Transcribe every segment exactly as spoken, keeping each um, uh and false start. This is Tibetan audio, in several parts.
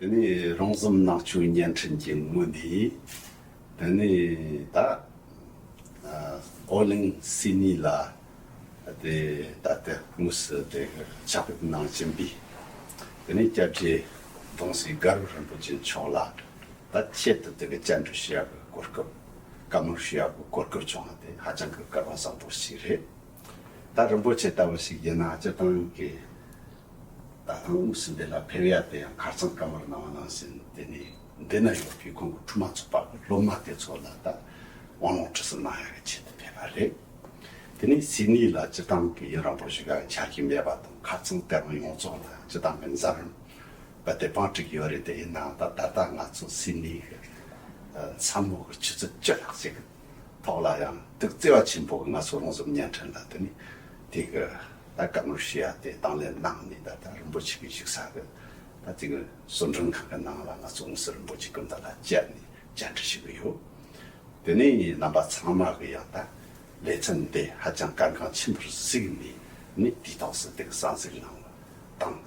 དེ་ནས་རོང་ཟོམ་ནང་ཆོས་བརྙན་འཕྲིན་གྱི་ངོས་ནས། དེ་ནས་ད་ཨ་ཨོ་གླིང་སིད་ནི་ལ་དེ་ད་ལྟ་དངོས་སུ་དེ་ཕྱག་ཕེབས་གནང་བཞིན་པའི། དེ་ནས་སྐྱབས་རྗེ་གདུང་སྲས་དགའ་རབ་རིན་པོ་ཆེ་མཆོག་ལ་ད་ཆེད་དུ་དེ་གི་བཅར་འདྲི་ཞུ་ཡག་གི་གོ་སྐབས། བཀའ་མོལ་ཞུ་ཡག་གི་གོ་སྐབས་བྱུང་བ་དེ་ཧ་ཅང་གི་སྐལ་བ་བཟང་པོ་ཞིག་རེད། ད་རིན་པོ་ཆེ་ལྟ་བུ་ཞིག་ཡིན་ན་སྤྱིར་བཏང་གི་ད་ཐེངས་དངོས་སུ་འདི་ལ་ཕེབས་ཡ་དེ་ཡང་ཁ་རྩང་བཀའ་མོལ་གནང་བ་ནང་བཞིན། དེ་ནས་འདི་ན་ཡོད་པའི་ཁོང་གི་འཁྲུངས་མ་ཚོགས་པ་གི་སློབ་མ་དེ་ཚོ་ལ་ད་དབང་ལུང་ཁྲིད་གསུམ་གནང་ཡ་གི་ཆེད་དུ་ཕེབས་པ་རེད། དེ་ནས་སིད་ནི་ལ་སྤྱིར་བཏང་གི་ཡུན་རིང་པོ་ཞིག་ག་ཆ་རྒྱུས་མེད་པ་དང་། ཁ་རྩང་དེ་རིང་ཡོངས་རྫོགས་ལ་སྤྱིར་བཏང་གི་མཛད་རིམ་རྦད་དེ་བང་བསྒྲིགས་ཡོད་རེད། དེ་ཡིན་ནའང་ད་ད་ལྟ་ང་ཚོ་སིད་ནི་གི་ཨ་མཚན་མོ་གི་ཆུ་ཚོད་བཅུ་ལྷག་ཅིག་གི་ཐོག་ལ་ཡང་ཏོག་བརྩེ་བ་ཆེན་པོ་གིས་ང་ཚོ་རོང་ཟོམ་བརྙན་འཕྲིན་ལ་དེ་ནས་དེ་གི་ད་བཀའ་མོལ་ཞུ་ཡ་དེ་དང་ལེན་གནང་ནས། ད་ལྟ་རིན་པོ་ཆེ་གི་བཞུགས་ས་གི་ད་དེ་གི་གསོལ་མགྲོན་ཁང་གི་ནང་ལ་ང་ཚོ་དངོས་སུ་རིན་པོ་ཆེ་སྐུ་མདུན་ལ་བཅར་ནས་བཅར་འདྲི་ཞུ་གི་ཡོད། དེ་ནས་རྣམ་པ་ཚང་མ་གིས་ཡང་ད་ལེ་ཚན་འདི་ཧ་ཅང་གལ་འགངས་ཆེན་པོར་གཟིགས་ནས་ནི་དུས་ཐོག་སུ་དེ་གི་གསན་གཟིགས་གནང་བ་དང་།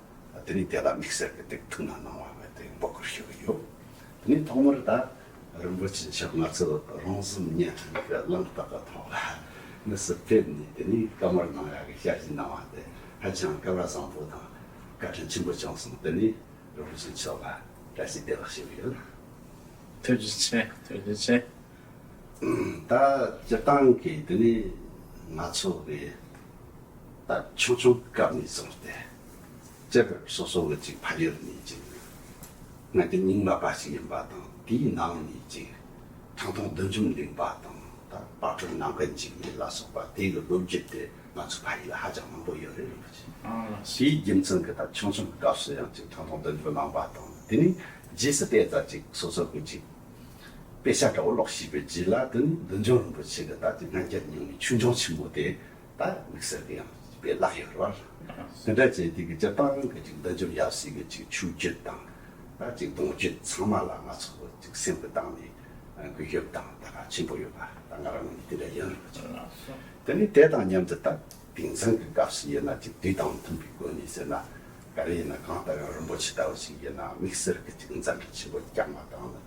དེ་ནས་དེ་ལ་དམིགས་བསལ་གྱི་དེ་ཐུགས་སྣང་གནང་བ་བས་དེ་འབོད་སྐུལ་ཞུ་གི་ཡོད། དེ་ནས་ཐོག་མར་ད་རིན་པོ་ཆེ་མཆོག་ང་ཚོ་རོང་ཟོམ་བརྙན་འཕྲིན་གྱི་གླེང་སྟེགས་ཀྱི་ཐོག་ལ་དངོས་སུ་ཕེབས་ནས་དེ་ནས་བཀའ་མོལ་གནང་ཡག་གི་ཞལ་བཞེས་གནང་བ་དེ་ཧ་ཅང་སྐལ་བ་བཟང་པོ་དང་བཀའ་དྲིན་ཆེན་པོ་བྱུང་སོང་། དེ་ནས་རིན་པོ་ཆེ་མཆོག་ལ་བཀྲ་ཤིས་བདེ་ལེགས་ཞུ་གི་ཡོད། ཐུགས་རྗེ་ཆེ། ཐུགས་རྗེ་ཆེ། ད་སྤྱིར་བཏང་གི་དེ་ནས་ང་ཚོ་གི་ད་ཆུང་ཆུང་སྐབས་ནས་བཟུང་སྟེ་སྤྱིར་སོ་སོ་གི་ཅིག་ཕ་ཡུལ་ནས་ཅིག་སྔ་འགྱུར་རྙིང་མ་པ་ཞིག་ཡིན་པ་དང་། དེའི་ནང་ནས་ཅིག་ཁྲང་ཐོང་བདུད་འཇོམས་གླིང་པ་དང་། ད་དཔལ་སྤྲུལ་ནམ་མཁའ་འཇིགས་མེད་ལ་སོགས་པ་དེ་གི་ལོ་རྒྱུས་དེ་ང་ཚོ་ཕ་ཡུལ་ལ་ཧ་ཅང་མང་པོ་ཡོད་རེད། རིན་པོ་ཆེ། ཨང་ལགས་སོ། དེའི་རྒྱུ་མཚན་གྱིས་ད་ཆུང་ཆུང་སྐབས་སུ་ཡང་ཅིག་ཁྲང་ཐོང་བདུད་འཇོམས་གླིང་པ་དང་། དེ་ནས་རྗེས་སུ་དེ་ད་ཅིག་སོ་སོ་གི་ཅིག་དཔེ་ཆ་འདྲ་བོ་ཀློག་ཤེས་པའི་རྗེས་ལ་དེ་ནི་བདུད་འཇོམས་རིན་པོ་ཆེ་གི་ད་ཅིག་སྔ་འགྱུར་རྙིང་མའི་ཆོས་འབྱུང་ཆེན་མོ་དེ་ད་དམིགས་བསལ་གྱི་ཡང་དཔེ་བཀླགས་ཡོད་རེད་བ། དེ་འདྲ་བྱས་དེ་གི་སྤྱིར་བཏང་གི་ཅིག་བདུད་འཇོམས་ཡབ་སྲས་ཀྱི་ཅིག་ཆོས་བརྒྱུད་དང་། ད་ཅིག་གདུང་རྒྱུད་ཚང་མ་ལ་ང་ཚོ་ཅིག་སེམས་ཀྱི་གཏིང་ནས་གུས་ཞབས་དང་ད་ག་ཆེན་པོ་ཡོད་པ་ད་ང་རང་ངོས་ནས་དེ་འདྲ་ཡིན་རེད་བ། དེ་ནི་དེ་དང་མཉམ་དུ་ད་དེང་སང་གི་སྐབས་སུ་ཡིན་ན་ཅིག་དུས་དང་མཐུན་པའི་སྒོ་ནས་ཟེར་ན། ག་རེ་ཡིན་ན་གང་ལྟར་ཡང་རིན་པོ་ཆེ་ལྟ་བུ་ཞིག་ཡིན་ན་དམིགས་བསལ་གྱི་ཅིག་མཛད་འཕྲིན་ཆེན་པོ་བསྐྱངས་པ་དང་།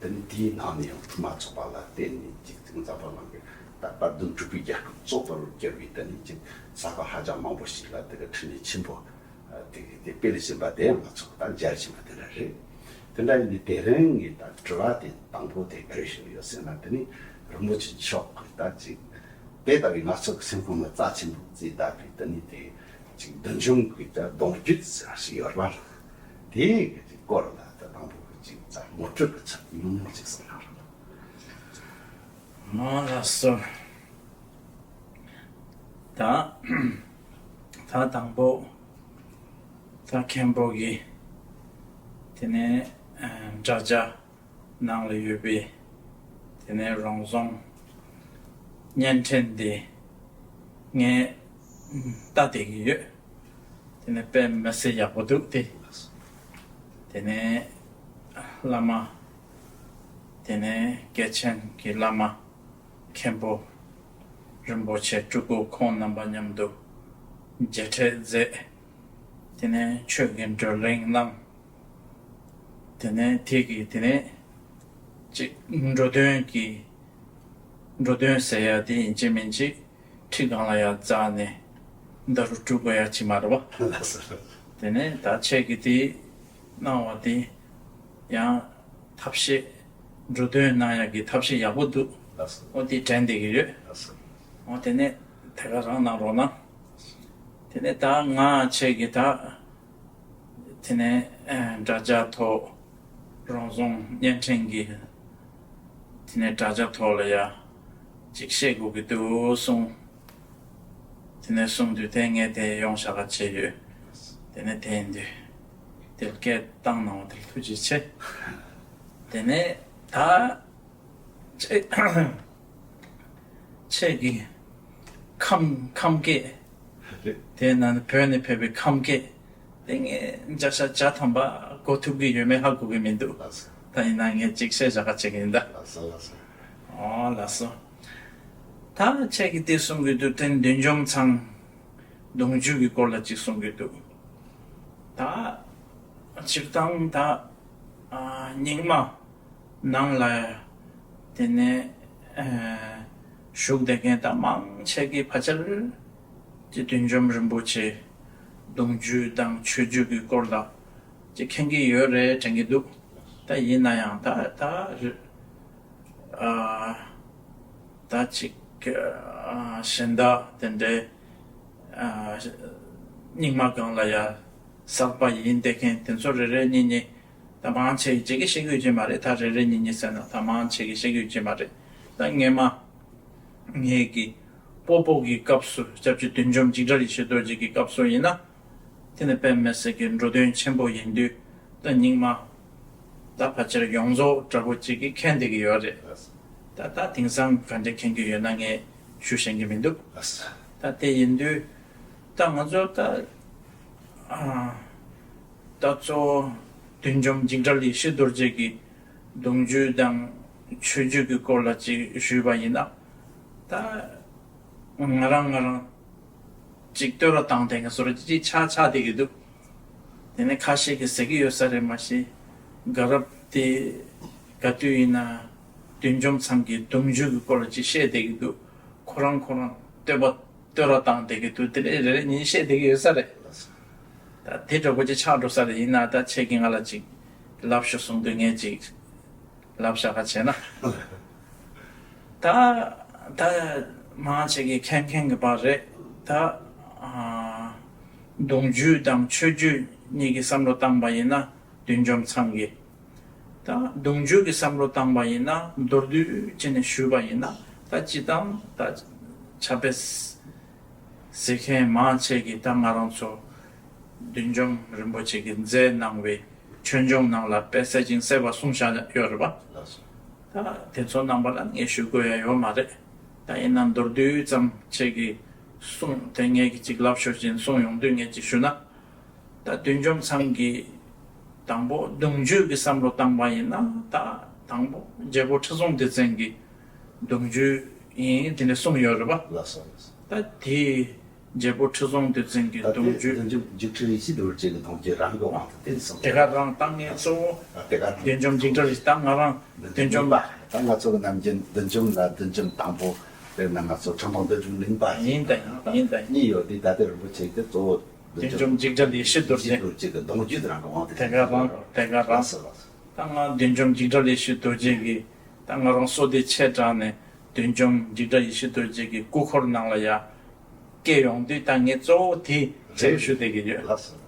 དེ་ནི་དེའི་ནང་ནས་ཡང་འཁྲུངས་མ་ཚོགས་པ་ལ་བརྟེན་ནས་ཅིག་ཅིག་འཛམ་བུ་གླིང་གི་ད་དཔལ་ལྡན་འབྲུག་པའི་རྒྱལ་ཁབ་གཙོ་བོར་གྱུར་པའི་དེ་ནི་ཅིག་ས་ཁུལ་ཧ་ཅང་མང་པོ་ཞིག་ལ་དེ་གི་འཕྲིན་ལས་ཆེན་པོ་དེ་གི་དེ་སྤེལ་བཞིན་པ་དེ་ཡང་ང་ཚོ་ད་མཇལ་བཞིན་པ་དེ་འདྲ་རེད། དེ་འདྲ་ཡིན་དུས་དེ་རིང་ངས་ད་དྲི་བ་དེ་དང་པོ་དེ་ག་རེ་ཞུ་ཡོད་ཟེར་ན། དེ་ནི་རིན་པོ་ཆེ་མཆོག་གིས་ད་ཅིག་དེ་ལྟ་བུའི་ང་ཚོ་གི་སེམས་ཁོང་ལ་རྩ་ཆེན་པོ་བརྩིས་བསྡད་པའི་དེ་ནི་དེ་ཅིག་བདུད་འཇོམས་ཀྱི་ད་གདུང་རྒྱུད་ཟེར་བ་ཞིག་ཡོད་རེད་བ། དེའི་གི་ཅིག་སྐོར་ལ་ད་དང་པོ་གི་ཅིག་ད་ངོ་སྤྲོད་ཀྱི་ཚུལ་ཉུང་ཉུང་ཅིག་གསུང་རོགས། ཨ་ལགས་སོ། ད་ད་དང་པོ་ད་མཁན་པོ་གི་དེ་ནས་ཨ་འདྲ་ཆགས་ནང་ལ་ཡོད་པའི་དེ་ནས་རོང་ཟོམ་བརྙན་འཕྲིན་འདི་ངས་ལྟ་བསྡད་ཀྱི་ཡོད། དེ་ནས་དཔེ་མི་སྲིད་ཡག་པོ་འདུག་སྟེ། དེ་ནས་བླ་མ་དེ་ནས་སྐྱེས་ཆེན་གྱི་བླ་མ་མཁན་པོ་རིན་པོ་ཆེ་སྤྲུལ་སྐུ་ཁོང་རྣམ་པ་མཉམ་དུ་མཇལ་འཕྲད་མཛད། དེ་ནས་ཆོས་ཀྱི་བགྲོ་གླེང་གནང་། དེ་ནས་དེ་གི་དེ་ནས་ཅིག་འགྲོ་དོན་གྱི་འགྲོ་དོན་ཟེར་ཡ་དེ་ཡིན་གཅིག་མིན་གཅིག་ཁྲི་སྒང་ལ་ཡར་འཛེགས་ནས་མདའ་རུ་དཀྲུག་དགོས་ཡ་ཅིག་མ་རེད་བ། ལགས་སོ། དེ་ནས་ད་ཁྱེད་ཀྱིས་དེ་གནང་བ་དེ་ཡང་ཐབས་ཤེས་འགྲོ་དོན་གནང་ཡ་གི་ཐབས་ཤེས་ཡག་པོ་འདུག། ལགས་སོ། འོ་དེ་དྲན་བསྡད་ཀྱི་ཡོད། ལགས་སོ། འོ་དེ་ནས་དེ་ག་རང་གནང་རོགས་གནང་། དེ་ནས་ད་ང་ཁྱེད་ཀྱི་ད་དེ་ནས་ཨ་དྲ་རྒྱ་ཐོག་རོང་ཟོམ་བརྙན་འཕྲིན་གྱི་དེ་ནས་དྲ་རྒྱ་ཐོག་ལ་ཡ་ཅིག་བཤད་དགོས་ཀྱི་འདུག་གསུངས། དེ་ནས་གསུངས་དུས་དེ་ངས་དེ་ཡོང་བཞག་ག་བྱས་ཡོད། དེ་ནས་དེ་ཡིན་དུས་དེ་སྐད་བཏང་གནང་བ་དེ་ལ་ཐུགས་རྗེ་ཆེ། དེ་ནས་ད་ཁྱེད་ཁྱེད་ཀྱི་ཁམས་ཁམས་སྐད་རེད། དེ་ན་བོད་ནས་ཕེབས་པའི་ཁམས་སྐད་དེ་ངས་བརྒྱ་ཆ་བརྒྱ་ཐམ་པ་གོ་ཐུབ་ཀྱི་ཡོད་མེད་ཧ་གོ་གི་མི་འདུག། ལགས་སོ། ད་ཡིན་ན་ངས་ཅིག་བཤད་བཞག་ག་བྱེད་ཀྱི་ཡིན་ད། ལགས་སོ་ལགས་སོ། ཨོ་ལགས་སོ། ད་ཁྱེད་ཀྱིས་དེ་གསུང་གི་འདུག། དེ་བདུད་འཇོམས་ཚང་གདུང་རྒྱུད་ཀྱི་སྐོར་ལ་ཅིག་གསུང་གི་འདུག། ད་སྤྱིར་བཏང་ད་ རྙིང་མ་ནང་ལ་དེ་ནས་ཨ་བཞུགས་བསྡད་མཁན་དང་མང་ཆེ་གི་ཕལ་ཆེར་གྱི་བདུད་འཇོམས་རིན་པོ་ཆེ་གདུང་རྒྱུད་དང་ཆོས་བརྒྱུད་ཀྱི་སྐོར་ལ་ཅིག་མཁྱེན་གྱི་ཡོད་རེད་དྲན་གྱི་འདུག་ད་ཡིན་ན་ཡང་ད་ད་རེ- ཨ་ད་ཅིག་ཨ་གཞན་དག་དེ་འདྲའི་ཨ་རྙིང་མ་སྒང་ལ་ཡ་གསར་པ་ཡིན་བསྡད་མཁན་དེ་ཚོ་རེ་རེ་གཉིས་གཉིས་ད་མང་ཆེ་གི་ཅིག་གིས་ཤེས་ཀྱི་ཡོད་ཀྱི་མ་རེད། ད་རེ་རེ་གཉིས་གཉིས་ཟེར་ན་ད་མང་ཆེ་གི་ཤེས་ཀྱི་ཡོད་ཀྱི་མ་རེད། ད་སྔས་མ་ངེད་ཀྱི་སྤོ་བོ་གི་སྐབས་སུ་སྐྱབས་རྗེ་བདུད་འཇོམས་འཇིགས་བྲལ་ཡེ་ཤེས་རྡོ་རྗེ་གི་སྐབས་སུ་ཡིན་ན། དེ་ནི་དཔེ་མི་སྲིད་ཀྱི་འགྲོ་དོན་ཆེན་པོ་ཡིན་དུས་ད་རྙིང་མ་ད་ཕལ་ཆེར་ཡོངས་རྫོགས་འདྲ་པོ་ཅིག་གིས་མཁྱེན་བསྡད་ཀྱི་ཡོད་རེད། ད་ད་དེང་སང་ག་འདྲ་མཁྱེན་གྱི་ཡོད་ན་ངས་ཞུ་ཤེས་ཀྱི་མི་འདུག་ད་དེ་ཡིན་དུས་ད་ང་ཚོ་ད་ཨ་ད་གཙོ་བོ་བདུད་འཇོམས་འཇིགས་བྲལ་ཡེ་ཤེས་རྡོ་རྗེ་གི་གདུང་རྒྱུད་དང་ཆོས་བརྒྱུད་ཀྱི་སྐོར་ལ་ཅིག་ཞུས་པ་ཡིན་ན། ད་ང་རང་ང་རང་ཅིག་བསྟོད་ར་བཏང་བསྡད་མཁན་བཟོ་འདྲ་ཅིག་ཆགས་ཆགས་བསྡད་ཀྱི་འདུག་དེ་ནས་ཁ་ཤས་ཀྱིས་ཟེར་གྱི་ཡོད་ས་རེད། མ་གཞི་དགའ་རབ་དེ་ག་དུས་ཡིན་ན་བདུད་འཇོམས་ཚང་གི་གདུང་རྒྱུད་ཀྱི་སྐོར་ལ་ཅིག་བཤད་བསྡད་ཀྱི་འདུག་ཁོ་རང་ཁོ་རང་བསྟོད་པ་བསྟོད་ར་བཏང་བསྡད་ཀྱི་འདུག་དེ་ནས་རེ་རེ་གཉིས་བཤད་བསྡད་ཀྱི་ཡོད་ས་རེད། ད་དེ་འདྲ་པོ་ཅིག་ཆགས་འགྲོ་ས་རེད། ཡིན་ན་ད་ཁྱེད་ཀྱིས་ང་ལ་ཅིག་ལབ་ཤོག་གསུངས་དུས་ངས་ཅིག་ལབ་བཞག་ག་བྱས་ན། ད་ད་མང་ཆེ་གི་མཁྱེན་མཁན་གྱི་བར་རེད། ད་ཨ་གདུང་རྒྱུད་དང་ཆོས་བརྒྱུད་གཉིས་ཀྱི་བསམ་བློ་བཏང་པ་ཡིན་ན་བདུད་འཇོམས་ཚང་གི། ད་གདུང་རྒྱུད་ཀྱི་བསམ་བློ་བཏང་པ་ཡིན་ན་མདོར་བསྡུས་བྱས་ནས་ཞུས་པ་ཡིན་ན་ད་སྤྱི་བཏང་ད་ཆབ་སྤེལ་ཟེར་མཁན་མང་ཆེ་གིས་ད་ང་རང་ཚོ་བདུད་འཇོམས་རིན་པོ་ཆེ་གིས་མཛད་གནང་བའི་ཆོས་འབྱུང་ནང་ལ་དཔེ་གསལ་ཅིང་གསལ་བ་གསུངས་བཞག་ཡོད་རེད་པ། ལགས་སོ། ད་དེ་ཚོ་རྣམ་པ་ལ་ངས་ཞུ་དགོས་ཡ་ཡོད་མ་རེད། ད་ཡིན་ན་མདོར་བསྡུས་ཙམ་ཁྱེད་ཀྱིས་གསུངས་དེ་ངས་ཀྱི་ཅིག་ལབ་ཤོག་ཅིག་གསུངས་ཡོང་དུས་ངས་ཅིག་ཞུ་ན། ད་བདུད་འཇོམས་ཚང་གི་དང་པོ་གདུང་རྒྱུད་ཀྱི་བསམ་བློ་བཏང་པ་ཡིན་ན་ད་དང་པོ་རྒྱལ་པོ་ཁྲི་སྲོང་ལྡེ་བཙན་གྱི་གདུང་རྒྱུད་ཡིན་དེ་འདྲ་གསུངས་ཡོད་རེད་པ། ལགས་སོ། ལགས་སོ། ད་དེ་རྒྱལ་པོ་ཁྲི་སྲོང་ལྡེ་བཙན་གྱི་ད་གདུང་ལྟའི་རྒྱུད། བདུད་འཇོམས་འཇིགས་བྲལ་ཡེ་ཤེས་རྡོ་རྗེ་གི་གདུང་རྒྱུད་རང་གི་དབང་དུ་བཏང་སོང་། དེ་ག་རང་ད་ངས་གཙོ་བོ་ཨ་དེ་ག་བདུད་འཇོམས་འཇིགས་བྲལ་ཡེ་ཤེས་ད་ང་རང་བདུད་འཇོམས་པ། ད་ང་ཚོ་གི་ནམ་རྒྱུན་བདུད་འཇོམས་ལ་བདུད་འཇོམས་དང་པོ། དཔེར་ན་ང་ཚོ་ཁྲི་སྲོང་ལྡེ་བཙན་གླིང་པ་ཡིན་ད་ཡིན་ད་ཡིན་ད་ཡིན། གཉིས་ཡོད་དེ་ད་ལྟའི་རིན་པོ་ཆེ་དེ་གཙོ་བོ་བདུད་འཇོམས་འཇིགས་བྲལ་ཡེ་ཤེས་རྡོ་རྗེ། རྡོ་རྗེ་གི་གདུང་རྒྱུད་རང་གི་དབང་དུ། དེ་ག་རང་དེ་ག་རང་། ལགས་སོ་ལགས་སོ། ད་ང་བདུད་འཇོམས་འཇིགས་བྲལ་ཡེ་ཤེས་རྡོ་རྗེ་གི་ད་ང་རང་བསོད་བདེ་ཆེ་དྲགས་ནས་བདུད་འཇོམས་འཇིགས་བྲལ་ཡེ་ཤེས་རྡོ་རྗེ་གི་སྐུ་འཁོར་ནང་ལ་ཡ་སྐྱེས་ཡོང་དུས་ད་ངས་གཙོ་བོ་དེ་རེད་ཞུ་བསྡད་ཀྱི་ཡོད། ལགས་སོ།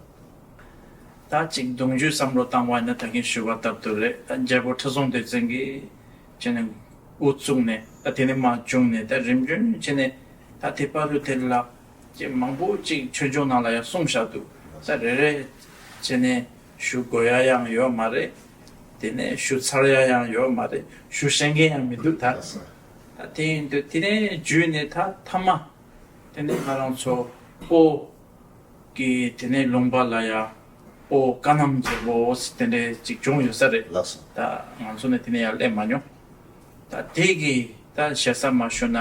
ད་ཅིག་གདུང་རྒྱུད་བསམ་བློ་བཏང་བ་ཡིན་ན་ད་གིན་ཞུས་པ་ལྟར་དུ་རེད། ད་རྒྱལ་པོ་ཁྲི་སྲོང་ལྡེ་བཙན་གྱིས་བྱས་ནས་དབུ་བཙུགས་ནས་ད་དེ་ནས་མར་བྱུང་ནས་ད་རིམ་བྱོན་བྱས་ནས་ད་དེ་བར་དུ་དེ་ལ་ཅིག་མང་པོ་ཅིག་ཆོས་འབྱུང་ནང་ལ་ཡང་གསུངས་བཞག་འདུག་ད་རེ་རེ་བྱས་ནས་ཞུ་དགོས་ཡ་ཡང་ཡོད་མ་རེད། དེ་ནས་ཞུ་ཚར་ཡ་ཡང་ཡོད་མ་རེད། ཞུ་ཤེས་མཁན་ཡང་མི་འདུག་ད་ད་དེ་ཡིན་དུས་དེ་ནས་བརྒྱུད་ནས་ད་མཐའ་མ་དེ་ནས་ང་རང་ཚོ་སྤོ་གི་དེ་ནས་ལུང་པ་ལ་ཡ་སྤོ་བཀའ་གནམ་རྒྱལ་པོ་ཟེར་དེ་འདྲས་ཅིག་བྱུང་ཡོད་ས་རེད། ལགས་སོ། ད་ང་ཚོ་ནས་དེ་ནས་ཡར་སླེབས་མ་མྱོང་། ད་དེ་གི་ད་ཞེ་ས་མ་ཞུ་ན་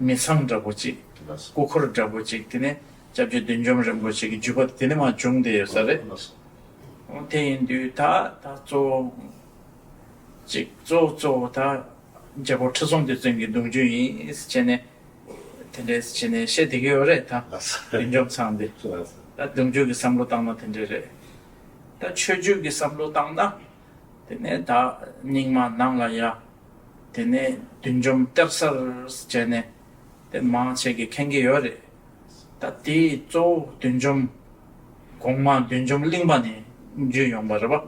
མི་ཚང་འདྲ་པོ་ཅིག་ལགས་སོ། སྐུ་འཁོར་འདྲ་པོ་ཅིག་དེ་ནས་སྐྱབས་རྗེ་བདུད་འཇོམས་རིན་པོ་ཆེ་གི་བརྒྱུད་པ་དེ་ནས་མར་བྱུང་བསྡད་ཡོད་ས་རེད། ལགས་སོ། འོ་དེ་ཡིན་དུས་ད་ད་གཙོ་བོ་ཅིག་གཙོ་བོ་གཙོ་བོ་ད་རྒྱལ་པོ་ཁྲི་སྲོང་ལྡེ་བཙན་གྱི་གདུང་རྒྱུད་ཡིན་ཟེར་བྱས་ནས་དེ་འདྲས་བྱས་ནས་བཤད་བསྡད་ཀྱི་ཡོད་རེད་ད། ལགས་སོ། བདུད་འཇོམས་ཚང་འདི། ལགས་སོ། ད་གདུང་རྒྱུད་ཀྱི་བསམ་བློ་བཏང་ན་དེ་འདྲས་རེད། ད་ཆོས་བརྒྱུད་ཀྱི་བསམ་བློ་བཏང་ན་དེ་ནས་ད་རྙིང་མ་ནང་ལ་ཡ་དེ་ནས་བདུད་འཇོམས་གཏེར་གསར་བྱས་ནས་དེ་མང་ཆེ་གིས་མཁྱེན་གྱི་ཡོད་རེད། ད་དེའི་གཙོ་བོ་བདུད་འཇོམས་གོང་མ་བདུད་འཇོམས་གླིང་པ་ནས་བརྒྱུད་ཡོང་བ་རེད་པ།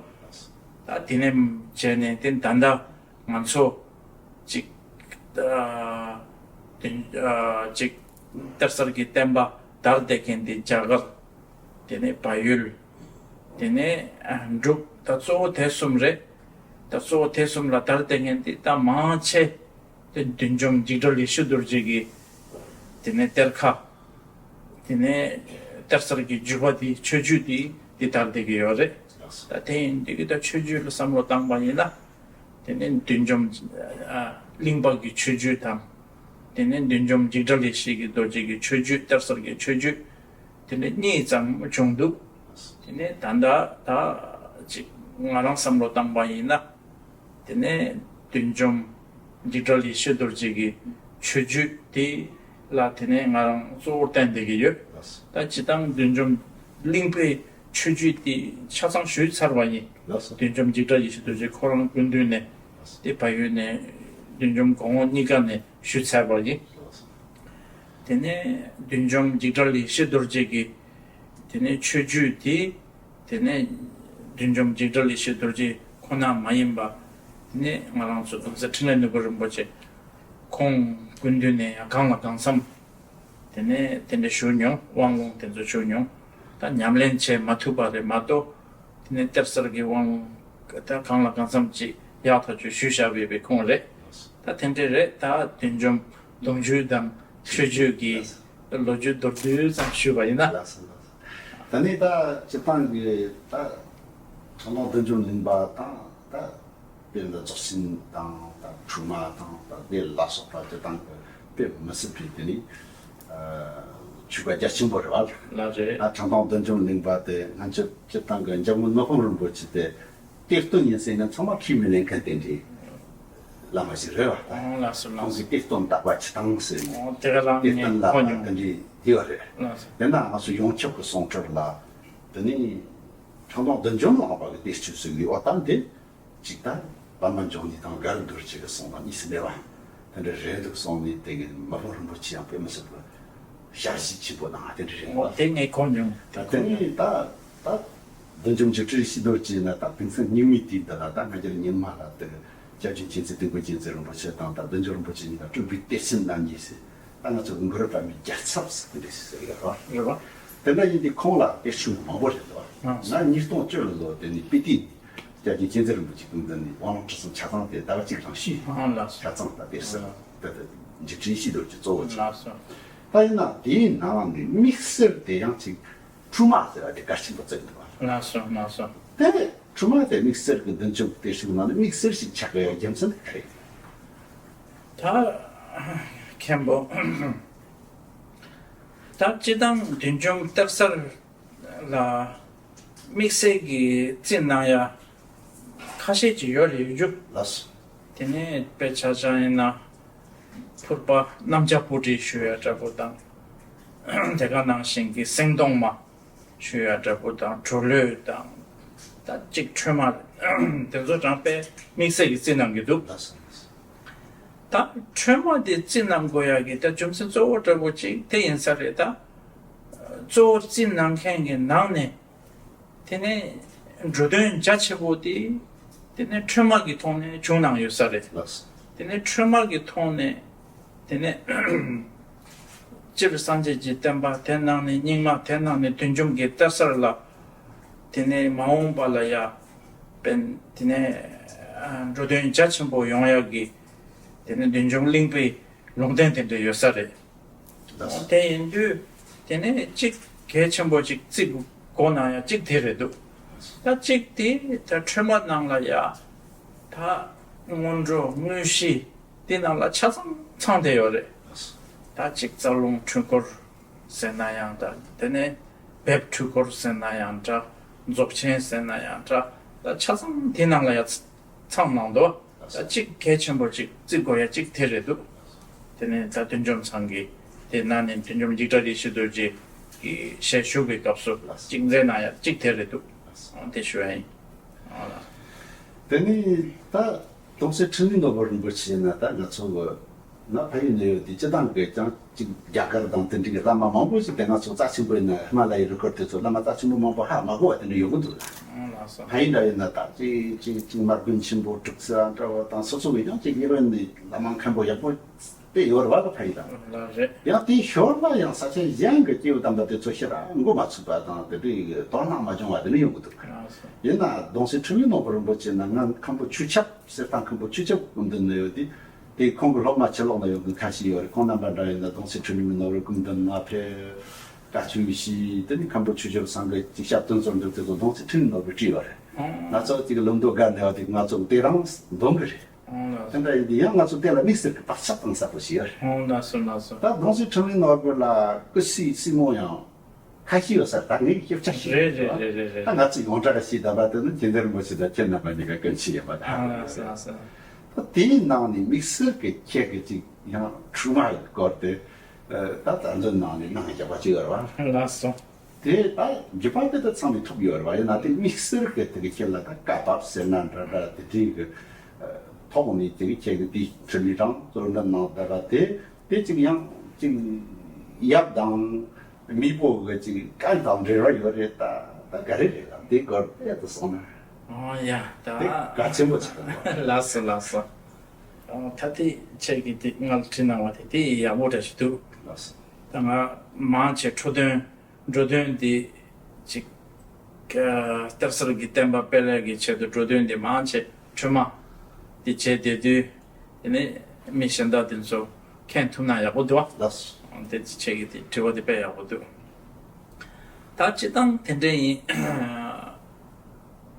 ད་དེ་ནས་བྱས་ནས་དེ་ད་ལྟ་ང་ཚོ་ཅིག་ཨ་དེ་ཨ་ཅིག་གཏེར་གསར་གྱི་བསྟན་པ་དར་བསྡད་མཁན་དེ་རྒྱ་གར། དེ་ནས་བལ་ཡུལ། དེ་ནས་ཨ་འབྲུག་ད་གཙོ་བོ་དེ་གསུམ་རེད། ད་གཙོ་བོ་དེ་གསུམ་ལ་དར་བསྡད་མཁན་དེ་ད་མང་ཆེ་དེ་བདུད་འཇོམས་འཇིགས་བྲལ་ཡེ་ཤེས་རྡོ་རྗེ་གི་དེ་ནས་གཏེར་ཁ། དེ་ནས་གཏེར་གསར་གྱི་བརྒྱུད་པ་དེ་ཆོས་བརྒྱུད་དེ་དེ་དར་བསྡད་ཀྱི་ཡོད་རེད། ད་དེ་ཡིན་དུས་ཀྱི་ད་ཆོས་བརྒྱུད་ལ་བསམ་བློ་བཏང་པ་ཡིན་ན། དེ་ནས་བདུད་འཇོམས་ཨ་གླིང་པ་གི་ཆོས་བརྒྱུད་དང་། དེ་ནས་བདུད་འཇོམས་འཇིགས་བྲལ་ཡེ་ཤེས་ཀྱི་རྡོ་རྗེ་གི་ཆོས་བརྒྱུད་གཏེར་གསར་གྱི་ཆོས་བརྒྱུད་དེ་འདྲ་གཉིས་ཙམ་བྱུང་འདུག་དེ་ནས་ད་ལྟ་ད་ཅིག་ ང་རང་བསམ་བློ་བཏང་པ་ཡིན་ན། དེ་ནས་བདུད་འཇོམས་འཇིགས་བྲལ་ཡེ་ཤེས་རྡོ་རྗེ་གི་མཆོད་བརྗོད་དེ་ལ་དེ་ནས་ང་རང་གཙོ་བོར་བསྟན་བསྡད་ཀྱི་ཡོད། ལགས་སོ། ད་སྤྱིར་བཏང་བདུད་འཇོམས་གླིང་པའི་མཆོད་བརྗོད་དེ་ཆ་ཚང་ཞུས་ཚར་བ་ཡིན། ལགས་སོ། བདུད་འཇོམས་འཇིགས་བྲལ་ཡེ་ཤེས་རྡོ་རྗེ་ཁོ་རང་སྐུ་མདུན་ནས། ལགས་སོ། དེ་བལ་ཡུལ་ནས་བདུད་འཇོམས་གོང་འོག་གཉིས་ཀ་ནས་ཞུས་ཚར་བ་ཡིན། ལགས་སོ། དེ་ནས་བདུད་འཇོམས་འཇིགས་བྲལ་ཡེ་ཤེས་རྡོ་རྗེ་གི་དེ་ནས་མཆོད་བརྗོད་དེ། དེ་ནས་བདུད་འཇོམས་འཇིགས་བྲལ་ཡེ་ཤེས་རྡོ་རྗེ་ཁོ་ན་མ་ཡིན་པ། དེ་ནས་ང་རང་ཚོ་གདུང་སྲས་འཕྲིན་ལས་ནོར་བུ་རིན་པོ་ཆེ་ཁོང་སྐུ་མདུན་ནས་ཡང་གང་ལ་གང་འཚམ། དེ་ནས་དེ་འདྲ་ཞུ་མྱོང་། དབང་ལུང་དེ་ཚོ་ཞུ་མྱོང་། ད་ཉམས་ལེན་བྱེད་མ་ཐུབ་པ་རེད་མ་གཏོགས། དེ་ནས་གཏེར་གསར་གྱི་དབང་ལུང་ད་གང་ལ་གང་འཚམ་ཅིག་ཡག་ཐག་ཆོད་ཞུས་བཞག་པའི་པའི་ཁོང་རེད། ད་དེ་འདྲ་རེད། ད་བདུད་འཇོམས་གདུང་བརྒྱུད་དང་མཆོད་བརྗོད་ཀྱི་ལོ་རྒྱུས་མདོར་བསྡུས་ཙམ་ཞུས་པ་ཡིན་ན། ལགས་སོ། ལགས་སོ། ད་ནི་ད་སྤྱིར་བཏང་གི་ད་ཁྲ་ལོང་བདུད་འཇོམས་གླིང་པ་དང་ད། དཔེ་འདི་རྫོགས་ཆེན་དང་ད་ཁྲོས་མ་དང་ད་དེ་ལ་སོགས་པ་སྤྱིར་བཏང་གི་དཔེ་མི་སྲིད་པའི་དེ་ནི་ཆོས་པ་རྒྱ་ཆེན་པོ་རེད་བ། ལགས་རེད། ད་ཁྲ་ལོང་བདུད་འཇོམས་གླིང་པ་དེ་ང་ཚོ་སྤྱིར་བཏང་གི་འཇམ་མགོན་ནོར་བུ་རིན་པོ་ཆེ་དེ་གཏེར་སྟོན་ཡིན་ཟེར་ན་ཚང་མ་ཁས་མི་ལེན་མཁན་དེ་འདྲའི་བླ་མ་ཞིག་རེད་བ། ཨོ་ལགས་སོ། ཁོང་གིས་གཏེར་སྟོན་བརྟག་པ་ཇི་ལྟ་བ་ཟེར་ནས། ཨོ་དེ་ག་རང་གཏེར་སྟོན་ལ་དེ་འདྲའི་དེ་བ་རེད། ལགས་སོ། དེ་ན་ང་ཚོ་ཡོངས་ཁྱབ་ཀྱི་གསུང་སྲོལ་ལ་དེ་ནི་ཁྲ་ལོང་བདུད་འཇོམས་གླིང་པ་གི་གཏེར་ཆོས་ཟེར་གི། ཨོ་ད་འདི་གཅིག་ད་པདྨ་འབྱུང་གནས་དང་མགར་རྡོ་རྗེ་གི་གསུང་དང་གཉིས་སུ་མེད་པ་དེ་འདྲ་རེད་འདུག་གསུངས་ནས། དེ་གི་མི་ཕམ་རིན་པོ་ཆེ་ཡང་དཔེ་མི་སྲིད་པའི་ཞལ་བཞེས་ཆེན་པོ་གནང་བ་དེ་འདྲ་རེད། ཨོ་དེ་ངས་གོ་མྱོང་། ད་དེ་ནི་ད་ད་བདུད་འཇོམས་འཇིགས་བྲལ་ཡེ་ཤེས་རྡོ་རྗེ་ན་ད་དེང་སང་རྙིང་མའི་དུས་འདི་ལ་ད་ང་རྒྱལ་རྙིང་མ་ལ་དེ་སྐྱབས་རྗེ་མཁྱེན་བརྩེ་དོན་ཀུན་རྒྱལ་མཚན་རིན་པོ་ཆེ་དང་ད་བདུད་འཇོམས་རིན་པོ་ཆེ་གཉིས་ལ་སྤྲུལ་པའི་གཏེར་ཆེན་རྣམ་གཉིས་ཟེར། ད་ང་ཚོ་མགུར་པ་མའི་རྒྱལ་ཚབ་ཟེར་དེ་འདྲ་ཞིག་ཟེར་ཡོད་རེད་བ། ཡོད་རེད་བ། དེ་འདྲ་ཡིན་དུས་ཁོང་ལ་གཏེར་ཆོས་མང་པོ་རེད་འདུག་བ། ང་ཉིས་སྟོང་བཅུ་ལོ་དེ་ནི་སྤི་ཏི་ནས་སྐྱབས་རྗེ་མཁྱེན་བརྩེ་རིན་པོ་ཆེ་སྐུ་མདུན་ནས་དབང་ལུང་ཁྲིད་གསུམ་ཆ་ཚང་དེ་ཟླ་བ་གཅིག་རང་ཞུས། ཨ་ལགས་སོ། ཆ་ཚང་ད་དེ་ཟེར། ད་ལྟ་འཇིགས་བྲལ་ཡེ་ཤེས་རྡོ་རྗེ་གཙོ་བོ་ཆེ། ལགས་སོ། ད་ཡིན་ན་དེའི་ནང་ནས་དམིགས་བསལ་དེ་ཡང་ཅིག་ཁྲོས་མ་ཟེར་བ་དེ་གལ་ཆེན་པོ་བརྩི་འདུག་བ། ལགས་སོ། ལགས་སོ། དེ་ཁྲོས་མ་དེ་དམིགས་བསལ་གྱི་བདུད་འཇོམས་གཏེར་ཆོས་ནང་ནས་དམིགས་བསལ་ཞིག་ཆགས་ཡ་རྒྱུ་མཚན་ག་རེ། ད་མཁན་པོ། ད་སྤྱིར་བཏང་བདུད་འཇོམས་གཏེར་གསར་ལ་དམིགས་བསལ་གྱི་རྩིས་གནང་ཡ་ཁ་ཤས་ཅིག་ཡོད་རེད་ཡོད་རྒྱུ། ལགས་སོ། དེ་ནས་དཔེ་ཆ་ཆ་ཡིན་ན་ཕུར་པ་གནམ་ལྕགས་སྤུ་གྲི་ཞུ་ཡ་འདྲ་པོ་དང་། དེ་ག་ནང་བཞིན་གྱི་སེང་གདོང་མ་ཞུ་ཡ་འདྲ་པོ་དང་གྲོ་ལོད་དང་། ད་གཅིག་ཁྲོས་མ་དེ་ཚོ་ཀྱང་དཔེ་དམིགས་བསལ་གྱི་རྩིས་གནང་གི་འདུག། ལགས་སོ། ལགས་སོ། ད་ཁྲོས་མ་དེ་རྩིས་གནང་དགོས་ཡ་གི་ད་རྒྱུ་མཚན་གཙོ་བོ་འདྲ་པོ་གཅིག་དེ་ཡིན་ས་རེད་ད། གཙོ་བོ་རྩིས་གནང་མཁན་གྱི་ནང་ནས་དེ་ནས་འགྲོ་དོན་རྒྱ་ཆེ་པོ་དེ་དེ་ནས་ཁྲོས་མ་གི་ཐོག་ནས་བྱུང་གནང་ཡོད་ས་རེད། ལགས་སོ། དེ་ནས་ཁྲོས་མ་གི་ཐོག་ནས་དེ་ནས་སྤྱིར་སངས་རྒྱས་ཀྱི་བསྟན་པ་དེ་ནང་ནས་རྙིང་མ་དེ་ནང་ནས་བདུད་འཇོམས་ཀྱི་གཏེར་གསར་ལ་དེ་ནས་མ་འོངས་པ་ལ་ཡ་དཔེ་དེ་ནས་འགྲོ་དོན་རྒྱ་ཆེན་པོ་ཡོང་ཡ་གི་དེ་ནས་བདུད་འཇོམས་གླིང་པའི་ལུང་བསྟན་དེ་འདྲ་ཡོད་ས་རེད། དེ་ཡིན་དུས་དེ་ནས་གཅིག་གལ་ཆེན་པོ་གཅིག་རྩིས་གོ་གནང་ཡ་གཅིག་དེ་རེད་འདུག། ད་གཅིག་དེ་ད་ཁྲོས་མ་ནང་ལ་ཡ་ད་སྔོན་འགྲོ་དངོས་གཞི་དེ་ནང་ལ་ཆ་ཚང་ཚང་བསྡད་ཡོད་རེད། ད་གཅིག་རྩ་རླུང་འཁྲུལ་འཁོར་ཟེར་ན་ཡང་འདྲ། དེ་ནས་འབེབས་འཁྲུལ་འཁོར་ཟེར་ན་ཡང་འདྲ། རྫོགས་ཆེན་ཟེར་ན་ཡང་འདྲ། ད་ཆ་ཚང་དེ་ནང་ལ་ཡ་ཚང་གནང་འདུག། ད་གཅིག་གལ་ཆེན་པོ་གཅིག་བརྩི་དགོས་ཡ་གཅིག་དེ་རེད་འདུག། དེ་ནས་ད་བདུད་འཇོམས་ཚང་གི་དེ་ན་ནས་བདུད་འཇོམས་འཇིགས་བྲལ་ཡེ་ཤེས་རྡོ་རྗེ་གི་ཞལ་བཞུགས་པའི་སྐབས་སུ་གཅིག་མཛད་གནང་ཡ་གཅིག་དེ་རེད་འདུག། དེ་ཞུ་ཡ་ཡིན། དེ་ནས་ད་གདུང་སྲས་འཕྲིན་ལས་ནོར་བུ་རིན་པོ་ཆེ་ཡིན་ན་ད་ང་ཚོ་གི་ན་ཕ་ཡུལ་ནས་ཡོད་དེ་སྤྱི་བཏང་གི་ཀྱང་གཅིག་རྒྱ་གར་དང་དེ་འདྲའི་བླ་མ་མང་པོ་ཞིག་དེ་ང་ཚོ་རྩ་ཆེན་པོ་ཡིན་ན་ཧི་མ་ལ་ཡའི་རི་ཁུལ་དེ་ཚོ་བླ་མ་རྩ་ཆེན་པོ་མང་པོ་ཧ་མ་གོ་བ་དེ་འདྲ་ཡོང་གི་འདུག། ཨང་ལགས་སོ། ཕ་ཡུལ་འདྲ་ཡིན་ན་ད་ཅིག་ཅིག་ཅིག་དམར་དགོན་ཆེན་པོ་དྲུག་ས་འདྲ་བ་དང་སོ་སོ་གི་ཡང་ཅིག་ཡེ་རོ་ནི་བླ་མ་མཁན་པོ་ཡག་པོ་དཔེ་ཡོད་རེད་བ་གི་ཕ་ཡུལ་ལ། ལགས་རེད། ཡང་དེའི་ཞོར་ལ་ཡང་ས་ཆ་གཞན་གྱི་སྐྱེས་བུ་དམ་པ་དེ་ཚོ་ཤི་ར་མགོ་མ་ཚོས་པ་དང་དེ་འདྲའི་དོ་སྣང་མ་བྱུང་བ་དེ་ནི་ཡོང་གི་འདུག། ལགས་སོ། ཡིན་ན་གདུང་སྲས་འཕྲིན་ལས་ནོར་བུ་རིན་པོ་ཆེ་ན་ང་མཁན་པོ་ཆོས་ཁྱབ་ཟེར་སྟངས་མཁན་པོ་ཆོས་ཁྱབ་སྐུ་མདུན་ན་ཡོད་དེ། དེ་ཁོང་གི་སློབ་མ་ཕྱི་ལོགས་ན་ཡོད་མཁན་ཁ་ཤས་ཡོད་རེད། ཁོང་རྣམ་པ་འདྲ་ཡིན་ན་གདུང་སྲས་འཕྲིན་ལས་ནོར་བུ་སྐུ་མདུན་ང་ཕེབས། བཀའ་ཆོས་ཞུས། དེ་ནི་མཁན་པོ་ཆོས་རྒྱལ་ཚང་གི་ཅིག་ཞབས་བསྟན་ཚོར་འདུག་དེ་ཚོ་གདུང་སྲས་འཕྲིན་ལས་ནོར་བུ་བྲིས་ཡོད་རེད། ང་ཚོ་ཅིག་ལུང་རྟོགས་དགའ་ནས་བ་དེ་ང་ཚོ་དེ་རང་འདོན་གི་རེད། ཨང་ལགས། དེ་འདྲ་ཡིན་དུས་ཡང་ང་ཚོ་དེ་ལ་དམིགས་བསལ་གྱི་བག་ཆགས་གཏིང་ཟབ་པོ་ཞིག་ཡོད་རེད། ཨང་ལགས་སོ་ལགས་སོ། ད་གདུང་སྲས་འཕྲིན་ལས་ནོར་བུ་ལ་སྐུ་སྲས་སྲས་མོ་ཡང་ ཁ་ཤས་ཡོད་ས་ད་ངས་སྐད་ཆ་ཞིག་རེད་རེད་རེད་རེད་རེད། ད་ང་ཚོས་ཡོངས་གྲགས་ཞིག་ད་པ་དེ་ནི་རྗེ་བཙུན་རིན་པོ་ཆེ་དང་ཁྱེད་རྣམ་པ་གཉིས་ཀ་སྐད་ཆ་ཡིན་པ་ད་ཨ་ལགས་སོ་ལགས་སོ། ད་དེའི་ནང་ནས་དམིགས་བསལ་གྱི་ཁྱེད་ཀྱི་ཅིག་ཡང་འཁྲུལ་མ་ཡི་སྐོར་དེ་ད་དྲ་འདོན་ནང་ནས་གནང་བཞག་པ་ཅིག་ཡོད་རེད་བ། ལགས་སོ། དེ་ད་རྒྱུད་པ་དེ་ད་ཚང་མས་ཐོབ་ཡོད་རེད་བ། ཡིན་ན་དེ་དམིགས་བསལ་གྱི་དེ་གི་ཁྱེད་ལ་ད་བཀའ་བབས་ཟེར་ན་འདྲ་འདྲ་དེ་འདྲའི་གི་ཐོག་ནས་དེ་གི་ཁྱེད་ཀྱི་དེའི་འཕྲིན་ལས་དང་གཙོ་འདྲ་གནང་བསྡད་པ་དེ་དེ་ཅིག་ཡང་ཅིག་ཡབ་དང་མེས་པོ་གི་ཅིག་བཀའ་དང་འབྲེལ་བ་ཡོད་རེད། ད་ད་ག་རེ་རེད་ལ་དེ་སྐོར་དཔེ་དུ་སོང་ན་ཨོ་ཡ་ད་དེ་གལ་ཆེན་པོ་ཆགས་འདུག་ལགས་སོ་ལགས་སོ། ཨོ་ད་དེ་ཁྱེད་ཀྱིས་དེ་ང་ལ་དྲིས་གནང་བ་དེ་དེ་ཡག་པོ་འདྲ་ཞིག་འདུག་ལགས་སོ། ད་ང་མང་ཆེ་འཕྲོ་དོན་འགྲོ་དོན་འདི་ཅིག་གཏེར་གསར་གྱི་བསྟན་པ་སྤེལ་ཡག་གི་ཆེད་དུ་འགྲོ་དོན་འདི་མང་ཆེ་འཕྲོས་མ་འདི་བྱས་བསྡད་དུས། དེ་ནས་མི་གཞན་དག་དེ་ཚོ་མཁྱེན་ཐུབ་ན་ཡག་པོ་འདུག་བ། ལགས་སོ། དེ་ཆེད་ཀྱི་དེ་དྲི་བ་དེ་དཔེ་ཡག་པོ་འདུག་ད་སྤྱིར་བཏང་དེ་འདྲ་ཡིན།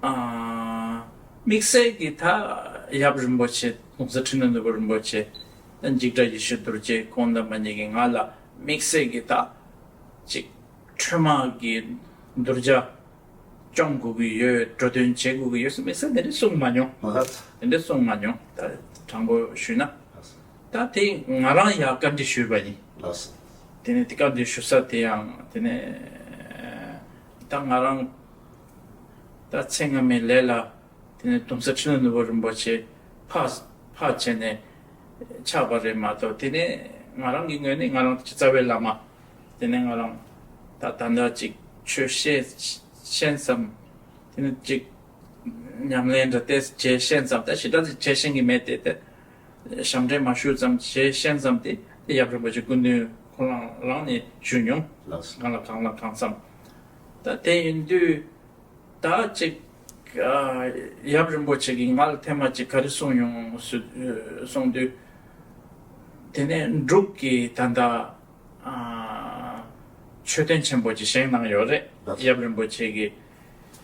ཨ། དམིགས་བསལ་གྱི་ད་ཡབ་རིན་པོ་ཆེ་གོང་ས་ཁྲི་ནུ་ནོར་བུ་རིན་པོ་ཆེ་ད་འཇིགས་བྲལ་ཡེ་ཤེས་རྡོ་རྗེ་ཁོང་རྣམ་པ་གཉིས་ཀྱིས་ང་ལ་དམིགས་བསལ་གྱི་ད་ཅིག་འཕྲོས་མ་གི་གདུལ་བྱ་སྐྱོང་དགོས་ཀྱི་ཡོད། འགྲོ་དོན་བྱེད་དགོས་ཀྱི་ཡོད་ཟེར་དམིགས་བསལ་དེ་འདྲ་གསུངས་མ་མྱོང་། ལགས་སོ། དེ་འདྲ་གསུངས་མ་མྱོང་། ད་དྲང་པོ་ཞུས་ན། ལགས་སོ། ད་དེ་ང་རང་ཡང་བཀའ་འདྲི་ཞུས་པ་ཡིན། ལགས་སོ། དེ་ནས་དེ་བཀའ་འདྲི་ཞུ་ས་དེ་ཡང་དེ་ནས་ད་ང་རང་ད་ཚེ་སྔ་མའི་ལས་ལ་དེ་ནས་གོང་ས་ཁྲི་ནུ་ནོར་བུ་རིན་པོ་ཆེ་ཕ་ཕ་བྱས་ནས་ཆགས་པ་རེད་མ་གཏོགས། དེ་ནས་ང་རང་གི་ངོས་ནས་ང་རང་རྩ་བའི་བླ་མ་དེ་ནས་ང་རང་ད་ད་ལྟ་ཅིག་ཆོས་བཤད་ཤེས་ཙམ། དེ་ནས་ཅིག་ཉམས་ལེན་འདྲ་ཏོག་ཙམ་བྱས་ཤེས་ཙམ། ད་ཞེ་དྲག་ཅིག་བྱས་ཤེས་ཀྱི་མེད་དེ། དེ་ཞབས་འདྲེན་མ་ཞུས་ཙམ་བྱས་ཤེས་ཙམ་དེ་དེ་ཡབ་རིན་པོ་ཆེ་སྐུ་མདུན་ཁོ་རང་རང་ནས་ཞུས་མྱོང་། ལགས་སོ། གང་ལ་གང་ལ་གང་འཚམ། ད་དེ་ཡིན་དུས་ད་ཅིག་ཨ་ཡབ་རིན་པོ་ཆེ་གིས་ང་ལ་ཐེངས་མ་ཅིག་ག་རེ་གསུངས་མྱོང་ཟེར་གསུངས་དུས། དེ་ནས་འབྲུག་གི་ད་ལྟ་ཨ་མཆོད་རྟེན་ཆེན་པོ་ཅིག་བཞེངས་གནང་ཡོད་རེད། ལགས་སོ། ཡབ་རིན་པོ་ཆེ་གིས་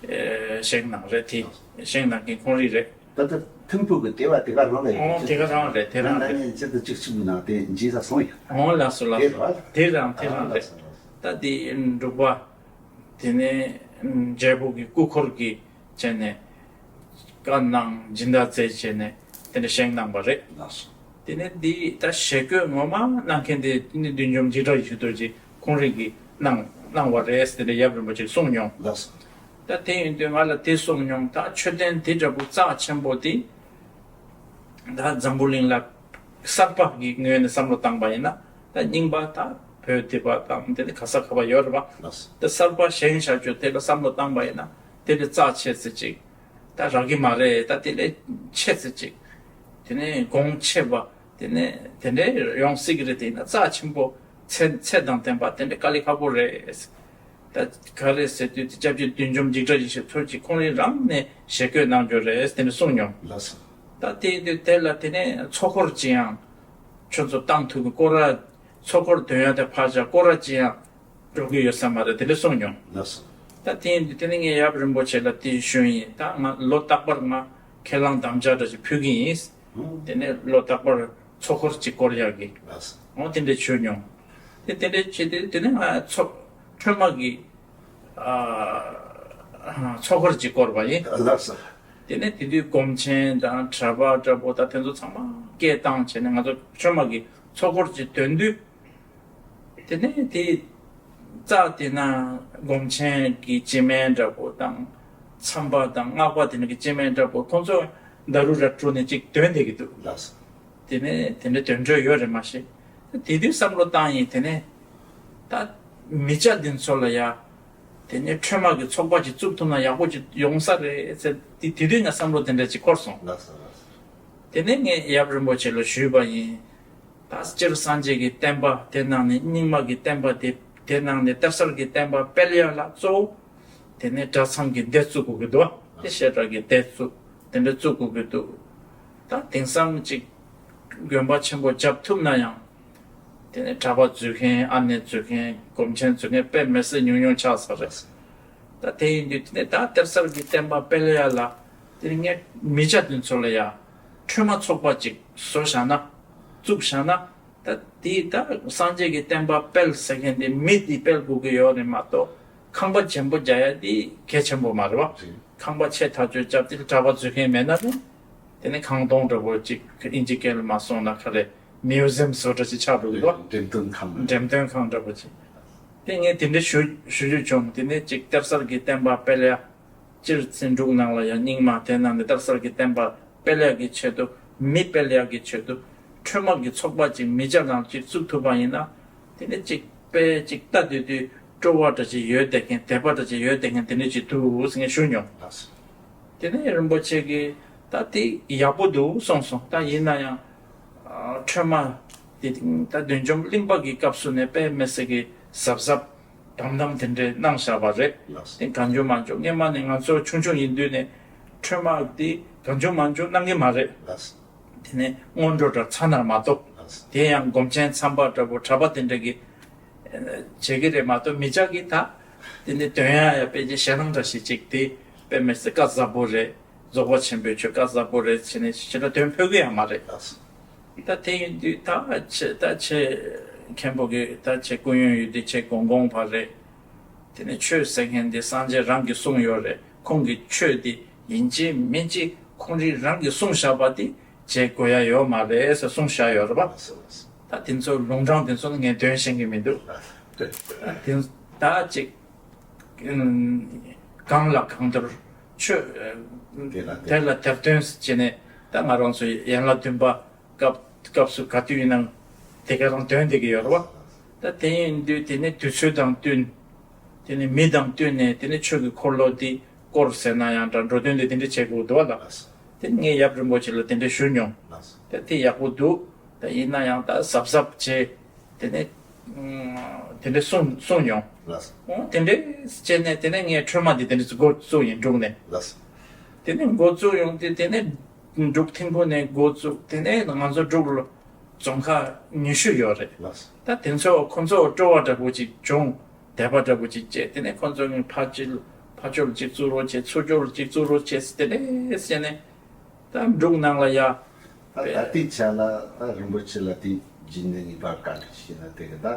ཨེ་བཞེངས་གནང་རེད། དེ་བཞེངས་གནང་མཁན་ཁོང་རང་རེད། ད་ལྟ་ཐིམ་ཕུག་གི་ལྟེ་བ་དེ་ག་རང་ལ་ཡོད། ཨོ་དེ་ག་རང་རེད། དེ་རང་རེད། ན་ནིང་ཕྱི་ཟླ་བཅུ་གཅིག་ནང་དེ་མཇལ་ས་སོང་ཡོད། ཨོ་ལགས་སོ་ལགས་སོ། དེ་རེད་བ། དེ་རང་དེ་རང་རེད། ལགས་སོ་ལགས་སོ། ད་དེ་འབྲུག་པ་དེ་ནས་རྒྱལ་པོ་གི་སྐུ་འཁོར་གྱི་བྱས་ནས་བཀའ་གནང་སྦྱིན་བདག་མཛད་བྱས་ནས་དེ་འདྲ་བཞེངས་གནང་པ་རེད། ལགས་སོ། དེ་ནས་འདི་ད་ཞལ་བཀོད་ངོ་མ་གནང་མཁན་དེ་ནི་བདུད་འཇོམས་འཇིགས་བྲལ་ཡེ་ཤེས་རྡོ་རྗེ་ཁོང་རང་གིས་གནང་གནང་བ་རེད་ཟེར་ནས་ཡབ་རིན་པོ་ཆེས་གསུངས་མྱོང་། ལགས་སོ། ད་དེ་ཡིན་དུས་ང་ལ་དེ་གསུངས་མྱོང་། ད་མཆོད་རྟེན་དེ་འདྲ་པོ་རྩ་ཆེན་པོ་དེ་ད་འཛམ་བུ་གླིང་ལ་གསར་པ་གི་ངོས་ནས་བསམ་བློ་བཏང་པ་ཡིན་ན་ད་རྙིང་པ་ད་བོད་འདི་པ་དང་དེ་ནི་ག་ས་ག་པ་ཡོད་རེད་པ། ལགས་སོ། ད་གསར་པ་བཞེངས་བཞག་རྒྱུ་དེ་ལ་བསམ་བློ་བཏང་པ་ཡིན་ན་དེ་ལས་རྩ་ཆེ་ཙི་ཅིག་ད་རག་གི་མ་རེད། ད་དེ་ལས་ཆེ་ཙི་ཅིག་དེ་ནས་གོང་ཆེ་བ་དེ་ནས་དེ་འདྲའི་ཡོང་སྲིད་ཀྱི་རེད། དེ་ཡིན་ན་རྩ་ཆེན་པོ་ཚད་ཚད་དང་ལྡན་པ་དེ་འདྲའི་དཀའ་ལས་ཁག་པོ་རེད། ད་ག་རེ་ཟེར་དུས་དེ་སྐྱབས་རྗེ་བདུད་འཇོམས་འཇིགས་བྲལ་ཡེ་ཤེས་མཚོ་སྐྱེས་ཁོང་རང་རང་ནས་ཞལ་བཀོད་གནང་རྒྱུ་རེད་དེ་འདྲ་གསུངས་མྱོང་། ལགས་སོ། ད་དེ་ཡིན་དུས་དེ་ལ་དེ་ནས་ཚོགས་འཁོར་ཅི་ཡང་ཁྱོད་ཚོ་བཏང་ཐུབ་ཀྱི་སྐོར་ར་ཚོགས་འཁོར་འདོན་ཡ་དེ་ཕར་བཞག་སྐོར་ར་ཅི་ཡང་འགྲོ་གི་ཡོད་ས་མ་རེད་དེ་འདྲ་གསུངས་མྱོང་། ལགས་སོ། ད་དེ་ཡིན་དུས་དེ་ནས་ངས་ཡབ་རིན་པོ་ཆེ་ལ་དེ་ཞུས་ཡིན། ད་ང་ལོ་རྟག་པར་ང་ཁས་བླངས་དམ་བཅའ་འདྲ་ཞིག་ཕུལ་གི་ཡིན། ཨང་། དེ་ནས་ལོ་རྟག་པར་ཚོགས་འཁོར་གཅིག་བསྐོར་ཡག་གི། ལགས་སོ། འོ་དེ་འདྲ་ཞུས་མྱོང་། དེ་དེ་འདྲ་བྱས་ཏེ་དེ་ནས་ང་ཚོགས་འཕྲོས་མ་གི་ཨ་ཚོགས་འཁོར་གཅིག་བསྐོར་བ་ཡིན། ལགས་སོ། དེ་ནས་དེ་དུས་སྒོམ་ཆེན་དང་གྲྭ་པ་འདྲ་པོ་དང་དེ་ཚོ་ཚང་མ་སྐད་བཏང་བྱས་ནས་ང་ཚོ་འཕྲོས་མ་གི་ཚོགས་འཁོར་གཅིག་འདོན་དུས། དེ་ནས་དེ་རྩ་དེ་ན་སྒོམ་ཆེན་གྱི་སྤྱི་སྨན་འདྲ་པོ་དང་མཚམས་པ་དང་སྔགས་པ་དེ་ནས་ཀྱི་སྤྱི་སྨན་འདྲ་པོ་ཁོང་ཚོ་ཌ་རུ་ར་ཀྲུ་ནས་གཅིག་འདོན་བསྡད་ཀྱི་འདུག། ལགས་སོ། དེ་ནས་དེ་འདྲ་འདོན་འགྲོ་ཡོད་རེད་མ་གཞི། དེ་དུས་བསམ་བློ་བཏང་ཡིན། དེ་ནས་ད་མི་སྐྱ་འདི་ཚོ་ལ་ཡ་དེ་ནས་འཕྲོས་མ་གི་ཚོགས་པ་ཅིག་བཙུགས་ཐུབ་ན་ཡག་པོ་ཅིག་ཡོང་ས་རེད་ཟེར་དེ་དེ་དུས་ང་བསམ་བློ་དེ་འདྲ་ཅིག་འཁོར་སོང་། ལགས་སོ་ལགས་སོ། དེ་ནས་ངས་ཡབ་རིན་པོ་ཆེ་ལ་ཞུས་པ་ཡིན། ད་སྤྱིར་སངས་རྒྱས་ཀྱི་བསྟན་པ་དེ་ནང་ནས་རྙིང་མ་གི་བསྟན་པ་དེ་དེ་ནང་ནས་གཏེར་གསར་གྱི་བསྟན་པ་སྤེལ་ཡ་ལ་གཙོ་བོ་དེ་ནས་གྲྭ་ཚང་གི་སྡེ་བཙུགས་དགོས་ཀྱི་འདུག་བ། དེ་བཤད་གྲྭ་གི་སྡེ་བཙུགས་དེ་འདྲ་བཙུགས་དགོས་ཀྱི་འདུག། ད་དེང་སང་ཅིག་དགོན་པ་ཆེན་པོ་བརྒྱབ་ཐུབ་ན་ཡང་དེ་ནས་གྲྭ་པ་འཛུལ་མཁན་ཨ་ནེ་འཛུལ་མཁན་སྒོམ་ཆེན་འཛུལ་མཁན་དཔེ་མི་སྲིད་ཉུང་ཉུང་ཆགས་ས་རེད། ད་དེ་ཡིན་དུས་དེ་ནས་ད་གཏེར་གསར་གྱི་བསྟན་པ་སྤེལ་ཡ་ལ་དེ་ནས་ངས་མི་སྐྱ་དེ་ཚོ་ལ་ཡ་འཕྲོས་མ་ཚོགས་པ་ཅིག་བཟོ་བཞག་ན་བཙུགས་བཞག་ན། ད་དེ་ད་སངས་རྒྱས་ཀྱི་བསྟན་པ་སྤེལ་ཟེར་མཁན་དེ་མི་དེ་སྤེལ་དགོས་ཀྱི་ཡོད་རེད་མ་གཏོགས་ ཁང་པ་ཆེན་པོ་རྒྱག་ཡ་དེ་གལ་ཆེན་པོ་མ་རེད་བ། རེད། ཁང་པ་ཆེ་ཐག་ཆོད་རྒྱབ་དེ་གྲྭ་པ་འཛུལ་མཁན་མེད་ན་ནི། དེ་ནི་ཁང་སྟོང་འདྲ་པོ་ཅིག་ཨིན་ཇི་སྐད་ལ་མ་སོང་ན་ག་རེ། མིའུ་ཟེམ་བཟོ་འདྲ་ཅིག་ཆགས་འགྲོ་གི་འདུག་འགྲེམས་སྟོན་ཁང་། འགྲེམས་སྟོན་ཁང་འདྲ་པོ་ཅིག་དེ་ངས་དེ་འདྲ་ཞུ་ཞུ་རྒྱུ་བྱུང་། དེ་ནས་ཅིག་གཏེར་གསར་གྱི་བསྟན་པ་སྤེལ་ཡ། སྤྱིར་ཚེ་འབྲུག་ནང་ལ་ཡང་རྙིང་མ་དེ་ནང་ནས་གཏེར་གསར་གྱི་བསྟན་པ་སྤེལ་ཡག་གི་ཆེད་དུ། མི་སྤེལ་ཡག་གི་ཆེད་དུ། འཕྲོད་མ་གི་ཚོགས་པ་ཅིག་མི་སྐྱ་ནང་ཅིག་བཙུགས་ཐུབ་པ་ཡིན་ན། དེ་ནི་ཅིག་དཔེ་ཅིག་ལྟ་དུས་དུས་སྤྲོ་བ་འདྲ་ཅིག་ཡོད་བསྡད་མཁན། དད་པ་འདྲ་ཅིག་ཡོད་བསྡད་མཁན་དེ་འདྲ་ཅིག་འདུག་ཟེར་ངས་ཞུ་མྱོང་། དེ་ནས་རིན་པོ་ཆེ་གིས་ད་དེ་ཡག་པོ་འདུག་གསུངས་སོང་། ད་ཡིན་ན་ཡང་། ཨ། འཕྲོད་མ་དེ་ད་བདུད་འཇོམས་གླིང་པ་གི་སྐབས་སུ་ནས་དཔེ་མི་སྲིད་ཀྱི་གཟབ་གཟབ་དམ་དམ་དེ་འདྲས་གནང་བཞག་པ་རེད། ལགས། དེ་གང་བྱུང་མང་བྱུང་སྔོན་མ་ནས་ང་ཚོ་ཆུང་ཆུང་ཡིན་དུས་ནས་འཕྲོད་མ་དེ་གང་བྱུང་མང་བྱུང་གནང་གི་མ་རེད། ལགས། དེ་ནས་སྔོན་འགྲོ་འདྲ་ཚ་ནར་མ་གཏོགས། ལགས། དེ་ཡང་སྒོམ་ཆེན་མཚམས་པ་འདྲ་པོ་གྲྭ་པ་དེ་འདྲ་གི་བྱེད་ཀྱི་རེད་མ་གཏོགས། མི་སྐྱ་གི་ད་དེ་ནས་འདོན་ཡ་ཡ་དཔེ་ཅིག་ཞེད་སྣང་འདྲ་ཞིག་ཅིག་དེ་དཔེ་མི་སྲིད་བཀའ་ཟབ་པོ་རེད། རྫོགས་པ་ཆེན་པོའི་ཆོས་བཀའ་ཟབ་པོ་རེད་བྱས་ནས་ཞེ་དྲག་འདོན་ཕོད་ཀྱི་ཡང་མ་རེད། ལགས། ད་དེ་ཡིན་དུས་ད་ཆེ་ད་ཆེ་མཁན་པོ་གི་ད་ཆེ་སྐུ་ཡོན་ཡོད་དེ་ཆེ་དགོངས་དགོངས་པ་རེད། དེ་ནས་ཆོས་ཟེར་མཁན་དེ་སངས་རྒྱས་རང་གིས་གསུངས་ཡོད་རེད། ཁོང་གི་ཆོས་དེ་ཡིན་གཅིག་མིན་གཅིག་ཁོང་རང་རང་གིས་གསུངས་བཞག་པ་དེ་བྱེད་དགོས་ཡ་ཡོད་མ་རེད་ཟེར་གསུངས་བཞག་ཡོད་རེད་པ། ད་དེ་ཚོ་ལུང་དྲངས་དེ་ཚོ་ནི་ངས་འདོན་ཤེས་ཀྱི་མི་འདུག་ད་དེ་ད་ཅིག་ཨུམ། གང་ལ་གང་འདོད་ཆོས། དེ་ལ་དེ་དེ་ལ་དེར་སྟོན་བྱས་ནས་ད་ང་རང་ཚོ་ཡན་ལག་བདུན་པ་སྐབས་སྐབས་སུ་ག་དུས་ཡིན་ནའང་དེ་ག་རང་འདོན་བསྡད་ཀྱི་ཡོད་རེད་བ། ད་དེ་ཡིན་དུས་དེ་ནི་དུས་ཚོད་དང་བསྟུན། དེ་ནི་མི་དང་བསྟུན་ནས་དེ་ནི་ཆོས་ཀྱི་འཁོར་ལོ་འདི་བསྐོར་ཟེར་ན་ཡང་འདྲ། འགྲོ་དོན་འདི་དེ་འདྲ་བྱེད་དགོས་འདུག་བ་ལགས། དེ་ངས་ཡབ་རིན་པོ་ཆེ་ལ་དེ་འདྲ་ཞུས་མྱོང་། ད་དེ་ཡག་པོ་འདུག་ད་ཡིན་ན་ཡང་ད་གཟབ་གཟབ་བྱེད། དེ་ནས་ཨུམ། དེ་འདྲ་གསུངས་གསུངས་མྱོང་། ལགས། འོ་དེ་འདྲ་བྱས་ནས་དེ་ནས་ངས་འཕྲོད་མ་འདི་དེ་འདྲ་འགོ་བཙུགས་ཡིན་འབྲུག་ནས། ལགས། དེ་ནས་འགོ་བཙུགས་ཡོང་དུས་དེ་ནས་འབྲུག་ཐིམ་ཕུག་ནས་འགོ་བཙུགས། དེ་ནས་ང་ཚོ་འབྲུག་ལ་རྫོང་ཁག་ཉི་ཤུ་ཡོད་རེད། ལགས། ད་དེ་ཚོ་ཁོ་ཚོ་སྤྲོ་བ་འདྲ་པོ་ཅིག་བྱུང་། དད་པ་འདྲ་པོ་ཅིག་སྐྱེས། དེ་ནས་ཁོ་ཚོ་ངས་ཕར་ཅིག་ཕར་ཕྱོགས་ལ་ཅིག་བཙུགས་རོགས་བྱེད། ཚུར་ཕྱོགས་ལ་ཅིག་བཙུགས་རོགས་བྱེད་ཟེར་དེ་འདྲ་བྱས་ནས། ད་འབྲུག་ནང་ལ་ཡ། ད་ད་ལྟའི་ཆ་ལ་ད་རིན་པོ་ཆེ་ལ་དེ་རྗེས་ནས་ངེས་པར་བཀའ་འདྲི་ཞུས་ན། དེ་གི་ད་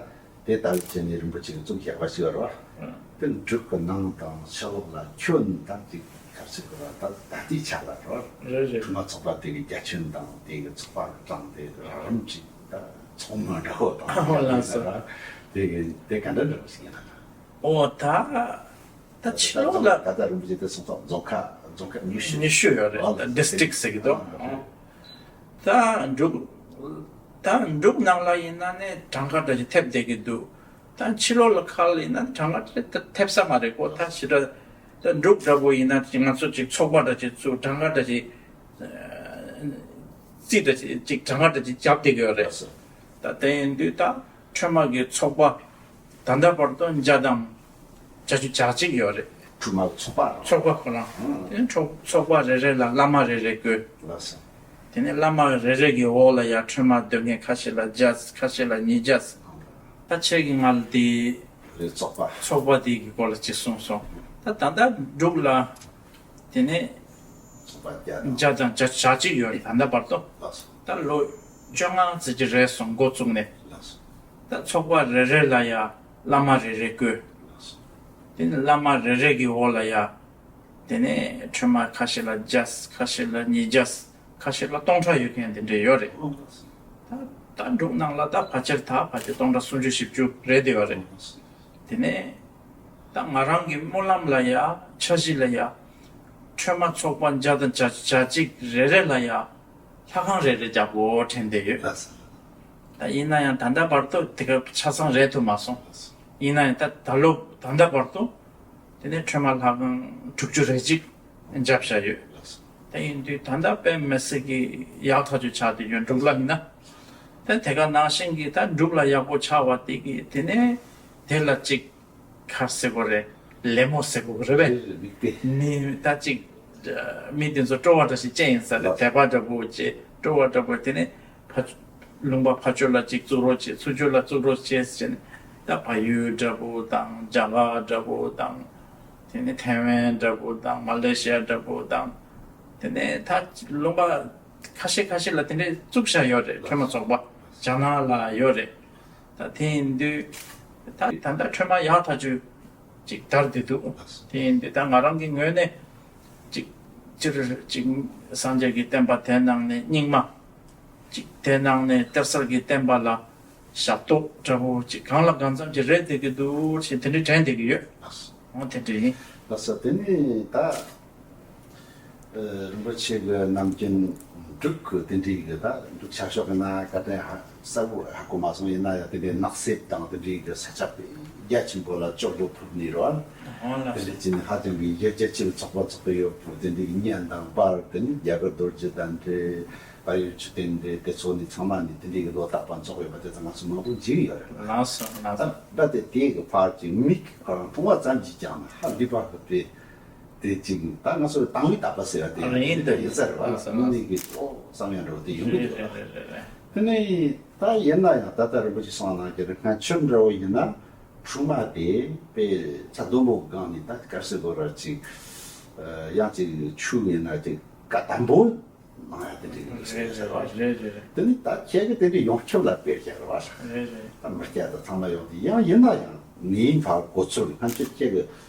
དེ་ལྟ་བུ་བྱས་ནས་རིན་པོ་ཆེ་གི་གཙུག་བཞག་པ་ཞིག་ཡོད་རེད་བ། དེ་འབྲུག་གི་ནང་དང་ཕྱི་ལོགས་ལ་ཁྱོན་ནས་ད་ཅིག་ག་རེ་ཟེར་དགོས་རེད། ད་ད་ལྟའི་ཆ་ལ་རེད་བ། རེད་རེད། འཕྲོད་མ་ཚོགས་པ་དེ་གི་རྒྱ་ཁྱོན་དང་དེ་གི་ཚོགས་པ་གི་གྲངས་དེ་རགས་རིམ་ཅིག་ད་ཚང་མ་འདྲ་བོ་དང་། ཨོ་ལགས་སོ། དེ་གི་དེ་ག་འདྲ་འདྲ་བོ་ཞིག་ཡིན་ན། ཨོ་ད། ད་ཕྱི་ལོགས་ལ། ད་ལྟ་རིན་པོ་ཆེ་དེ་སོང་ཙང་རྫོང་ཁག་རྫོང་ཁག་ཉི་ཤུ། ཉི་ཤུ་ཡོད་རེད། ཨ་ད་ཌིས་ཊིག་ཟེར་གྱི་འདུག་ཨ་ད་འབྲུག་ད་འབྲུག་ནང་ལ་ཡིན་ན་ནི་གྲངས་ཀ་འདྲ་ཞིག་ཐེབས་བསྡད་ཀྱི་འདུག་ད་ཕྱི་ལོགས་ལ་ཁག་ལ་ཡིན་ན་གྲངས་ཀ་ཐེབས་ཐེབས་ས་མ་རེད་ཀོ། ད་ཞེ་དྲག་ད་འབྲུག་འདྲ་པོ་ཡིན་ན་ཅིག་ང་ཚོ་ཅིག་ཚོགས་པ་འདྲ་ཞིག་བཙུགས། གྲངས་ཀ་འདྲ་ཞིག་རྩིས་འདྲ་ཞིག་ཅིག་གྲངས་ཀ་འདྲ་ཞིག་བརྒྱབ་བསྡད་ཀྱི་ཡོད་རེད། ད་དེ་ཡིན་དུས་ད། འཕྲོད་མ་གི་ཚོགས་པ་ད་ལྟ་བར་དུ་བརྒྱ་དང་བརྒྱད་ཅུ་གྱ་གཅིག་ཡོད་རེད། འཕྲོད་མ་ཚོགས་པ་རང་། ཚོགས་པ་ཁོ་རང་། ཨང་། དེ་ཚོགས་ཚོགས་པ་རེ་རེ་ལ་བླ་མ་རེ་རེ་བསྐོས། ལགས་སོ། དེ་ནས་བླ་མ་རེ་རེ་གི་འོག་ལ་ཡ་འཕྲོད་མ་འདོན་མཁན་ཁ་ཤས་ལ་བརྒྱ། ཁ་ཤས་ལ་ཉིས་བརྒྱ། ད་ཁྱེད་ཀྱིས་ང་ལ་དེ་རེད། ཚོགས་པ། ཚོགས་པ་དེ་གི་སྐོར་ལ་ཅིག་གསུངས་སོང་། ད་ད་ལྟ་འབྲུག་ལ། དེ་ནས་ཚོགས་པ་བརྒྱ་དང་བརྒྱ་དང་བརྒྱ་ཆ་གཅིག་ཡོད་རེད་ད་ལྟ་བར་དུ། ལགས་སོ། ད་ལོ་བཅོ་ལྔ་ཙམ་ཅིག་རེད་སོང་འགོ་བཙུགས་ནས། ལགས་སོ། ད་ཚོགས་པ་རེ་རེ་ལ་ཡ་བླ་མ་རེ་རེ་བསྐོས། ལགས་སོ། དེ་ནས་བླ་མ་རེ་རེ་གི་འོག་ལ་ཡ། དེ་ནས་འཕྲོད་མ་ཁ་ཤས་ལ་བརྒྱ། ཁ་ཤས་ལ་ཉིས་བརྒྱ། ཁ་ཤས་ལ་སྟོང་ཕྲག་ཡོད་མཁན་དེ་འདྲ་ཡོད་རེད། ད་ད་འབྲུག་ནང་ལ་ད་ཕལ་ཆེར་ད་ཕལ་ཆེར་སྟོང་ཕྲག་སུམ་ཅུ་བཞི་བཅུ་རེད་བསྡད་ཡོད་རེད། དེ་ནས་ད་ང་རང་གི་སྨོན་ལམ་ལ་ཡ། འཆར་གཞི་ལ་ཡ། འཕྲོད་མ་ཚོགས་པ་བརྒྱ་དང་བརྒྱ་ཆ་གཅིག་རེ་རེ་ལ་ཡ། ལྷ་ཁང་རེ་རེ་རྒྱག་དགོས་དྲན་བསྡད་ཡོད། ལགས་སོ། ད་ཡིན་ན་ཡང་ད་ལྟ་བར་དུ་དེ་ག་ཆ་ཚང་རེད་ཐུབ་མ་སོང་། ཡིན་ན་ཡང་ད་ད་ལོ་ད་ལྟ་བར་དུ་དེ་ནས་འཕྲོད་མ་ལྷ་ཁང་དྲུག་ཅུ་རེ་གཅིག་བརྒྱབ་བཞག་ཡོད། ལགས་སོ། ད་ཡིན་དུས་ད་ལྟ་དཔེ་མི་སྲིད་ཀྱི་ཡག་ཐག་ཆོད་ཆགས་བསྡད་ཡོད་འབྲུག་ལ་ཡིན་ན། ད་དེ་ག་ནང་བཞིན་གྱི་ད་འབྲུག་ལ་ཡག་པོ་ཆགས་པ་དེ་གི་དེ་ནས་དེ་ལ་གཅིག་ག་རེ་ཟེར་དགོས་རེད། ལད་མོ་ཟེར་དགོས་རེད་པས། རེད་རེད། མིག་དཔེ། ནི་ད་ཅིག་མི་དེ་ཚོ་སྤྲོ་བ་འདྲ་ཞིག་ཅན་ཡིན་ས་རེད། ལགས། དད་པ་འདྲ་པོ་བྱེད། སྤྲོ་བ་འདྲ་པོ། དེ་ནས་ཕ་ལུང་པ་ཕ་ཕྱོགས་ལ་ཅིག་བཙུགས་རོགས་བྱེད། ཚུར་ཕྱོགས་ལ་བཙུགས་རོགས་བྱེད་ཟེར་ནས། ད་བལ་ཡུལ་འདྲ་པོ་དང་། རྒྱ་གར་འདྲ་པོ་དང་། དེ་ནས་ཐའེ་ཝན་འདྲ་པོ་དང་། མ་ལེ་ཤི་ཡ་འདྲ་པོ་དང་། དེ་ནས་ད་ལུང་པ་ཁ་ཤས་ཁ་ཤས་ལ་དེ་འདྲས་བཙུགས་བཞག་ཡོད་རེད། འཕྲོད་མ་ཚོགས་པ་རྒྱ་ནག་ལ་ཡོད་རེད། ད་དེ་ཡིན་དུས་ད་ད་ལྟ་འཕྲོད་མ་ཡག་ཐག་ཆོད་ ཅིག་དར་བསྡད་འདུག་དེ་ཡིན་དུས་ད་ང་རང་གི་ངོས་ནས་ཅིག་སྤྱིར་ཅིག་སངས་རྒྱས་ཀྱི་བསྟན་པ་དེ་ནང་ནས་རྙིང་མ། ཅིག་དེ་ནང་ནས་གཏེར་གསར་གྱི་བསྟན་པ་ལ་ཞབས་ཏོག་འདྲ་པོ་ཅིག་གང་ལ་གང་འཚམ་ཅིག་རེད་བསྡད་ཀྱི་འདུག་ཅེས་དེ་འདྲའི་དྲན་བསྡད་ཀྱི་ཡོད། འོ་དེ་འདྲ་ཡིན། ལགས་སོ། དེ་ནས་ད་རིན་པོ་ཆེ་གི་ནམ་རྒྱུན་འབྲུག་གི་དེ་འདྲའི་གི་ད་འབྲུག་ཆ་ཤོག་གི་ན་བཀའ་དྲིན་ཧ་གསལ་པོ་ཧ་གོ་མ་སོང་། ཡིན་ན་ཡང་དེ་འདྲའི་ནགས་གསེབ་དང་དེ་འདྲའི་གི་ས་ཆ་དཔེ་རྒྱ་ཆེན་པོ་ལ་ལྕོག་རྒྱུ་ཕུབ་ནི་རོ། འོ་ལགས་སོ། དེ་འདྲའི་ཅི་ནི་ཧ་ཅང་གི་གཞི་རྒྱ་ཆེ་བའི་ཚོགས་པ་ཚོགས་པའི་ཡོད་པོ་དེ་འདྲའི་གི་གཉེན་དང་པར་དེ་ནི་རྒྱ་གར་རྡོ་རྗེ་དང་འབྲེལ། བལ་ཡུལ་མཆོད་རྟེན་འདི་དེ་ཚོ་ནི་ཚང་མ་ནི་དེ་འདྲའི་གི་ལོ་རྟག་པ་འཚོགས་ཡོད་པ་དེ་ཚོ་ང་ཚོ་མང་པོ་མཇལ་ཡོད་རེད། ལགས་སོ་ལགས་སོ། ད་ད་དེ་དེ་གི་ཕར་གྱི་མིག་གི་ཁོ་རང་མཐོང་བ་ཙམ་གྱིས་ཀྱང་ཧ་ལས་པ་གི་དཔེ་དེ་གཅིག་ད་ང་ཚོ་དང་བའི་བཏགས་པ་ཟེར་བ་དེ་རེད་ཡིན་ད་ཡིན་ས་རེད་བ། ལགས་སོ་དངོས་གནས་ཀྱི་ཨོ་བསམ་ཡང་འགྲོ་དེ་ཡོང་གི་འདུག་རེད་རེད་རེད། དེ་ནས་ད་ཡིན་ན་ཡང་ད་ལྟ་རིན་པོ་ཆེ་གསུངས་ནང་གི་རིགས་ཁ་ཆུ་འདྲ་བོ་ཡིན་ན་ཁྲུས་མ་དེ་དཔེ་ཚ་དུམ་བུ་གི་སྒང་ནས་ད་གར་སི་གོ་ར་གཅིག་ཡང་གཅིག་ཆུ་ཡིན་ན་གཅིག་ཀ་དམ་པོ། མང་ཡ་དེ་འདྲའི་ཡོད་ཟེར་བ་རེད། རེད་རེད། དེ་ནི་ད་ཁྱེད་ཀྱི་དེ་འདྲའི་ཡོངས་ཁྱབ་ལ་དཔེ་བཞག་རེད་བ། རེད་རེད། ད་མི་སྐྱ་དང་ཚང་མ་ཡོང་དུས་ཡང་ཡིན་ན་ཡང་ངའི་ཕར་གོ་ཚུལ་སྔ་ཕྱིར་ཁྱེད་ཀྱི་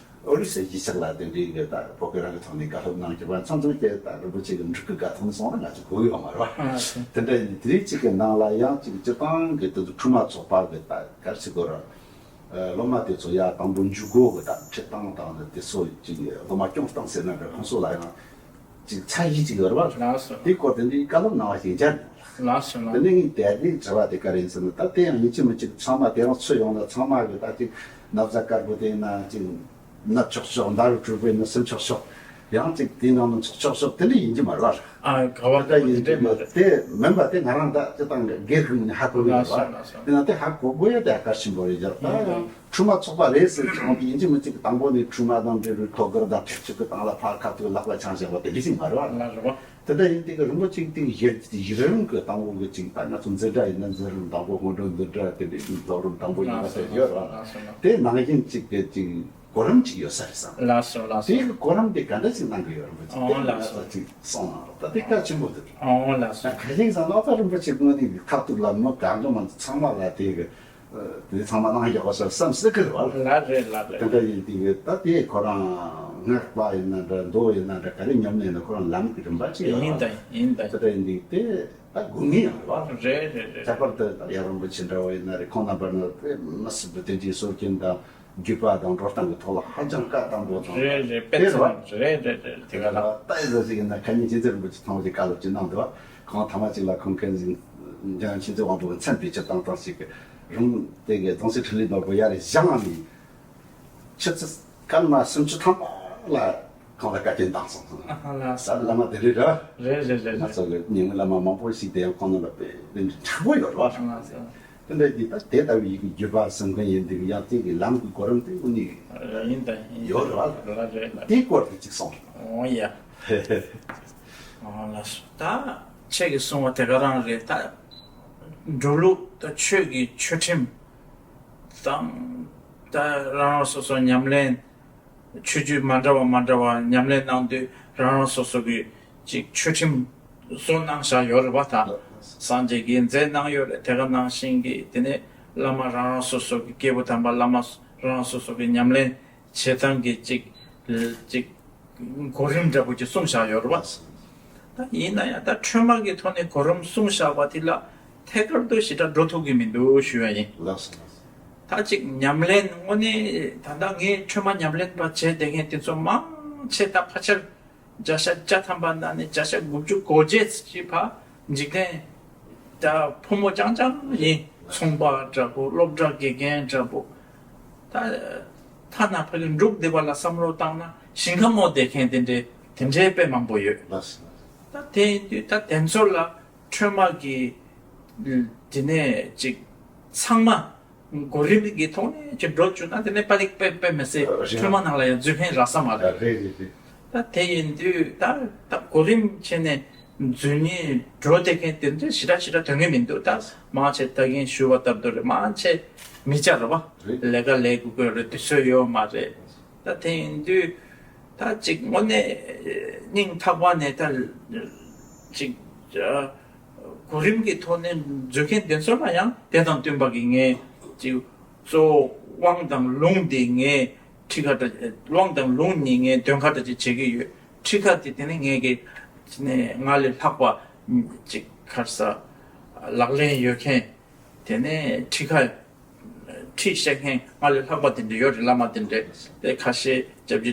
ཨོ་རི་སའི་གཞིས་ཆགས་ལ་དེ་འདྲའི་གི་ད་བོད་སྐད་རང་གི་ཐོག་ནས་བཀའ་སློབ་གནང་རྒྱུ་བ་མཚམས་མཚམས་ཁྱེད་ད་རིན་པོ་ཆེ་གི་འབྲུག་གི་དགའ་ཐོག་ནས་སོང་ན་ང་ཚོ་གོ་ཡོད་མ་རེད་བ། ཨ་ཙི། དེ་འདྲ་ཡིན་དུས་དེ་རིགས་གཅིག་གི་ནང་ལ་ཡང་གཅིག་སྤྱི་བཏང་གི་དེ་ཚོ་ཁྲུས་མ་ཚོགས་པ་གི་ད་ག་རེ་ཟེར་དགོས་ར། སློབ་མ་དེ་ཚོ་ཡར་དང་པོ་འཇུག་སྒོ་གི་ད་ཁྲིད་སྟངས་དང་དེ་ཚོ་གཅིག་སློབ་མ་སྐྱོང་སྟངས་ཟེར་ན་འདྲ་ཁོང་ཚོ་ལ་ཡང་། ཅིག་ཚ་གཞི་ཅིག་ཡོད་རེད་བ། ལགས་སོ། དེའི་སྐོར་དེ་འདྲའི་བཀའ་སློབ་གནང་བ་ཞིག་མཇལ་འདུག་ལགས་སོ་ལགས། དེ་ནས་ངས་དེ་རིང་དྲི་བ་དེ་ག་རེ་ཡིན་ཟེར་ན་ད་དེ་ཡང་ཡིན་གཅིག་མིན་གཅིག་ཚང་མ་དེ་རང་ཚོ་ཡོང་ན་ཚང་མ་གི་ད་ཅིག་ན་བཟའ་དཀར་པོ་དེ་ཡིན་ན་ཅིག་ན་ཆོག་ཆོག་མདའ་རུ་གྲུ་པོ་ཡིན་ན་སེམས་ཆོག་ཆོག་ཡང་ཅིག་དེ་ནང་ན་ཚོགས་ཆོག་ཆོག་དེ་འདྲ་ཡིན་གྱི་མ་རེད་བ། ཨ་ག་བ་ད་ཡིན་གྱི་མ་རེད། དེ་མིན་པ་དེ་ང་རང་ད་སྤྱི་བཏང་གི་སྒེར་གྱི་ངོས་ནས་ཧ་གོ་གི་ཡོད་བ། ལགས་སོ་ལགས་སོ། དེ་ན་དེ་ཧ་གོ་དགོས་ཡ་དེ་ཧ་གལ་ཆེན་པོ་རེད་ཡ། ད་ཡང་ཁྲུས་མ་ཚོགས་པ་རེད་ཟེར་ཀྱང་ཡིན་གཅིག་མིན་གཅིག་དང་པོ་ནས་ཁྲུས་མ་དང་འབྲས་བུའི་ཐོད་དཀར་དང་ཐེག་ཆུ་གི་སྟེང་ལ་ཕར་ཁ་ཐུག་ལག་པ་འཆང་བྱས་པ་དེ་འདྲ་ཞིག་མ་རེད་བ། ལ་རེད་བ། དེ་འདྲ་ཡིན་དུས་ཀྱི་རིན་པོ་ཆེ་དེ་གཞི་གཞི་རིམ་གྱི་དང་པོ་གི་ཅིག་ད་ང་ཚོ་འཛིན་གྲྭ་ཡིན་ན་འཛིན་རིམ་དང་པོ་སྔོན་འགྲོ་འཛིན་གྲྭ་དེ་འདྲའི་སློབ་རིམ་དང་པོ་ཡིན་པ་དེ་ཡོད་རེད་བ། དེ་ནང་བཞིན་ཅིག་གི་ཅིག་གོ་རིམ་ཅིག་ཡོད་ས་རེད་བསམ། ལགས་སོ་ལགས་སོ། དེ་གི་གོ་རིམ་དེ་ག་འདྲ་ཞིག་གནང་གི་ཡོད་རིན་པོ་ཆེ་དེ་ལ་ས་ཅིག་གསུངས་གནང་རོགས། ད་དེ་གལ་ཆེན་པོ་འདུག་ཨོ་ལགས་སོ། ད་ག་ཞིག་བསམ་ན་ད་རིན་པོ་ཆེ་དངོས་གནས་ཀྱི་ཁ་ཐུག་ལ་མི་ག་འདྲ་མ་འདུག་ཚང་མ་ལ་དེ་གི་དེ་ཚང་མ་གནང་རྒྱག་པ་སོགས་བསམ་སྲིད་ཀྱི་རེད་བ། ལ་རེད་ལ་རེད། དེ་འདྲ་ཡིན་དུས་ད་དེ་ཁོ་རང་སྔགས་པ་ཡིན་ན་འདྲ་མདོ་ཡིན་ན་འདྲ་ག་རེ་ཉམས་ལེན་ན་ཁོ་རང་ལམ་གྱི་རིམ་པ་ཅིག་ཡོད་ཡིན་ད་ཡིན་ད། དེ་འདྲ་ཡིན་དུས་དེ་ད་དགོས་ངེས་ཡང་རེད་བ། རེད་རེད་རེད། ཁྱད་པར་དུ་ད་ཡ་རིན་པོ་ཆེ་འདྲ་བོ་ཡིན་ན་རེད། ཁོང་རྣམ་པ་ནི་དཔེ་མི་སྲིད་པའི་དེ་འདྲའི་སྲོལ་རྒྱུན་དང་བརྒྱུད་པ་དང་འགྲོ་སྟངས་ཀྱི་ཐོག་ལ་ཧ་ཅང་བཀའ་བརྟན་པོ་དང་རེད་རེད། དཔེ་དེ་རེད་བ། ཚང་རེད་རེད་རེད། དེ་ག་ལ་ད་ཡི་ཟ་ཞིག་ཡིན་ན་ཁ་ཉིན་མཁྱེན་བརྩེ་རིན་པོ་ཆེ་ཚང་མ་ཅིག་བཀའ་སློབ་ཅིག་གནང་འདུག་བ། ཁོང་ཐ་མ་གཅིག་ལ་ཁོང་མཁན་ཟིན་འཇང་མཁྱེན་བརྩེ་དབང་པོ་གི་མཚན་བེད་སྤྱོད་བཏང་སྟངས་ཤིག་གི་རུང་དེ་གའི་གདུང་སྲས་འཕྲིན་ལས་ནོར་བུ་ཡར་བཞེངས་ནས་ཆུ་ཚོད་སྐར་མ་སུམ་ཅུ་ཐམ་པ་ལ་ཁོང་ལ་བཀའ་བཀྱོན་བཏང་སོང་། ཨ་ལ་ས་བླ་མ་དེ་རེད་ར། རེད་རེད་རེད་ང་རེད། ཚོ་གི་ཉིན་བླ་མ་མང་པོ་ཞིག་དེ་ཡང་ཁོང་རྣམས་ལ་དཔེ་དེ་འདྲ་དྲག་པོ་ཡོད་རེད་བ། ཨ་ལ་ས། དེ་འདྲ་གྱི་ད་དེ་ལྟ་བུའི་གི་བརྒྱུད་པ་གསུང་མཁན་ཡིན་དུས་ཡང་དེ་གི་ལམ་གྱི་གོ་རིམ་དེ་དངོས་གནས་ཡིན་ད་ཡིན་ཡོད་རེད་བ། རེད་རེད། དེའི་སྐོར་དུ་གཅིག་གསུངས། འོ་ཡ། ཨ་ལ་ད་ཁྱེད་ཀྱིས་གསུངས་པ་དེ་ག་རང་རེད། ད་འགྲོ་ལུགས་ད་ཆོས་ཀྱི་ཆོས་ཁྲིམས་དང་ད་རང་རང་སོ་སོ་ཉམས་ལེན་ཆོས་བརྒྱུད་མ་འདྲ་བ་མ་འདྲ་བ་ཉམས་ལེན་གནང་དུས་རང་རང་སོ་སོ་གི་ཅིག་ཆོས་ཁྲིམས་བཟོ་གནང་བཞག་ཡོད་རེད་བ། ད་སངས་རྒྱས་ཀྱིས་མཛད་གནང་ཡོད་རེད། དེ་ག་ནང་བཞིན་གྱི་དེ་ནས་བླ་མ་རང་རང་སོ་སོ་གི་སྐྱེས་བུ་དམ་པ་བླ་མ་རང་རང་སོ་སོ་གི་ཉམས་ལེན་བྱེད་སྟངས་ཀྱི་ཅིག་ཅིག་གོ་རིམ་འདྲ་པོ་ཅིག་གསུངས་བཞག་ཡོད་རེད་བ། ད་ཡིན་ན་ཡང་ད་ཁྲོས་མ་གི་ཐོག་ནས་གོ་རིམ་གསུངས་བཞག་པ་དེ་ལ་ཐད་ཀར་དུ་ཞེ་དྲག་འགྲོ་ཐུབ་ཀྱི་མི་འདུག་ཞུ་ཡ་ཡིན། ལགས་སོ། ད་ཅིག་ཉམས་ལེན་དངོས་གནས་ད་ལྟ་ངས་ཁྲོས་མ་ཉམས་ལེན་པ་བྱས་བསྡད་མཁན་དེ་ཚོ་མང་ཆེ་ད་ཕལ་ཆེར་བརྒྱ་ཆ་བརྒྱ་ཐམ་པ་ནང་ནས་བརྒྱ་ཆ་དགུ་བཅུ་གོ་བརྒྱད་ཅིག་ཕ་འཇིག་རྟེན་ད་ཕོ་མོ་རྐྱང་རྐྱང་ཡིན། ཚོང་པ་འདྲ་པོ་སློབ་གྲྭ་དགེ་རྒན་འདྲ་པོ། ད་ཐ་ན་ཕ་གི་འབྲུག་འདི་པ་ལ་བསམ་བློ་བཏང་ན་ཞིང་ཁ་རྨོ་བསྡད་མཁན་དེ་འདྲའི་དེ་འདྲའི་དཔེ་མང་པོ་ཡོད། ལགས་སོ། ད་དེ་ཡིན་དུས་ད་དེ་ཚོ་ལ་ཁྲོས་མ་གི་དེ་ནས་ཅིག་ཚང་མ་གོ་རིམ་གྱི་ཐོག་ནས་ཅིག་འགྲོ་བཅུག་ན་དེ་ནས་པ་ལིག་དཔེ་དཔེ་མི་སྲིད་རེད། ཁྲོས་མ་ནང་ལ་ཡང་འཛུལ་མཁན་རག་ས་མ་རེད། རེད་རེད་རེད། ད་དེ་ཡིན་དུས་ད་ད་གོ་རིམ་བྱས་ནས་འཛུལ་ནས་འགྲོ་བསྡད་མཁན་དེ་ཚོ་ཞེ་དྲག་ཞེ་དྲག་དོན་གྱི་མི་འདུག་ད་མང་ཆེ་ད་གིན་ཞུ་བ་ལྟར་དུ་རེད། མང་ཆེ་མི་བཅར་བ་རེད། ལས་ཀ་ལས་དགོས་དགོས་རེད། དུས་ཚོད་ཡོད་མ་རེད། ད་དེ་ཡིན་དུས་ད་ཅིག་དངོས་གནས་སྙིང་ཐག་པ་ནས་ད་ཅིག་གོ་རིམ་གྱི་ཐོག་ནས་འཛུལ་མཁན་དེ་ཚོ་ལ་ཡང་དེ་དང་བསྟུན་པ་གི་ངས་ཅིག་གཙོ་བོ་དབང་དང་ལུང་དེ་ངས་ ཁྲིད་ཁ་འདྲ་དབང་དང་ལུང་གཉིས་ངས་འདོན་ཁ་འདྲ་ཅིག་བྱེད་ཀྱི་ཡོད། ཁྲིད་ཁ་དེ་དེ་ནས་ངས་ཀྱི་ནས་ང་ལས་ལྷག་པ་ཅིག་ག་རེ་ཟ་ལག་ལེན་ཡོད་མཁན། དེ་ནས་ཁྲིད་ཁ་ཁྲིད་བཤད་མཁན་ང་ལས་ལྷག་པ་དེ་འདྲ་ཡོད་རེད། བླ་མ་དེ་འདྲ་དེ་ཁ་ཤས་སྐྱབས་རྗེ་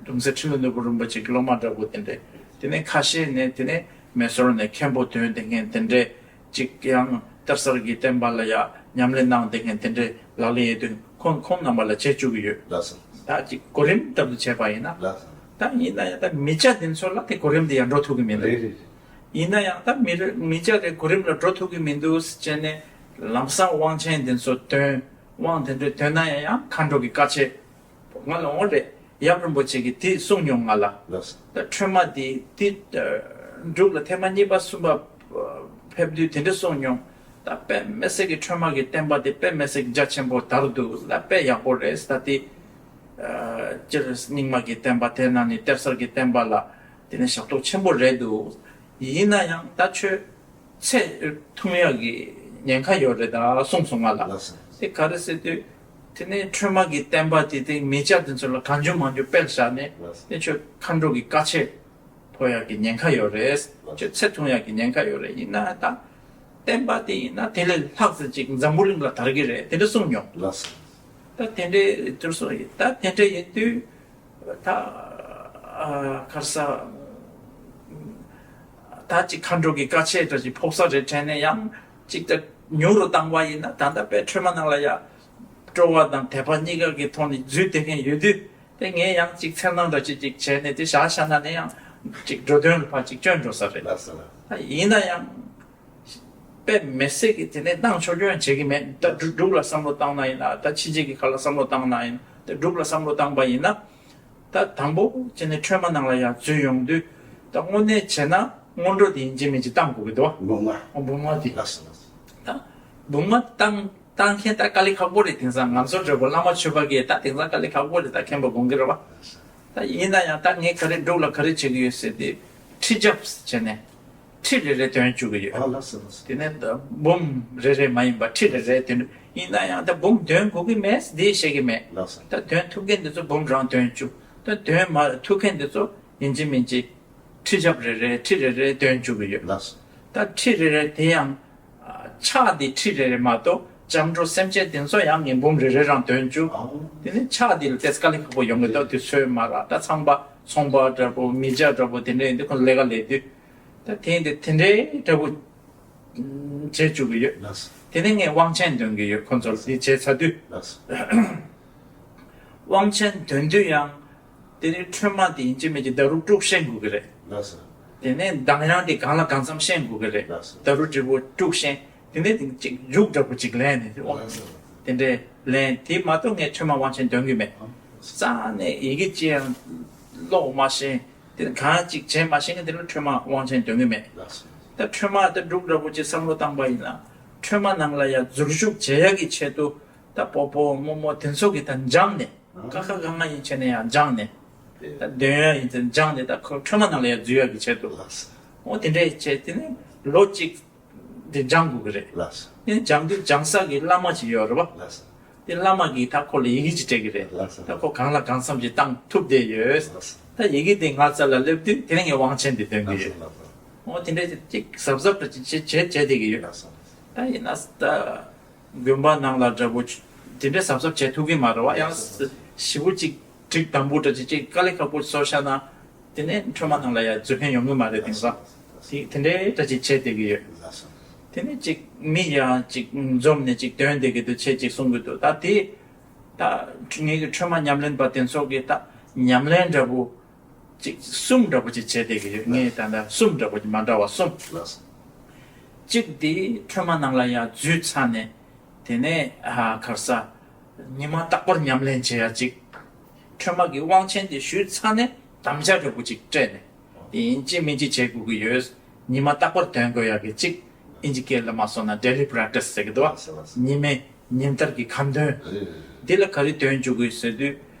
གདུང་སྲས་ཁྲི་ལོ་ནོར་བུ་རིན་པོ་ཆེ་གི་སློབ་མ་འདྲ་པོ་དེ་འདྲ། དེ་ནས་ཁ་ཤས་ནས་དེ་ནས་མེ་སོར་ནས་མཁན་པོ་ཐོན་བསྡད་མཁན་དེ་འདྲ། ཅིག་ཡང་གཏེར་གསར་གྱི་བསྟན་པ་ལ་ཡ་ཉམས་ལེན་གནང་བསྡད་མཁན་དེ་འདྲའི་ལག་ལེན་ཡོད་དུས་ཁོང་ཁོང་རྣམ་པ་ལ་བྱེད་བཅུག་གི་ཡོད། ལགས་སོ། ད་ཅིག་གོ་རིམ་ལྟར་དུ་བྱས་པ་ཡིན་ན། ལགས་སོ། ད་ཡིན་ན་ཡང་ད་མི་སྐྱ་དེ་ཚོ་ལ་དེ་གོ་རིམ་དེ་ཡང་འགྲོ་ཐུབ་ཀྱི་མི་འདུག་རེད་རེད། ཡིན་ན་ཡང་ད་མི་རེ་མི་སྐྱ་རེ་གོ་རིམ་ལ་འགྲོ་ཐུབ་ཀྱི་མི་འདུག་ཟེར་བྱས་ནས་ལམ་སང་དབང་ཆེན་དེ་ཚོ་འདོན། དབང་དེ་འདྲ་འདོན་ན་ཡང་ཡང་མཁའ་འགྲོ་གི་བཀའ་ཆད། ང་ལ་འོང་རེད། ཡབ་རིན་པོ་ཆེ་གིས་དེ་གསུངས་མྱོང་ང་ལ། ལགས་སོ། ད་ཁྲོས་མ་དེ་དེ་འབྲུག་ལ་ཐེངས་མ་གཉིས་པ་གསུམ་པ་ཕེབས་དུས་དེ་འདྲ་གསུངས་མྱོང་། ད་དཔེ་མི་སྲིད་ཀྱི་ཁྲོས་མ་གི་བསྟན་པ་དེ་དཔེ་མི་སྲིད་ཀྱི་རྒྱ་ཆེན་པོ་དར་འདུག་ད་དཔེ་ཡག་པོ་རེད། ད་དེ་སྤྱིར་རྙིང་མ་གི་བསྟན་པ་དེ་ནང་ནས་གཏེར་གསར་གྱི་བསྟན་པ་ལ་དེ་ནས་ཞབས་ཏོག་ཆེན་པོ་རེད་འདུག་ཡིན་ན་ཡང་ད་ཁྱོད། ཚད་ཐུང་ཡག་གི་ཉེན་ཁ་ཡོད་རེད་ད་གསུངས་སོང་ང་ལ། ལགས་སོ། དེ་ག་རེ་ཟེར་དུས། དེ་ནས་ཁྲོས་མ་གི་བསྟན་པ་དེ་དེ་མི་སྐྱ་དེ་ཚོ་ལ་གང་བྱུང་མང་བྱུང་སྤེལ་བཞག་ནས། ལགས་སོ། དེ་ཁྱོད་མཁའ་འགྲོ་གི་བཀའ་ཆད་ཕོག་ཡག་གི་ཉེན་ཁ་ཡོད་རེད། ལགས་སོ། ཁྱོད་ཚད་ཐུང་ཡག་གི་ཉེན་ཁ་ཡོད་རེད། ཡིན་ན་ད་བསྟན་པ་དེ་ཡིན་ན་དེ་ལས་ལྷག་ཙམ་ཅིག་འཛམ་བུ་གླིང་ལ་དར་གི་རེད་དེ་འདྲ་གསུངས་མྱོང་། ལགས་སོ། ད་དེ་འདྲའི་དུས་སུ་ད་དེ་འདྲ་ཡིན་དུས། ད་ཨ་ག་རེ་ཟ། ད་ཅིག་མཁའ་འགྲོ་གི་བཀའ་ཆད་འདྲ་ཅིག་ཕོག་ས་རེད་དྲན་ནས་ཡང་ཅིག་ད་ཉུང་རུ་བཏང་བ་ཡིན་ན། ད་ལྟ་དཔེ་ཁྲོས་མ་ནང་ལ་ཡ་སྤྲོ་བ་དང་དད་པ་གཉིས་ཀ་གི་ཐོག་ནས་འཛུལ་བསྡད་མཁན་ཡོད་དུས། དེ་ངས་ཡང་ཅིག་འཚེར་སྣང་འདྲ་ཅིག་ཅིག་བྱས་ནས་དེ་བཞག་བཞག་ན་ནས་ཡང་ཅིག་འགྲོ་དོན་ལ་ཕར་ཅིག་སྐྱོན་འགྲོ་ས་རེད། ལགས་སོ། ལགས། ད་ཡིན་ན་ཡང་། དཔེ་མི་སྲིད་ཀྱི་དེ་ནས་བཏང་ཆོག་ཆོག་ཡང་བྱེད་ཀྱི་མེད། ད་འབྲུ་འབྲུག་ལ་བསམ་བློ་བཏང་ན་ཡིན་ན། ད་ཕྱི་རྒྱལ་གྱི་ཁ་ལ་བསམ་བློ་བཏང་ན་ཡིན་ན། ད་འབྲུག་ལ་བསམ་བློ་བཏང་པ་ཡིན་ན། ད་དང་པོ་བྱས་ནས་ཁྲོས་མ་ནང་ལ་ཡང་འཛུལ་ཡོང་དུས། ད་དངོས་གནས་བྱས་ན་སྔོན་འགྲོ་དེ་ཡིན་གཅིག་མིན་གཅིག་བཏང་དགོས་ཀྱི་འདུག་བ། འབུམ་ལྔ། འོ་འབུམ་ལྔ་དེ། ལགས་སོ། ལགས་སོ། ད་འབུམ་ལྔ་བཏང་བཏང་མཁན་ད་དཀའ་ལས་ཁག་པོ་རེད། དེང་སང་ང་ཚོ་འདྲ་པོ་བླ་མ་ཆོས་པ་གིས་ད་དེང་སང་དཀའ་ལས་ཁག་པོ་རེད། ད་མཁྱེན་པ་དགོངས་ཀྱི་རེད་བ། ད་ཡིན་ན་ཡང་ད་ངས་ག་རེ་འབྲུག་ལ་ག་རེ་བྱེད་ཀྱི་ཡོད་ཟེར་དུས། ཁྲི་རྒྱབ་བྱས་ནས་ཁྲི་རེ་རེ་འདོན་བཅུག་གི་ཡོད། ཨ་ལགས་སོ་ལགས་སོ། དེ་ནས་ད་འབུམ་རེ་རེ་མ་ཡིན་པ་ཁྲི་རེ་རེ་འདོན། ཡིན་ན་ཡང་ད་འབུམ་འདོན་དགོས་ཀྱི་མེད་འདི་བཤད་ཀྱི་མེད། ལགས་སོ། ད་འདོན་ཐུབ་མཁན་འདི་ཚོ་འབུམ་རང་འདོན་བཅུག་ད་འདོན་མ་ཐུབ་མཁན་འདི་ཚོ་ཡིན་གཅིག་མིན་གཅིག་ཁྲི་རྒྱབ་རེ་རེ་ཁྲི་རེ་རེ་འདོན་བཅུག་གི་ཡོད། ལགས་སོ། ད་ཁྲི་རེ་རེ་དེ་ཡང་ཕྱག་འདི་ཁྲི་རེ་རེ་མ་གཏོགས་སྐྱབས་འགྲོ་སེམས་ཅན་དེ་ཚོ་ཡང་ངས་འབུམ་རེ་རེ་རང་འདོན་བཅུག་ཨང་། དེ་ནས་ཕྱག་འདི་ལ་ཏེས་དཀའ་ལས་ཁག་པོ་ཡོང་གི་འདུག་དུས་ཚོད་མ་རག་ད་ཚོང་པ་ཚོང་པ་འདྲ་པོ་མི་སྐྱ་འདྲ་པོ་དེ་འདྲ་ཡིན་དུས་ཁོ་ལས་ཀ་ལས་དུས། ད་དེ་འདི་དེ་འདྲའི་འདྲ་པོ་བྱེད་བཅུག་གི་ཡོད། ལགས་སོ། དེ་ནས་ངས་དབང་ཆེན་འདོན་གི་ཡོད་ཁོ་ཚོར་དེ་བྱས་ཚར་དུས། ལགས་སོ། དབང་ཆེན་འདོན་དུས་ཡང་། དེ་ནས་ཁྲོས་མ་དེ་ཡིན་གཅིག་མིན་གཅིག་ད་རུང་དཀྲུག་ཤེས་དགོས་ཀྱི་རེད། ལགས་སོ། དེ་ནས་གདངས་དབྱངས་དེ་གང་ལ་གང་འཚམ་ཤེས་དགོས་ཀྱི་རེད། ལགས་སོ། ད་རུང་དྲིལ་བུ་དཀྲུག་ཤེས། དེ་ནས་དེ་གཅིག་མཇུག་འདྲ་པོ་གཅིག་ལེན་ནས། ལགས་སོ། དེ་འདྲས་ལེན་དེ་མ་གཏོགས་ངས་ཁྲོས་མ་དབང་ཆེན་འདོན་གི་མེད། ཨང་། རྩ་ནས་ཡི་གེ་ཅི་ཡང་ཀློག་མ་ཤེས། དེ་གང་ཅིག་བྱས་མ་ཤེས་ནས་དེ་ལ་ཁྲོས་མ་དབང་ཆེན་འདོན་གི་མེད། ལགས་སོ། ད་ཁྲོས་མ་ད་འབྲུག་འདྲ་པོ་ཅིག་བསམ་བློ་བཏང་པ་ཡིན་ན། ཁྲོས་མ་ནང་ལ་ཡང་འཛུལ་ཞུགས་བྱེད་ཡག་གི་ཆེད་དུ་ད་སྤོ་བོ་རྨོ་མོ་དེ་ཚོ་གི་ད་སྦྱངས་ནས། ཨང་། ཀ་ཁ་ག་ང་ཡིན་བྱས་ནས་ཡང་སྦྱངས་ནས། དེ་ད་འདོན་ཡ་ཡིན་ཚེ་སྦྱངས་ནས་ད་ཁོ་ཁྲོས་མ་ནང་ལ་ཡང་འཛུལ་ཡག་གི་ཆེད་དུ། ལགས་སོ། འོ་དེ་འདྲས་བྱས་དེ་ནས་ལོ་གཅིག་དེ་སྦྱང་དགོས་ཀྱི་རེད། ལགས་སོ། དེ་ནས་སྦྱང་དུས་སྦྱང་ས་གི་བླ་མ་ཅིག་ཡོད་རེད་བ། ལགས་སོ། དེ་བླ་མ་གིས་ད་ཁོ་ལ་ཡི་གེ་ཅིག་སྤྲད་ཀྱི་རེད། ལགས་སོ། ད་ཁོ་གང་ལ་གང་འཚམ་ཅིག་བཏང་ཐུབ་བསྡད་ཡོད། ལགས་སོ། ད་ཡི་གེ་དེ་ང་རྩ་ལ་སླེབས་དུས་དེ་ནས་ངས་དབང་ཆེན་དེ་འདོན་གྱི་ཡོད། ལགས་སོ། འོ་དེ་འདྲས་ཅིག་གཟབ་གཟབ་འདྲ་ཅིག་བྱེད་བྱེད་བྱེད་བསྡད་ཀྱི་ཡོད། ལགས་སོ། ད་ཡིན་ན་ད། དགོན་པ་ནང་ལ་འདྲ་པོ་དེ་འདྲའི་གཟབ་གཟབ་བྱེད་ཐུབ་ཀྱི་མ་རེད་བ། ཡང་ཞེ་པོ་ཅིག་སྒྲིག་དམ་པོ་འདྲ་ཅིག་ཅིག་དཀའ་ལས་ཁག་པོ་བཟོ་བཞག་ན། དེ་ནས་ཁྲོས་མ་ནང་ལ་ཡང་འཛུལ་མཁན་ཡོང་གི་མ་རེད། དེང་སང་དེ་དེ་འདྲའི་འདྲ་ཅིག་བྱས་བསྡད་ཀྱི་ཡོད། དེ་ནས་ཅིག་མི་ཡང་ཅིག་འཛོམས་ནས་ཅིག་འདོན་བསྡད་ཀྱི་འདུག་བྱས་ཅིག་གསུང་གི་འདུག་ད་དེ་ད་ངེད་ཀྱི་ཁྲོས་མ་ཉམས་ལེན་པ་དེ་ཚོ་གིས་ད་ཉམས་ལེན་འདྲ་པོ། ཅིག་གསུམ་འདྲ་པོ་ཅིག་བྱས་བསྡད་ཀྱི་ཡོད། ངས་ད་ལྟ་གསུམ་འདྲ་པོ་ཅིག་མ་འདྲ་བ་གསུམ། ལགས་སོ། གཅིག་དེ་ཁྲོས་མ་ནང་ལ་ཡང་འཛུལ་ཚར་ནས། དེ་ནས་ཨ་ག་རེ་ཟ། ཉི་མ་རྟག་པར་ཉམས་ལེན་བྱེད་ཡ་གཅིག་ཁྲོས་མ་གི་དབང་ཆེན་དེ་ཞུས་ཚར་ནས་དམ་བཅའ་འདྲ་པོ་ཅིག་སྤྲད་ནས། དེ་ཡིན་གཅིག་མིན་གཅིག་བྱེད་དགོས་ཀྱི་ཡོད། ཉི་མ་རྟག་པར་འདོན་དགོས་ཡ་གི་གཅིག་ཨིན་ཇི་སྐད་ལ་མ་སོང་ན་daily practice ཟེར་གི་འདུག་བ། ལགས་སོ། ཉི་མའི་ཉིན་ལྟར་གྱི་ཁ་འདོན། རེད་རེད་རེད། འདི་ལ་ག་རེ་འདོན་བཅུག་དགོས་ཟེར་དུས།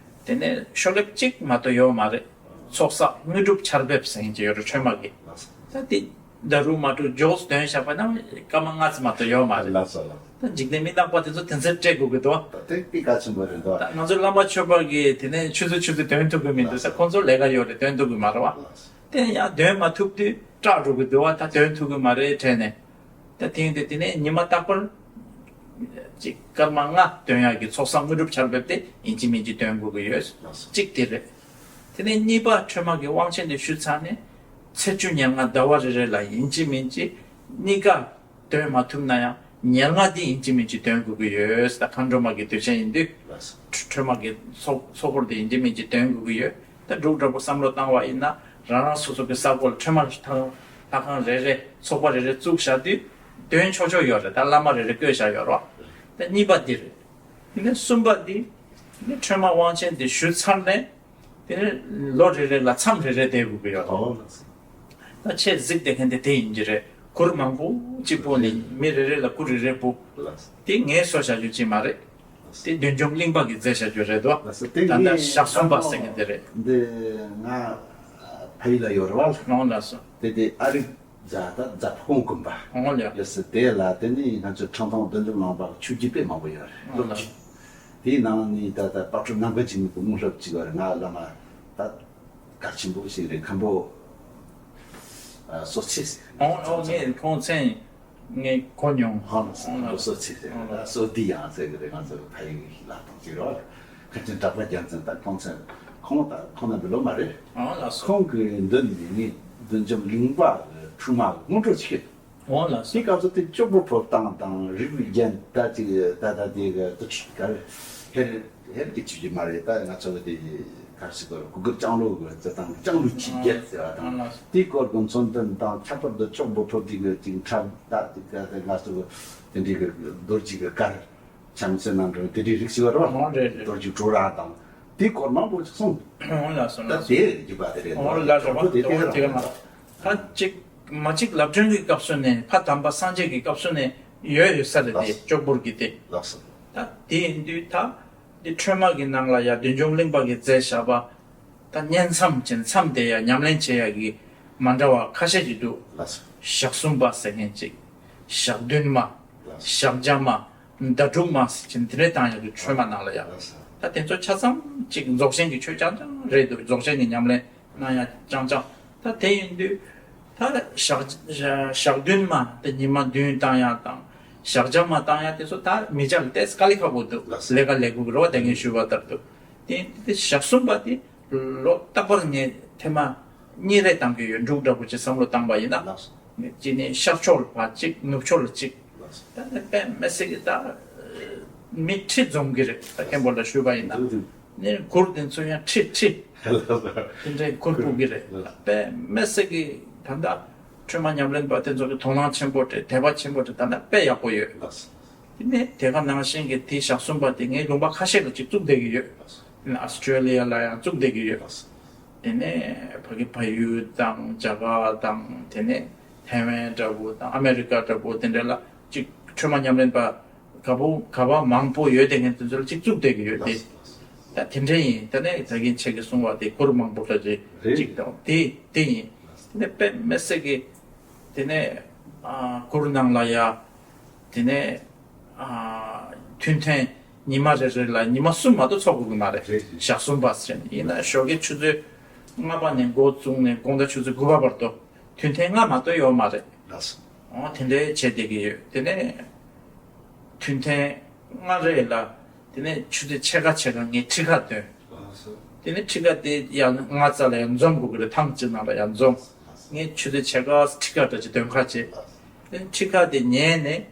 དེ་ནས་ཤོ་ལེབ་གཅིག་མ་གཏོགས་ཡོད་མ་རེད། ཚོགས་བསགས་དངོས་གྲུབ་ཆར་འབེབས་ཟེར་མཁན་ཅིག་ཡོད་རེད་ཁྲོས་མ་གི། ད་དེ་ ད་རུང་མ་འགྲོ་མགྱོགས་སུ་འདོན་བཞག་པ་ན་སྐར་མ་ལྔ་ཙམ་མ་གཏོགས་ཡོད་མ་རེད། ལགས་སོ་ལགས། ད་འཇིག་རྟེན་མི་རྟག་པ་དེ་ཚོ་དེ་ཚོར་སྤྲད་དགོས་ཀྱི་འདུག་ད་དེ་དཔེ་གལ་ཆེན་པོ་རེད་འདུག་ད་ང་ཚོའི་བླ་མ་མཆོད་པ་གིས་དེ་ནས་ཆུ་ཚོད་ཆུ་ཚོད་འདོན་ཐུབ་ཀྱི་མི་འདུག་ད་ཁོང་ཚོར་ལས་ཀ་ཡོད་རེད། འདོན་ཐུབ་ཀྱི་མ་རེད་བ། ལགས་སོ། དེ་ཡང་འདོན་མ་ཐུབ་དུས་སྐྲག་འགྲོ་གི་འདུག་བ། ད་འདོན་ཐུབ་ཀྱི་མ་རེད་དྲན་ནས། ད་དེ་ཡིན་དུས་དེ་ནས་ཉི་མ་རྟག་པར་ཅིག་སྐར་མ་ལྔ་འདོན་ཡག་གི་ཚོགས་བསགས་དངོས་གྲུབ་ཆར་འབེབས་དེ་ཡིན་གཅིག་མིན་གཅིག་འདོན་དགོས་ཀྱི་ཡོད། ལགས་སོ། གཅིག་དེ་རེད། དེ་ནས་གཉིས་པ་ཁྲོས་མ་གི་དབང་ཆེན་དེ་ཞུས་ཚར་ནས། ཚེས་བཅུ་ཉེར་ལྔ་ཟླ་བ་རེ་རེ་ལ་ཡིན་གཅིག་མིན་གཅིག་གཉིས་ཀ་འདོན་མ་ཐུབ་ན་ཡང་ཉེར་ལྔ་འདི་ཡིན་གཅིག་མིན་གཅིག་འདོན་དགོས་ཀྱི་ཡོད། ད་མཁའ་འགྲོ་མ་གི་དུས་ཆེན་ཡིན་དུས། ལགས་སོ། ཁྲོས་མ་གི་ཚོགས་ཚོགས་འཁོར་དེ་ཡིན་གཅིག་མིན་གཅིག་འདོན་དགོས་ཀྱི་ཡོད། ད་འབྲུག་འདྲ་པོ་བསམ་བློ་བཏང་བ་ཡིན་ན། རང་རང་སོ་སོ་གི་ས་གོ་ལ་ཁྲོས་མ་ལྷ་ཁང་རེ་རེ་ཚོགས་པ་རེ་རེ་བཙུགས་བཞག་དུས་འདོན་ཆོག་ཆོག་ཡོད་རེད། ད་བླ་མ་རེ་རེ་བསྐོས་བཞག་ཡོད་རེད་བ། ད་གཉིས་པ་འདི་རེད། དེ་ནས་གསུམ་པ་འདི། དེ་ནས་ཁྲོས་མ་དབང་ཆེན་འདི་ཞུས་ཚར་ནས། དེ་ནས་ལོ་རེ་རེ་ལ་མཚམས་རེ་རེ་བསྡད་དགོས་ཀྱི་ཡོད་རེད། ཨོ་ལགས་སོ། ད་ཆེས་གཟིགས་བསྡད་མཁན་དེ་དེ་ཡིན་གྱི་རེད། གུར་མང་པོ་གཅིག་སྤོས་ནས་མི་རེ་རེ་ལ་གུར་རེ་རེ་སྤོས། ལགས་སོ། དེ་ངས་བཟོས་བཞག་རྒྱུ་གཅིག་མ་རེད། དེ་བདུད་འཇོམས་གླིང་པ་གིས་མཛད་བཞག་རྒྱུ་རེད་དོ། ལགས་སོ། དེ་ད་ལྟ་ངས་ཞག་གསུམ་པ་ཟེར་མཁན་དེ་རེད། འདི་ང་ཕ་ཡུལ་ལ་ཡོད་རེད་བ། ཨོ་ལགས་སོ། དེ་དེ་ཨ་རིག་རྫ་ད་རྫ་ཕུ་ཁུང་གུམ་པ། ཨོ་ལགས། ཡོད་སྲིད་དེ་ལ་དེ་ནི་ང་ཚོའི་ཁྲང་ཐང་བདུད་འཇོམས་གླིང་པ་ཆོས་བརྒྱུད་དཔེ་མང་པོ་ཡོད་རེད། ཨོ་ལགས། དེའི་ནང་ནས་ད་ལྟ་དཔལ་སྤྲུལ་རྣམ་པར་རྒྱལ་མའི་སྐུ་དངོས་སློབ་ཅིག་ཡོད་རེད། ང་བླ་མ་ད་གལ་ཆེན་པོ་ཞིག་རེད། མཁན་པོ་ཨ་བསོད་ཚེ་ཟེར། ཨོ་ཨོ་ངས་ཁོང་མཚན་ངས་གོ་མྱོང་། ཧང་སང་། ཨོ་ལགས། བསོད་ཚེ་ཟེར། ཨོ་ད་བསོད་བདེ་ཡང་ཟེར་གི་རེད། ང་ཚོ་ཕ་ཡུལ་གྱི་ལག་སྟོང་ཅིག་རེད་བ། མཁན་ཆེན་གྲགས་པ་རྒྱལ་མཚན་ད་ཁོང་ཚན་ཁོང་ད་ཁོང་རྣམ་པའི་སློབ་མ་རེད། ཨོ་ལགས་སོ། ཁོང་གི་མདུན་ནས་ངས་བདུད་འཇོམས་གླིང་པ་གི་ཁྲོས་མ་གི་སྔོན་འགྲོ་བྱེད། ཨོ་ལགས་སོ། དེ་སྐབས་སུ་དེ་ཅོག་པོ་ཕོར་བཏང་དང་རིགས་པའི་རྒྱན་ད་ཅིག་ད་ད་དེ་གི་དུ་ཁྲིད་གར་ཧེར་ཧེར་གྱི་ཆུ་ཅི་མ་རེད། ད་ང་ཚོ་གི་དེ་གར་སི་གོ་གུ་གུ་ལྕང་ལོ་གི་ཙི་དང་ལྕང་ལོ་ཆི་རྒྱལ་ཟེར་བ་དང་། ཨོ་ལགས་སོ། དེའི་སྐོར་གི་མཚོན་དོན་དང་ཁྱད་པར་དུ་ཅོག་པོ་ཕོར་དེ་གི་ཅིག་འཁྲབ་ད་དེ་ག་དེ་ང་ཚོ་གི་དེ་འདྲའི་གི་རྡོ་རྗེ་གི་གར། བྱམས་བརྩེ་རྣམ་གྲོལ་དེ་འདྲའི་རིགས་ཤིག་ཡོད་རེད་བ། ཨོ་རེད་རེད། རྡོ་རྗེ་གྲོ་ར་དང་དེའི་སྐོར་མང་པོ་ཞིག་གསུངས། ཨོ་ལགས་སོ། ད་ལགས་སོ། དེ་རྒྱུད་པ་དེ་རེད། ཨོ་ལགས་སོ། དྲང་པོ་དེ་དེ་རེད། དེ་ག་མ་ད་གཅིག་མ་གཅིག་ལབ་སྒྲོན་གྱི་སྐབས་སུ་ནས་ཕ་དམ་པ་སངས་རྒྱས་ཀྱི་སྐབས་སུ་ནས་ཡོད་ཡོད་ས་རེད། དེ་ལགས་སོ། ཅོག་པོར་གྱི་དེ། ལགས་སོ། ད་དེ་ཡིན་དུས་ད་འདི་ཁྲོས་མ་གི་ནང་ལ་ཡ་བདུད་འཇོམས་གླིང་པ་གིས་མཛད་བཞག་པ། ད་བསྙེན་མཚམས་ཅན་མཚམས་དེ་ཡང་ཉམས་ལེན་བྱེད་ཡག་གི་མ་འདྲ་བ་ཁ་ཤས་ཅིག་འདུག་ལགས་སོ། ཞག་གསུམ་པ་ཟེར་མཁན་ཅིག་ཞག་བདུན་མ། ལགས་སོ། ཞག་བརྒྱ་མ། ཟླ་དྲུག་མ་ཟེར་གྱིན་དེ་འདྲའི་བཏང་ཡག་གི་ཆོས་མ་ནང་ལ་ཡང་། ལགས་སོ། ད་དེ་ཚོ་ཆ་ཚང་ཅིག་རྫོགས་ཆེན་གྱི་ཆོས་རྐྱང་རྐྱང་རེད་འདུག་རྫོགས་ཆེན་གྱི་ཉམས་ལེན་གནང་ཡག་རྐྱང་རྐྱང་། ད་དེ་ཡིན་དུས་ད་ཞག་ཞག་བདུན་མ་དེ་ཉི་མ་བདུན་བཏང་ཡག་དང་ཞག་བརྒྱ་མ་བཏང་ཡག་དེ་ཚོ་ད་མི་ཆ་ལ་ཏེས་དཀའ་ལས་ཁག་པོ་འདུག་ལགས་སོ། ལས་ཀ་ལས་ཁུག་རོ་དེ་ངས་ཞུས་པ་ལྟར་དུ། དེ་དེ་ཞག་གསུམ་པ་དེ། ལོ་རྟག་པར་ངས་ཐེངས་མ་གཉིས་རེ་བཏང་གི་ཡོད། འབྲུག་འདྲ་པོ་ཅིག་བསམ་བློ་བཏང་པ་ཡིན་ན། ལགས་སོ། ངས་ཅི་ནས་ཤར་ཕྱོགས་ལ་ཕར་གཅིག་ནུབ་ཕྱོགས་ལ་གཅིག་ལགས་སོ། ད་ནི་དཔེ་མི་སྲིད་ཀྱི་ད་མི་ཁྲི་འཛོམས་ཀྱི་རེད། ད་མཁན་པོ་ལ་ཞུས་པ་ཡིན་ན། འདུག་འདུག་ནི་གུར་དེ་ཚོ་ཡང་ཁྲི་ཁྲི། ལགས་སོ། དེ་འདྲའི་གུར་ཕུབ་ཀྱི་རེད། ལགས་སོ། དཔེ་མི་སྲིད་ཀྱི་ད་ལྟ་ཁྲོས་མ་ཉམས་ལེན་པ་དེ་ཚོ་གི་དོ་སྣང་ཆེན་པོ་རེད། དད་པ་ཆེན་པོ་རེད། ད་ལྟ་དཔེ་ཡག་པོ་ཡོད། ལགས་སོ། དེ་ནས་དེ་ག་ནང་བཞིན་གྱི་དེ་ཞག་གསུམ་པ་དེ་ངས་ལུང་པ་ཁ་ཤས་ལ་ཅིག་བཙུགས་བསྡད་ཀྱི་ཡོད། ཨ་སི་ཊྲེ་ལི་ཡ་ལ་ཡང་བཙུགས་བསྡད་ཀྱི་ཡོད། དེ་ནས་ཕ་གི་བལ་ཡུལ་དང་རྒྱ་གར་དང་དེ་ནས་ཐའེ་ཝན་འདྲ་པོ་དང་ཨ་མེ་རི་ཀ་འདྲ་པོ་དེ་འདྲ་ལ་ཅིག་ཁྲོས་མ་ཉམས་ལེན་པ་ག་པོ་ག་པ་མང་པོ་ཡོད་དེ་ངས་དེ་ཚོ་ལ་ཅིག་བཙུགས་བསྡད་ཀྱི་ཡོད་དེ། ད་དེ་འདྲ་ཡིན། དེ་ནས་ད་གིན་ཁྱེད་ཀྱིས་གསུངས་པ་དེ་གུར་མང་པོ་ལ་ཅིག་རེད། ཅིག་དང་དེ་དེ་ཡིན། དེ་ནས་དཔེ་མི་སྲིད་ཀྱི་དེ་ནས་ཨ་གུར་ནང་ལ་ཡ། དེ་ནས་ཨ་མཐུན་རྐྱེན་ཉི་མ་རེ་རེ་ལ་ཉི་མ་གསུམ་མ་གཏོགས་འཚོགས་དགོས་ཀྱི་མ་རེད། རེད་རེད། ཞག་གསུམ་པ་ཟེར་ནས་ཡིན་ན་ཞོགས་ཀའི་ཆུ་ཚོད་ལྔ་པ་ནས་འགོ་བཙུགས་ནས་དགོང་དག་ཆུ་ཚོད་དགུ་པ་བར་དུ་མཐུན་རྐྱེན་ལྔ་མ་གཏོགས་ཡོད་མ་རེད། ལགས་སོ། འོ་དེ་འདྲའི་བྱས་བསྡད་ཀྱི་ཡོད། དེ་ནས་མཐུན་རྐྱེན་ལྔ་རེ་ལ་དེ་ནས་ཆུ་ཚོད་ཕྱེད་ཀ་ཕྱེད་ཀ་ངས་ཁྲི་ཁར་འདོན། ལགས་སོ། དེ་ནས་ཁྲི་ཁ་དེ་ཡང་ང་རྩ་ལ་ཡང་འཛོམས་དགོས་ཀྱི་རེད། ཐང་གཅིག་ནང་ལ་ཡང་འཛོམས། ངས་ཆུ་ཚོད་ཕྱེད་ཀ་ཁྲི་ཁ་འདྲ་ཅིག་འདོན་ཁ་བྱས། དེ་ནས་ཁྲི་ཁ་དེ་ཉན་ནས།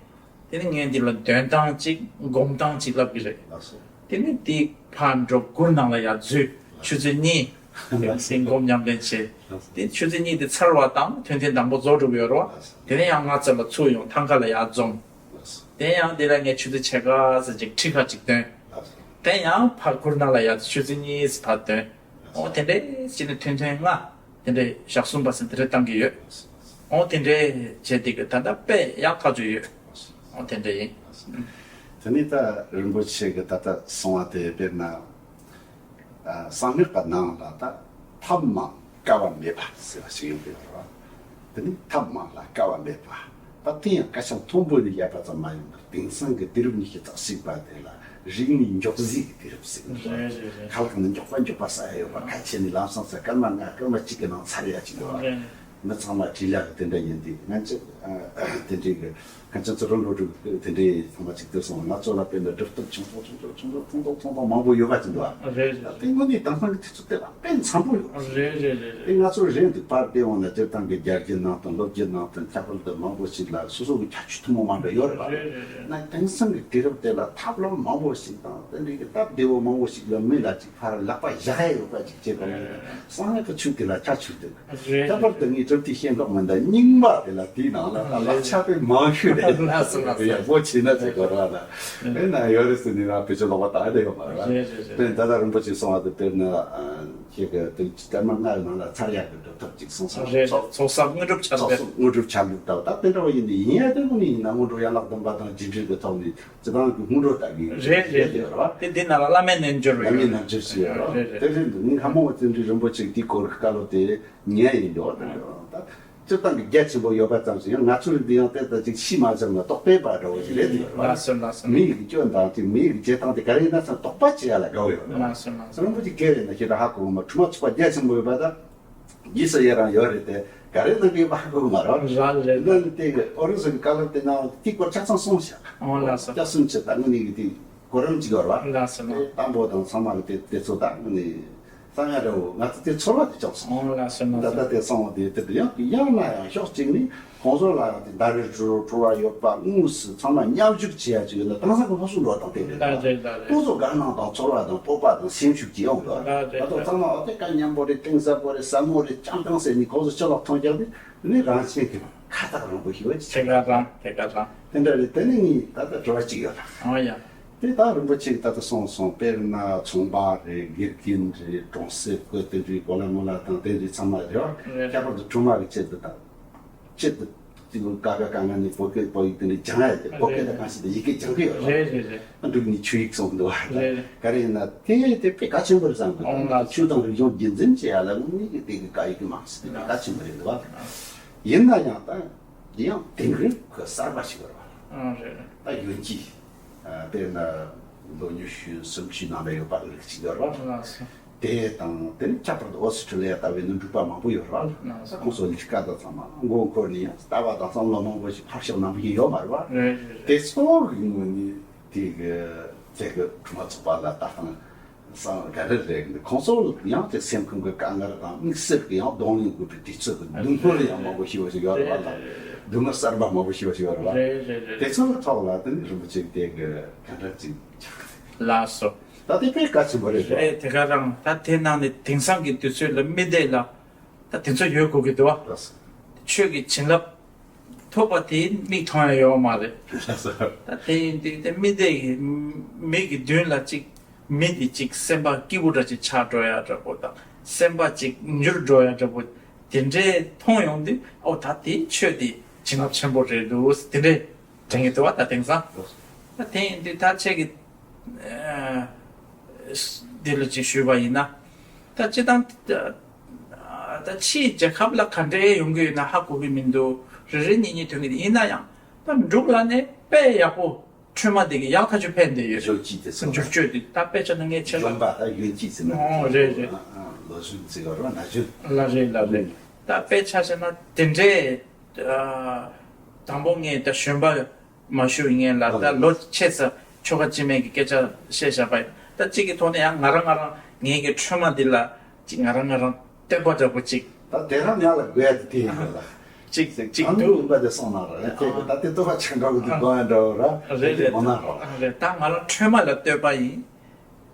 དེ་ནས་ངས་འདི་ལ་འདོན་སྟངས་གཅིག་སྒོམ་སྟངས་གཅིག་ལབ་ཀྱི་རེད། ལགས་སོ། དེ་ནས་དེ་ཕར་འགྲོ་གུར་ནང་ལ་ཡར་འཛུལ། ཆུ་ཚོད་གཉིས། དེ་སྒོམ་ཉམས་ལེན་བྱས། ལགས་སོ། དེ་ཆུ་ཚོད་གཉིས་དེ་ཚར་བ་དང་མཐུན་རྐྱེན་དང་པོ་རྫོགས་འགྲོ་གི་ཡོད་རེད་བ། དེ་ནས་ཡང་ང་རྩ་ལ་ཚུར་ཡོང་ཐང་ཁ་ལ་ཡར་འཛོམས། དེ་ཡང་དེ་ལ་ངས་ཆུ་ཚོད་ཕྱེད་ཀ་ཙམ་ཅིག་ཁྲི་ཁ་ཅིག་འདོན། དེ་ཡང་ཕར་གུར་ནང་ལ་ཡར་ཆུ་ཚོད་གཉིས་ཕར་འདོན། འོ་དེ་འདྲའི་ཅི་ནས་མཐུན་རྐྱེན་ལྔ་དེ་འདྲའི་ཞག་གསུམ་པ་ཟེར་དེ་འདྲའི་བཏང་གི་ཡོད། འོ་དེ་འདྲའི་བྱས་དེ་གི་ད་ལྟ་དཔེ་ཡག་ཐག་ཆོད་ཡོད། འོ་དེ་འདྲ་ཡིན། དེ་ནས་ད་རིན་པོ་ཆེ་གི་ད་ལྟ་གསུང་བ་དེ་དཔེར་ན། ཨ་གསང་སྔགས་པ་ནང་ལ་ད་ཐབས་མང་དཀའ་བ་མེད་པ་ཟེར་བ་ཞིག་ཡོང་གི་ཡོད་རེད་བ། དེ་ནི་ཐབས་མང་ལ་དཀའ་བ་མེད་པ། ད་དེ་ཡང་སྐད་ཆ་མཐོན་པོ་ནས་བཤད་པ་ཙམ་མ་ཡིན་པར་དེང་སང་གི་དུས་རབས་ཉི་ཤུ་རྩ་གཅིག་པ་དེ་ལ་རིག་གནས་མགྱོགས་ཟས་ཀྱི་དུས་རབས་ཟེར་གྱི་འདུག་རེད་རེད་རེད། ཁ་ལག་ནི་མགྱོགས་པ་མགྱོགས་པ་ཟ་ཡ་ཡོད་པ་ཁ་ཆེ་ནས་ལམ་སང་ཟ་སྐར་མ་ལྔ་སྐར་མ་གཅིག་གི་ནང་ཚར་ཡ་ཅིག་འདུག་རེད། མི་ཚང་མ་བྲིས་ལ་གི་དེ་འདྲ་ཡིན་དུས་ང་ཚོ་དེ་འདྲའི་གི་ཁ་ཆེ་ཚོ་རང་འགྲོ་དྲུག་དེ་འདྲའི་ཚང་མ་གཅིག་ཏུ་སོང་ང་ཚོ་ལ་དཔེར་ན་སྒྲུབ་ཐབས་ཆུང་ཆུང་ཆུང་ཆུང་ཆུང་ཆུང་ཆུང་ཆུང་མང་པོ་ཡོད་པ་ཅིག་འདུག་ཨ། རེད་རེད། དེ་དངོས་གནས་དེང་སང་གི་དུས་ཚོད་དེ་ལ་དཔེ་འཚམ་པོ་ཡོད། རེད་རེད་རེད་རེད། དེ་ང་ཚོ་རེད་འདུག་པར་དེ་འོང་ན་སྤྱིར་བཏང་གི་རྒྱལ་སྤྱིའི་ནང་དང་སློབ་གྲྭའི་ནང་དང་ཁྱད་པར་དུ་མང་པོ་ཞིག་ལ་སོ་སོ་གི་ཁྱད་ཆོས་ཐུན་མོང་མ་འདྲ་ཡོད་རེད་པ། རེད་རེད་རེད། ན་དེང་སང་གི་དུས་རབས་དེ་ལ་ཐབས་ལམ་མང་པོ་ཞིག་དང་དེ་འདྲའི་གི་སྟབས་བདེ་བོ་མང་པོ་ཞིག་ལ་མི་ལ་ཅིག་ཕར་ལག་པ་བཞག་ཡ་ཡོད་པ་ཅིག་བྱེད་པ་ཡིན་ན་གསང་སྔགས་ཀྱི་ཆོས་དེ་ལ་ཁྱད་ཆོས་འདུག་རེད། ཁྱད་པར་དུ་ངས་གྲུབ་མཐའི་ཤེས་འདོགས་མི་འདའ་རྙིང་མ་དེ་ལ་དེའི་ནང་ལ་ད་ལག་ཆ་དཔེ་མང་ཤོས་རེད། ལགས་སོ་ལགས་སོ། ཡག་པོ་བྱས་ན་ཟེར་དགོས་ར་ལ། དཔེར་ན་ཡོད་རེད་ཟེར་ནས་ར་བེད་སྤྱོད་ལོག་པ་བཏང་ཡ་དེ་ཡོད་མ་རེད། རེད་རེད་རེད། དཔེར་ན་ད་ལྟ་རིན་པོ་ཆེས་གསུངས་པ་དེ་དཔེར་ན་ཁྱེད་ཀྱི་དུས་སྐར་མ་ལྔའི་ནང་ལ་ཚར་ཡག་གི་སྒྲུབ་ཐབས་ཅིག་གསུངས་སོང་། རེད་རེད། ཚོགས་བསགས་དངོས་གྲུབ་ཆ་ཚོགས་ལུགས་བསགས་དངོས་གྲུབ་ཆ་ལུགས་ལྟ་བུ་ད་དེ་འདྲ་བ་ཡིན་ནི་ཡིན་ཡ་དེ་མོ་ནི་ཡིན་ན་སྔོན་འགྲོ་ཡན་ལག་བདུན་པ་དང་རྗེས་དྲན་གྱི་ཐོག་ནས། སྤྱིར་བཏང་གི་སྔོན་འགྲོ་ལྟ་བུའི་རེད་རེད་རེད། ཡོད་རེད་བ། དེ་འདི་ནང་ལ་བླ་མའི་རྣལ་འབྱོར་བླ་མའི་རེད། རྣལ་འབྱོར་ཞིག་ཡོད་རེད། རེད་རེད། དེ་རེད་འདུག་ངས་སྔ་མོ་བ་ཙམ་རིན་པོ་ཆེ་དེའི་སྐོར་གྱི་བཀའ་སློབ་དེ་ཉན་ཡིན་འདུག་དེ་འདྲ་ད་སྤྱིར་བཏང་གི་རྒྱ་ཆེན་པོ་ཡོད་པ་ཙམ་ཞིག་ཡང་ང་ཚོའི་འདི་ཡང་དེ་ལྟ་ཅིག་ཤི་མ་ཚར་ན་རྟོགས་པའི་བར་འདྲ་བོ་ཞིག་རེད་འདུག་ར། ལགས་སོ་ལགས་སོ། མི་ཡི་སྐྱོན་དང་དེ་མི་ཡི་བྱེད་སྟངས་དེ་ག་རེ་ཡིན་ན་ཚང་རྟོགས་པ་བྱེད་ཡ་ལ་དགའ་བོ་ཡོད་རེད། ལགས་སོ་ལགས་སོ། རིན་པོ་ཆེ་སྐད་རེད་ན་ཞེ་དྲག་ཧ་གོ་གི་མ་ཁྲུ་མ་ཚུགས་པ་རྒྱ་ཆེན་པོ་ཡོད་པ་ད། ཡིད་ས་ཡི་རང་ཡོད་རེད་དེ། ག་རེ་གནང་གི་ཡོད་པ་ཧ་གོ་གི་མ་རེད། ར་རེད། ལ་ནི་དེ་གི་ཨོ་རི་སི་གི་བཀའ་སློབ་དེ་ནང་དེ་སྐོར་ཆ་ཚང་གསུངས་ཤག་ཨོ་ལགས་སོ། སྐྱབས་སུ་མཆི་ད་དངོས་གནས་གི་དེ་གོ་རིམ་གཅིག་ཡོད་རེད་བ། ལགས་སོ་ལགས། དེ་དང་པོ་དང་ཚང་མ་གི་དེ་དེ་ཚོ་ད་དངོས་གནས་གསང་ཡ་རེད་བོ། ང་ཚོ་དེ་ཚོར་བ་དེ་བྱུང་སོང་། ཨོ་ལགས་སོ་ལགས་ད་སོ། ལྟ་དེ་གསང་བ་དེ་དེ་དེ་ཡང་ཡང་ན་ཡང་ཕྱོགས་གཅིག་ནས། ཁོང་ཚོ་ལ་ཡང་དེ་ཟླ་རེར་གྲོལ་བ་ཡོད་པ་དངོས་སུ་ཚང་མ་མཉམ་ཞུགས་བྱེད་ཡ་ཅིག་ཡོད་ན་དེང་སང་གི་སློབ་གསོ་འགྲོ་སྟངས་དེ་རེད། ལགས་རེད་ལགས་རེད། ཁོང་ཚོ་དགའ་སྣང་དང་ཚོར་བ་དང་སྤོབས་པ་དང་སེམས་ཤུགས་ཀྱིས་ཡོང་དགོས། ལགས་རེད། ད་དུང་ཚང་མ་འོ་དེ་དཀའ་མཉམ་པོ་རེད། གཏིང་ཟབ་པོ་རེད། ཟབ་མོ་རེད། བྱང་ཐང་ཟེར་ནས་ཁོང་ཚོ་ཕྱི་ལོག་ཐོན་རྒྱག་དེ་དེ་ནི་རང་བཞིན་གྱི་ཁ་ཐག་རིང་པོ་ཞིག་ཡོད་ཅེས་དེ་ག་རང་དེ་ག་རང་དེ་འདྲ་རེད། དེ་ནི་ངས་ད་ལྟ་དྲི་བ་གཅིག་ཡོད་ལ། ཨོ་ཡ། དེ་ད་རིན་པོ་ཆེས་ད་ལྟ་གསུངས་སོང་། དཔེར་ན་ཚོང་པ་རེད། དགེ་རྒན་རེད། གྲོང་གསེབ་ཀྱི་དེ་འདྲའི་གོ་ལ་མོ་ལ་དང་དེ་འདྲའི་ཚང་མ་རེད་བ། རེད། ཁྱད་པར་དུ་ཁྲོམ་ར་གི་ཆེད་དུ་དང་། ཆེད་དུ་དེ་ཀ་ཁ་ག་ང་ནི་བོད་སྐད་བོད་ཡིག་དེ་འདྲའི་སྦྱང་ཡ་དེ་བོད་སྐད་དང་གང་ཞིག་དེ་ཡི་གེ་སྦྱང་གི་ཡོད་རེད། རེད་རེད་རེད། འབྲུག་ནས་ཆོས་ཡིག་གསུངས་འདུག་བ། རེད་རེད། ག་རེ་ཡིན་ན་དེ་དེ་དཔེ་གལ་ཆེན་པོ་རེད་བསམ་གི་འདུག་ཨང་ལགས། ཆོས་དང་རིག་གཞུང་རྒྱུན་འཛིན་བྱེད་ཡ་ལ་དངོས་གནས་ཀྱི་དེ་གི་ཀ་ཡིག་གི་མང་ཞིག་དེ་དཔེ་གལ་ཆེན་པོ་རེད་འདུག་བ། ཡིན་ན་ཡང་ད་དེ་ཡང་དེང་རབས་ཀྱི་གསར་པ་ཞིག་ཡོད་རེད་བ། ཨང་རེད་རེད། ད་ཡོན་གྱི། ཨ། དཔེར་ན་ལོ་ཉི་ཤུ་སུམ་ཅུའི་ནང་ལ་ཡོད་པ་རིགས་གཅིག་ཡོད་རེད་བ། ལགས་སོ། དེ་དང་དེ་ནི་ཁྱད་པར་དུ་ཨོ་སི་ཁྲུ་ལི་ཡ་ལྟ་བུའི་ནི་འབྲུག་པ་མང་པོ་ཡོད་རེད་བ། ལགས་སོ། ཁོང་ཚོ་ལས་ཀ་དང་ཚང་མ་མགོ་འཁོར་ནས་ཡང་ལྟ་བ་དང་བསམ་བློ་མང་པོ་ཞིག་ཕར་ཕྱོགས་ནང་པ་ཞིག་ཡོད་མ་རེད་བ། རེད་རེད་རེད། དེ་ཚོ་གི་ངོས་ནས་དེ་གི་ཚད་གི་གྲུབ་མཐའ་ཚོགས་པ་ལ་ལྟ་སྟངས་སང་ག་རེ་རེད། ཁོང་ཚོ་ཡང་དེ་སེམས་ཁམས་ཀྱི་དཀའ་ངལ་དང་དམིགས་བསལ་གྱི་ཡང་གདོང་ལེན་དགོས་པའི་དུས་ཚོད་ཀྱི་སྡུག་བསྔལ་ཡང་མང་པོ་ཞིག་ཡོད་རེད་བ། ལ་སྡུག་བསྔལ་གསར་པ་མང་པོ་ཞིག་ཡོད་རེད་བ། རེད་རེད་རེད། དེ་ཚོ་གི་ཐོག་ལ་དེ་ནི་རིན་པོ་ཆེ་དེ་གི་ག་འདྲ་ཅིག་ཆགས་ཀྱི་རེད། ལགས་སོ། ད་དེ་དཔེ་གལ་ཆེན་པོ་རེད་ཤག་རེད། དེ་ག་རང་ད་དེ་ནང་ནས་དེང་སང་གི་དུས་ཚོད་ལ་མི་སྡེ་ལ་ད་དེ་ཚོ་ཡོད་དགོས་ཀྱི་འདུག་བ། ལགས་སོ། ཆོས་ཀྱི་བྱིན་རླབས་ཐོབ་པ་དེ་མིག་མཐོང་ཡ་ཡོད་མ་རེད། ལགས་སོ། ད་དེ་ཡིན་དུས་དེ་མི་སྡེ་ཡི་མི་གི་མདུན་ལ་ཅིག་མི་དེ་ཅིག་སེམས་པ་སྐྱིད་པོ་འདྲ་ཅིག་ཆགས་འགྲོ་ཡ་འདྲ་པོ་དང་སེམས་པ་ཅིག་འགྱུར་འགྲོ་ཡ་འདྲ་པོ་དེ་འདྲས་མཐོང་ཡོང་དུས་ཨོ་ད་དེ་ཆོས་དེ་བྱིན་རླབས་ཆེན་པོ་རེད་འདུག་དེ་འདྲས། དྲན་གྱི་འདུག་བ། ད་དེང་སང་། ད་དེ་ཡིན་དུས་ད་ཁྱེད་ཀྱིས་ཨ་འདི་ལ་ཅིག་ཞུས་པ་ཡིན་ན། ད་སྤྱིར་བཏང་ད་ཕྱིའི་རྒྱལ་ཁབ་ལ་ག་འདྲས་ཡོང་གི་ཡོད་ན་ཧ་གོ་གི་མི་འདུག་རེ་རེ་གཉིས་གཉིས་ཐོན་གྱི་འདུག་ཡིན་ན་ཡང་ད་འབྲུག་ལ་ནི་དཔེ་ཡག་པོ་ཁྲོས་མ་དེ་གི་ཡག་ཐག་ཆོད་ཕན་བསྡད་ཡོད་རེད། འགྱུར་བཅོས་དེ་ཚོ་འགྱུར་བཅོས་དེ་ད་དཔེ་ཆ་ན་ངས་ཆེ་ལ་ཡོང་པ་ད་ཡོན་གྱིས་ཟེར་ན་ཨོ་རེད་རེད། ལོ་གཞོན་ཟེར་བ་རོ་ན་གཞོན། ལ་རེད་ལ་རེད། ད་དཔེ་ཆ་བཞག་ན་དེ་འདྲས། ཨ། དང་པོ་ངས་ད་གཞོན་པ་མ་ཞུ་ངས་ལ་ད་ལོ་ཆེ་ས་ཁྱོ་ག་སྤྱི་མེད་ཀྱི་སྐད་ཆ་བཤད་བཞག་པ་ཡིན། ད་གཅིག་གི་ཐོག་ནས་ཡང་ང་རང་ང་རང་ངེད་ཀྱི་ཁྲོས་མ་འདི་ལ་གཅིག་ང་རང་ང་རང་བསྟོད་པ་འདྲ་པོ་གཅིག་ད་དེ་རང་ང་ལ་དགོས་ཡ་དེ་དེ་ཡིན་ལ། གཅིག་གཅིག་ཨ་ནུ་འདུག་ཡིན་པ་དེ་སོང་ན་ར་ཡང་དེ་ད་དེ་ལྟོ་བ་ཆེ་འདྲ་བོ་འདུག་དགོས་ཡ་འདྲ་བོ་ར་རེད་རེད་མ་ན་རོ། རེད་ད་ང་རང་ཁྲོས་མ་ལ་བསྟོད་པ་ཡིན།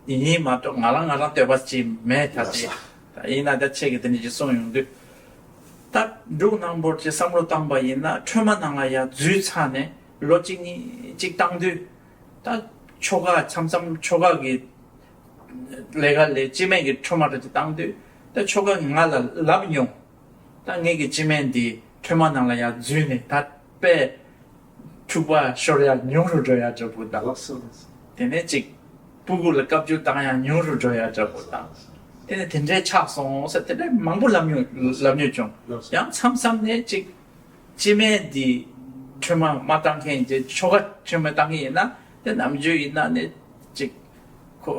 ཡིན་མ་གཏོགས་ང་རང་ང་རང་བསྟོད་པ་ཅིག་མེད་ད་དེ། ལགས་སོ། ད་ཡིན་ན་ད་ཁྱེད་ཀྱིས་དེ་འདྲ་ཅིག་གསུངས་ཡོང་དུས། ད་འབྲུག་ནང་པོར་ཅིག་བསམ་བློ་བཏང་པ་ཡིན་ན་ཁྲོས་མ་ནང་ལ་ཡར་འཛུལ་ཚར་ནས་ལོ་གཅིག་གཉིས་ཅིག་བཏང་དུས། ད་ཁྱོ་ག་མཚམས་མཚམས་ཁྱོ་ག་གི་ལས་ཀ་ལས་སྤྱི་མེད་ཀྱི་ཁྲོས་མ་འདྲ་ཅིག་བཏང་དུས། ད་ཁྱོ་ག་ང་ལ་ལབ་མྱོང་། ད་ངེད་ཀྱི་སྤྱི་མེད་འདི་ཁྲོས་མ་ནང་ལ་ཡར་འཛུལ་ནས་ད་དཔེ་འཁྲུག་པ་ཤོར་ཡ་ཉུང་རུ་འགྲོ་ཡ་འདྲ་པོ་དང་། ལགས་སོ་ལགས་སོ། དེ་ནས་ཅིག་སྤུ་གུ་ལ་བཀའ་བཀྱོན་བཏང་ཡ་ཉུང་རུ་འགྲོ་ཡ་འདྲ་པོ་དང་། དེ་ནས་དེ་འདྲའི་ཆགས་སོང་ཟེར་དེ་འདྲའི་མང་པོ་ལབ་མྱོང་ལབ་མྱོང་བྱུང་། ཡང་མཚམས་མཚམས་ནས་ཅིག་སྤྱི་སྨན་འདི་འཕྲོད་མ་མ་བཏང་མཁན་གྱི་ཆོ་ག་འཕྲོད་མ་བཏང་མཁན་ཡིན་ན་དེ་ནམ་རྒྱུན་ཡིན་ན་ནི་ཅིག་ཁོ་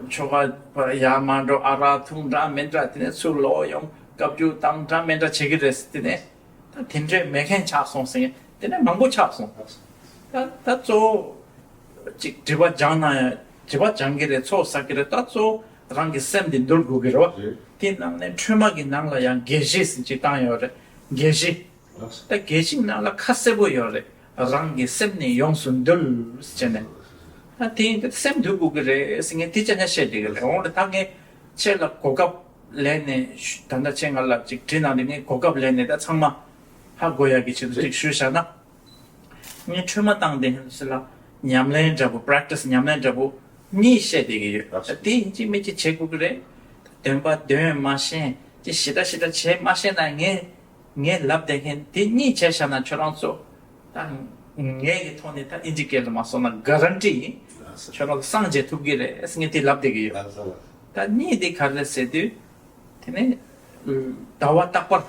ཆོ་ག་ཡར་མར་འགྲོ་ཨ་རག་འཐུང་འདྲ་མིན་འདྲ་དེ་ནས་ཚུར་ལོག་ཡོང་བཀའ་བརྒྱུད་བཏང་འདྲ་མིན་འདྲ་བྱེད་ཀྱི་རེད་དེ་ནས། ད་དེ་འདྲས་མེད་མཁན་ཆགས་སོང་ཟེར་མཁན་དེ་འདྲས་མང་པོ་ཆགས་སོང་། ད་ད་གཙོ་བོ་ཅིག་སྒྲིབ་པ་སྦྱང་ན་ཡང་སྒྲིབ་པ་སྦྱང་གི་རེད། ཚོགས་བསགས་ཀྱི་རེད། ད་གཙོ་བོ་རང་གི་སེམས་འདི་འདུལ་དགོས་ཀྱི་རེད་བ། དེའི་ནང་ནས་འཕྲོས་མ་གི་ནང་ལ་ཡང་དགེ་བཞི་ཟེར་ཅིག་བཏང་ཡོད་རེད། དགེ་བཞི། ད་དགེ་བཞི་ནང་ལ་ཁ་གསལ་པོ་ཡོད་རེད། རང་གི་སེམས་ནི་ཡོངས་སུ་འདུལ་ཟེར་ནས། ད་དེ་སེམས་འདུལ་དགོས་ཀྱི་རེད་ཟེར་མཁན་དེ་ཅག་ཉག་བཤད་བསྡད་ཀྱི་རེད། འོང་རེད། ད་ངས་ཁྱེད་ལ་གོ་སྐབས་ལེན་ནས་ད་ལྟ་ཁྱེད་ང་ལ་ཅིག་དྲིས་གནང་དུས་ངས་གོ་སྐབས་ལེན་ནས་ད་ཚང་མ་ཧ་གོ་ཡག་གི་ཆེད་དུ་ཅིག་ཞུས་བཞག་ན། ངས་འཕྲོས་མ་བཏང་དེ་ཚོ་ལ་ཉམས་ལེན་འདྲ་པོ་practice ཉམས་ལེན་འདྲ་པོ་གཉིས་བཤད་བསྡད་ཀྱི་ཡོད། ད་དེ་ཡིན་གཅིག་མིན་གཅིག་བྱེད་དགོས་ཀྱི་རེད། འདོན་པ་འདོན་མ་ཤེས་ཅིག་ཞེ་དྲག་ཞེ་དྲག་བྱེད་མ་ཤེས་ན་ངས། ངས་ལབ་བསྡད་མཁན་དེ་གཉིས་བྱས་བཞག་ན་ཁྱོད་རང་ཚོ་ད་ངས་ཀྱི་ཐོག་ནས་ད་ཨིན་ཇི་སྐད་ལ་མ་སོང་ན་གྷ་རན་ཊི་ཡིན། ཁྱོད་རང་ཚོ་སངས་རྒྱས་ཐུབ་ཀྱི་རེད་ངས་དེ་ལབ་བསྡད་ཀྱི་ཡོད། ད་གཉིས་དེ་ག་རེ་རེད་ཟེར་དུས་དེ་ནས་ཟླ་བ་རྟག་པར་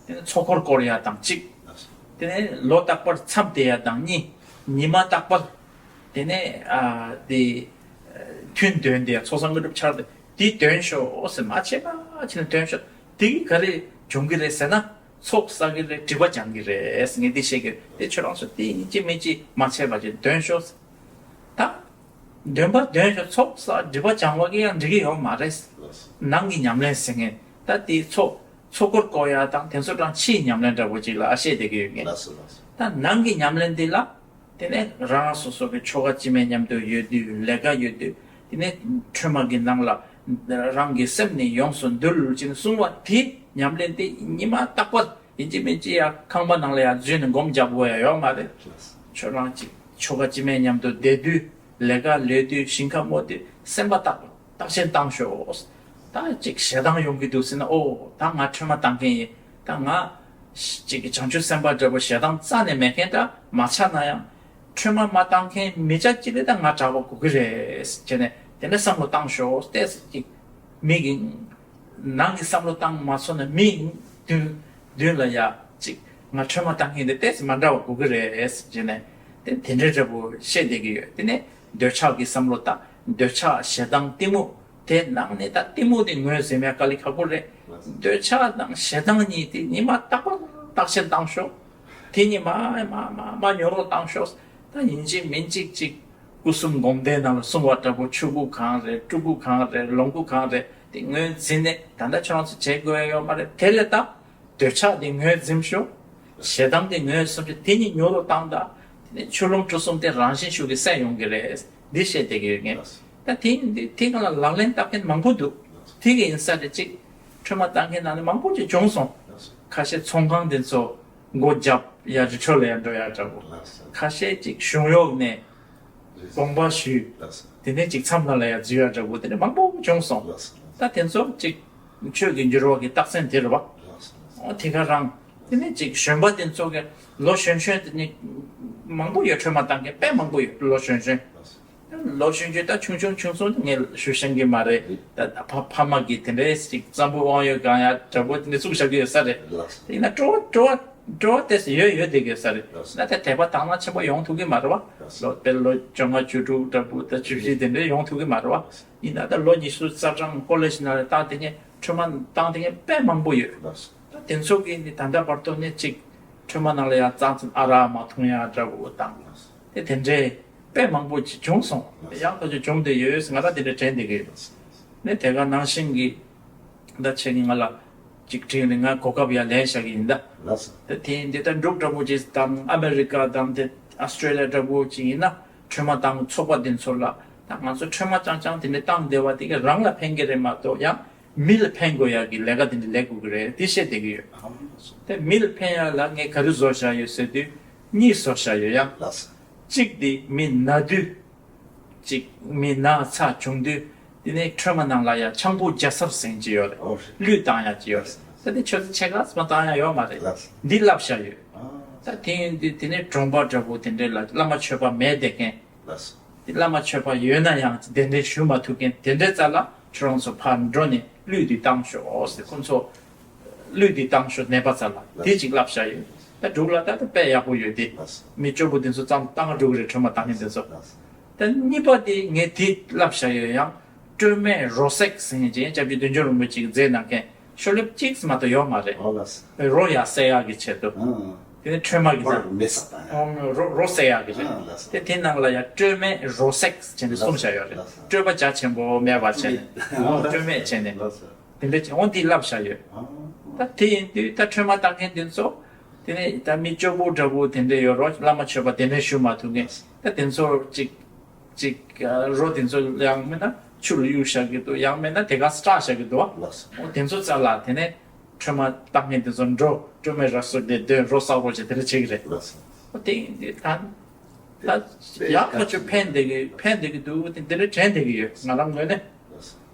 དེ་ནས་ཚོགས་འཁོར་བསྐོར་ཡ་དང་གཅིག་དེ་ནས་ལོ་རྟག་པར་མཚམས་བསྡད་ཡ་དང་གཉིས། ཉི་མ་རྟག་པར་དེ་ནས་ཨ་དེ་ཐུན་འདོན་དེ་ཚོགས་བསགས་དངོས་གྲུབ་འཆར་དེ་དེ་འདོན་ཤོག་ཟེར། མ་བྱས་པ་བྱས་ནས་འདོན་ཤོག་དེ་གིས་ག་རེ་འབྱུང་གི་རེད་ཟེར་ན། ཚོགས་བསགས་ཀྱི་རེད། སྒྲིབ་པ་སྦྱང་གི་རེད་ཟེར་ངས་འདི་བཤད་ཀྱི་རེད། དེ་ཁྱོད་རང་ཚོ་དེ་ཡིན་གཅིག་མིན་གཅིག་མ་བྱས་པ་ཅིག་འདོན་ཤོག་ད་འདོན་པ་འདོན་ཤོག་ཚོགས་བསགས་སྒྲིབ་པ་སྦྱང་བ་གི་ཡང་འགྲིག་གི་ཡོད་མ་རེད། ནང་གི་ཉམས་ལེན་ཟེར་མཁན་ད་དེ་ཚོགས་ཚོགས་འཁོར་བསྐོར་ཡ་དང་དེ་ཚོ་དང་ཕྱིའི་ཉམས་ལེན་འདྲ་པོ་ཅིག་ལ་ཨ་བཤད་བསྡད་ཀྱི་ཡོད་ངས། ད་ནང་གི་ཉམས་ལེན་འདི་ལ། དེ་ནས་རང་རང་སོ་སོ་གི་ཆོ་ག་སྤྱི་སྨན་མཉམ་དུ་ཡོད་དུས་ལས་ཀ་ཡོད་དུས་དེ་ནས་འཕྲོས་མ་གི་ནང་ལ་རང་གི་སེམས་ནི་ཡོངས་སུ་འདུལ་ཅེས་གསུངས་པ་དེ་ཉམས་ལེན་དེ་ཉི་མ་རྟག་པར་ཡིན་གཅིག་མིན་གཅིག་ཡ་ཁང་པ་ནང་ལ་ཡ་འཛུལ་ནས་སྒོམ་རྒྱག་དགོས་ཡ་ཡོད་མ་རེད། ཁྱོད་རང་གཅིག་ཆོ་ག་སྤྱི་སྨན་མཉམ་དུ་བསྡད་དུས་ལས་ཀ་ལས་དུས་ཞིང་ཁ་རྨོ་དུས་སེམས་པ་རྟག་པར། བརྟག་དཔྱད་བཏང་ཤོག་ད་ཅིག་ཞེ་སྡང་ཡོང་གི་འདུག་ཟེར་ན་ཨོ་ད་ང་འཕྲོས་མ་བཏང་མཁན་ཡིན། ད་ང་ཅིག་བྱང་ཆུབ་སེམས་དཔའ་འདྲ་པོ་ཞེ་སྡང་རྩ་ནས་མེད་མཁན་འདྲ་མ་ཆགས་ན་ཡང་འཕྲོས་མ་མ་བཏང་མཁན་མི་ཆ་ཅི་ལས་ད་ང་དྲག་པ་དགོས་ཀྱི་རེད་ཟེར་ནས་དེ་འདྲ་བསམ་བློ་བཏང་ཤོག་ཏོག་ཙམ་ཅིག་མི་གི་ནང་གི་བསམ་བློ་བཏང་མ་ཚོར་ན་མི་མདུན་མདུན་ལ་ཡ་ཅིག་ང་འཕྲོས་མ་བཏང་མཁན་དེ་ཏོག་ཙམ་མ་འདྲ་བ་དགོས་ཀྱི་རེད་ཟེར་ནས་དེ་དེ་འདྲ་འདྲ་པོ་བཤད་བསྡད་ཀྱི་ཡོད། དེ་ནས་འདོད་ཆགས་ཀྱི་བསམ་བློ་དང་འདོད་ཆགས་ཞེ་སྡང་གཏི་མུག་དེ་ནང་ནས་ད་གཏི་མུག་དེ་ངོས་ཟིན་ཡ་དཀའ་ལས་ཁག་པོ་རེད། འདོད་ཆགས་དང་ཞེ་སྡང་གཉིས་དེ་ཉི་མ་རྟག་པར་བརྟག་དཔྱད་བཏང་ཤོག་དེ་ཉིད་མ་མ་མ་མ་ཉོ་རོགས་བཏང་ཤོག་ད་ཡིན་གཅིག་མིན་གཅིག་ཅིག་སྐུ་གསུམ་སྒོམ་བཟླས་ནང་ལ་གསུངས་པ་འདྲ་པོ་ཆོས་སྐུ་གང་རེད། སྤྲུལ་སྐུ་གང་རེད། ལོངས་སྐུ་གང་རེད། དེ་ངོས་འཛིན་ནས་ད་ལྟ་ཁྱོད་རང་ཚོ་བྱེད་དགོས་ཡ་ཡོད་མ་རེད། དེ་ལས་ད། འདོད་ཆགས་དེ་ངོས་འཛིན་ཤོག་ཞེ་སྡང་དེ་ངོས་བཟུང་ཤོག་དེ་གཉིས་ཉོ་རུ་བཏང་དང་། དེ་ནས་ཆུ་ཀླུང་གྲུ་གསུམ་དེ་རང་བཞིན་ཤུགས་ཀྱིས་སད་ཡོང་གི་རེད། འདི་བཤད་བསྡད་ཀྱི་ཡོད་ངས། ད་དེ་འདི་དེ་གང་ལ་ལག་ལེན་བསྟར་མཁན་མང་པོ་འདུག་དེ་གི་ཡིན་ས་རེད་ཅིག་འཕྲོས་མ་བཏང་མཁན་ནང་ནས་མང་པོ་ཅིག་བྱུང་སོང་། ཁ་ཤས་ཚོང་ཁང་དེ་ཚོ་སྒོ་བརྒྱབ་ཡ་རི་ཁྲོད་ལ་ཡ་འགྲོ་ཡ་འདྲ་པོ། ཁ་ཤས་ཅིག་གཞུང་གཡོག་ནས། དགོངས་པ་ཞུས། དེ་ནས་ཅིག་མཚམས་ལ་ལ་ཡ་འཛུལ་ཡ་འདྲ་པོ་དེ་འདྲ་མང་པོ་བྱུང་སོང་། ད་དེ་ཚོ་ཅིག་ཆོས་ཀྱི་འགྱུར་བ་གི་རྟགས་མཚན་དེ་རེད་བ། འོ་དེ་ག་རང་། དེ་ནས་ཅིག་གཞོན་པ་དེ་ཚོ་གི་ལོ་གཞོན་གཞོན་དེ་ནི་མང་པོ་ཡོད། འཕྲོས་མ་བཏང་མཁན་དཔེ་མང་པོ་ཡོད། ལོ་གཞོན་གཞོན། ལོ་གཞོན་གཞོན་ད་ཆུང་ཆུང་ཆུང་ཆུང་ངས་ཞུ་ཤེས་ཀྱི་མ་རེད། ད་ཕ་ཕ་མ་གི་དེ་འདྲའི་ཅིག་བཙན་པོ་དབང་ཡོད་གང་ཡ་འདྲ་པོ་དེ་འདྲ་བཙུགས་བཞག་གི་ཡོད་ས་རེད། དེ་ཡིན་ན་སྤྲོ་བ་སྤྲོ་བ། འགྲོ་བ་ཏོག་ཙམ་ཡོད་ཡོད་བསྡད་ཀྱི་ས་རེད། ན་ད་དད་པ་དང་བླངས་ཆེན་པོ་ཡོང་ཐུབ་ཀྱི་མ་རེད་བ། ལོ་དཔེར་ལོ་བཅོ་ལྔ་བཅུ་དྲུག་འདྲ་པོ་ད་བཅུ་བཞི་དེ་འདྲ་ཡོང་ཐུབ་ཀྱི་མ་རེད་བ། ཡིན་ན་ད་ལོ་ཉི་ཤུ་རྩ་གྲངས་ཀོ་ལེཇ་ནང་ལ་བཏང་དེ་ངས་འཕྲོས་མ་བཏང་དེ་ངས་དཔེ་མང་པོ་ཡོད། ད་དེ་ཚོ་གིས་ནི་ད་ལྟ་བར་དུ་ནས་ཅིག་འཕྲོས་མ་ནང་ལ་ཡང་རྩ་ཚན་ཨ་རག་མ་འཐུང་ཡ་འདྲ་པོ་དང་། དེ་དེ་འདྲའི་དཔེ་མང་པོ་ཅིག་བྱུང་སོང་། ཡང་ཁ་ཅིག་བྱུང་བསྡད་ཡོད་ང་ད་དེ་འདྲ་དྲན་བསྡད་ཀྱི་ཡོད། ནས་དེ་ག་ནང་བཞིན་གྱི། ད་ཁྱེད་ཀྱིས་ང་ལ་ཅིག་དྲིས་ནས་ང་གོ་སྐབས་ཡར་ལེན་བཞག་གི་ཡིན་ད། ལགས་སོ། ད་དེ་འདི་ལྟར་འབྲུག་འདྲ་པོ་ཅིག་དང་ཨ་མེ་རི་ཀ་དང་དེ་ཨ་སི་ཊྲེ་ལི་ཡ་འདྲ་པོ་ཅིག་ཡིན་ན་འཕྲོས་མ་བཏང་ཚོགས་པ་འདི་ཚོ་ལ་ད་ང་ཚོ་འཕྲོས་མ་རྐྱང་རྐྱང་དེ་འདྲ་བཏང་བསྡད་པ་དེ་ག་རང་ལ་ཕན་གྱི་རེད་མ་གཏོགས་ཡང་མི་ལ་ཕན་དགོས་ཡག་གི་ལས་ཀ་དེ་འདྲ་ལས་དགོས་ཀྱི་རེད་དེ་བཤད་བསྡད་ཀྱི་ཡོད། ཨ་ལགས་སོ། དེ་མི་ལ་ཕན་ཡག་ལ་ངས་ག་རེ་བཟོ་བཞག་ཡོད་ཟེར་དུས་གཉིས་བཟོ་བཞག་ཡོད་ཡ། ལགས་སོ། གཅིག་དེ་མི་ན་དུས། ཅིག་མི་ན་ཚ་བྱུང་དུས་དེ་ནས་འཕྲོས་མ་ནང་ལ་ཡ་ཆང་བུ་རྒྱ་སར་ཟེར་གྱི་ཡོད་རེད། ཨོ། གླུད་བཏང་ཡ་ཅིག་ཡོད་རེད། ད་དེ་ཆོས་ཚོ་ཆེ་ཁག་མ་བཏང་ཡ་ཡོད་མ་རེད། ལགས། འདི་བསླབ་བཞག་ཡོད། ཨ། ད་དེ་ཡིན་དུས་དེ་ནས་གྲོང་པ་འདྲ་པོ་དེ་འདྲས་ལ་བླ་མ་ཆོས་པ་མེད་བསྡད་མཁན། ལགས། དེ་བླ་མ་ཆོས་པ་ཡོད་ན་ཡང་གདན་འདྲེན་ཞུ་མ་ཐུབ་མཁན་དེ་འདྲའི་རྩ་ལ་ ཁྱོད་རང་ཚོ་ཕར་འགྲོ་ནས་གླུད་འདི་བཏང་ཤོག་ཟེར། ཁོ་ཚོ་གླུད་འདི་བཏང་ཤོག་ནད་པ་ཚོ་ལ། དེ་གཅིག་ལབ་བཞག་ཡོད། ད་འབྲུག་ལ་ད་ད་དཔེ་ཡག་པོ་ཡོད་དེ། མི་སྐྱོ་པོ་དེ་ཚོ་ཙམ་བཏང་འགྲོ་གི་རེད། ཁྲོས་མ་བཏང་མཁན་དེ་ཚོ། ད་གཉིས་པ་དེ་ངས་དེ་ལབ་བཞག་ཡོད། ཡང་སྤྲོས་མེད་རོ་བསྲེགས་ཟེར་མཁན་ཅིག་སྐྱབས་རྗེ་བདུད་འཇོམས་རིན་པོ་ཆེས་མཛད་གནང་མཁན་ཤོ་ལེབ་གཅིག་ཙམ་མ་གཏོགས་ཡོད་མ་རེད། རོ་ཡར་བསྲེག་ཡག་གི་ཆེད་དུ། དེ་ནས་ཁྲོས་མ་གི་ཚབ། མེ་བསྲེགས་དང་། ཨོ། རོ་རོ་བསྲེག་ཡག་གི་རེད། ལགས་སོ། དེ་དེ་ནང་ལ་ཡང་སྤྲོས་མེད་རོ་བསྲེགས་བྱས་ནས་གསུངས་བཞག་ཡོད་རེད། ལགས་སོ། སྤྲོས་པ་རྒྱ་ཆེན་པོ་མེད་པར་བྱས་ནས། ཨོ། སྤྲོས་མེད་བྱས་ནས། ལགས་སོ། དེ་འདྲ་བྱས། འོ་འདི་ལབ་བཞག་ཡོད། ཨོ། ད་དེ་ཡིན་དུས་ད་ཁྲོས་མ་བཏང་མཁན་དེ་ཚོ། དེ་ནས་ད་མི་སྐྱོ་པོ་འདྲ་པོ་དེ་འདྲ་ཡོད་རོགས། བླ་མ་མཆོད་པ་དེ་འདྲ་ཞུ་མ་ཐུབ་མཁན། ད་དེ་ཚོ་ཅིག་ཅིག་རོ་དེ་ཚོ་ཡང་མིན་ན་ཆུ་ལ་གཡུག་བཞག་གི་འདུག་ཡང་མིན་ན་དེ་ག་སྲེག་བཞག་གི་འདུག་ལགས་སོ། འོ་དེ་ཚོ་རྩ་ལ་དེ་ནས་ཁྲོས་མ་བཏང་མཁན་དེ་ཚོ་འགྲོ། སྤྲོས་མེད་རོ་བསྲེགས་དེ་འདོན། རོ་བསྲེགས་རོགས་བྱས་དེ་འདྲ་བྱེད་ཀྱི་རེད། ལགས་སོ། འོ་དེ་ཡིན་དུས་ད་ད་ཡག་ཐག་ཆོད་ཕན་བདེ་གི་ཕན་བདེ་གི་འདུག་དེ་འདི་འདྲ་དྲན་བསྡད་ཀྱི་ཡོད། ང་རང་ངོས་ནས། ལགས་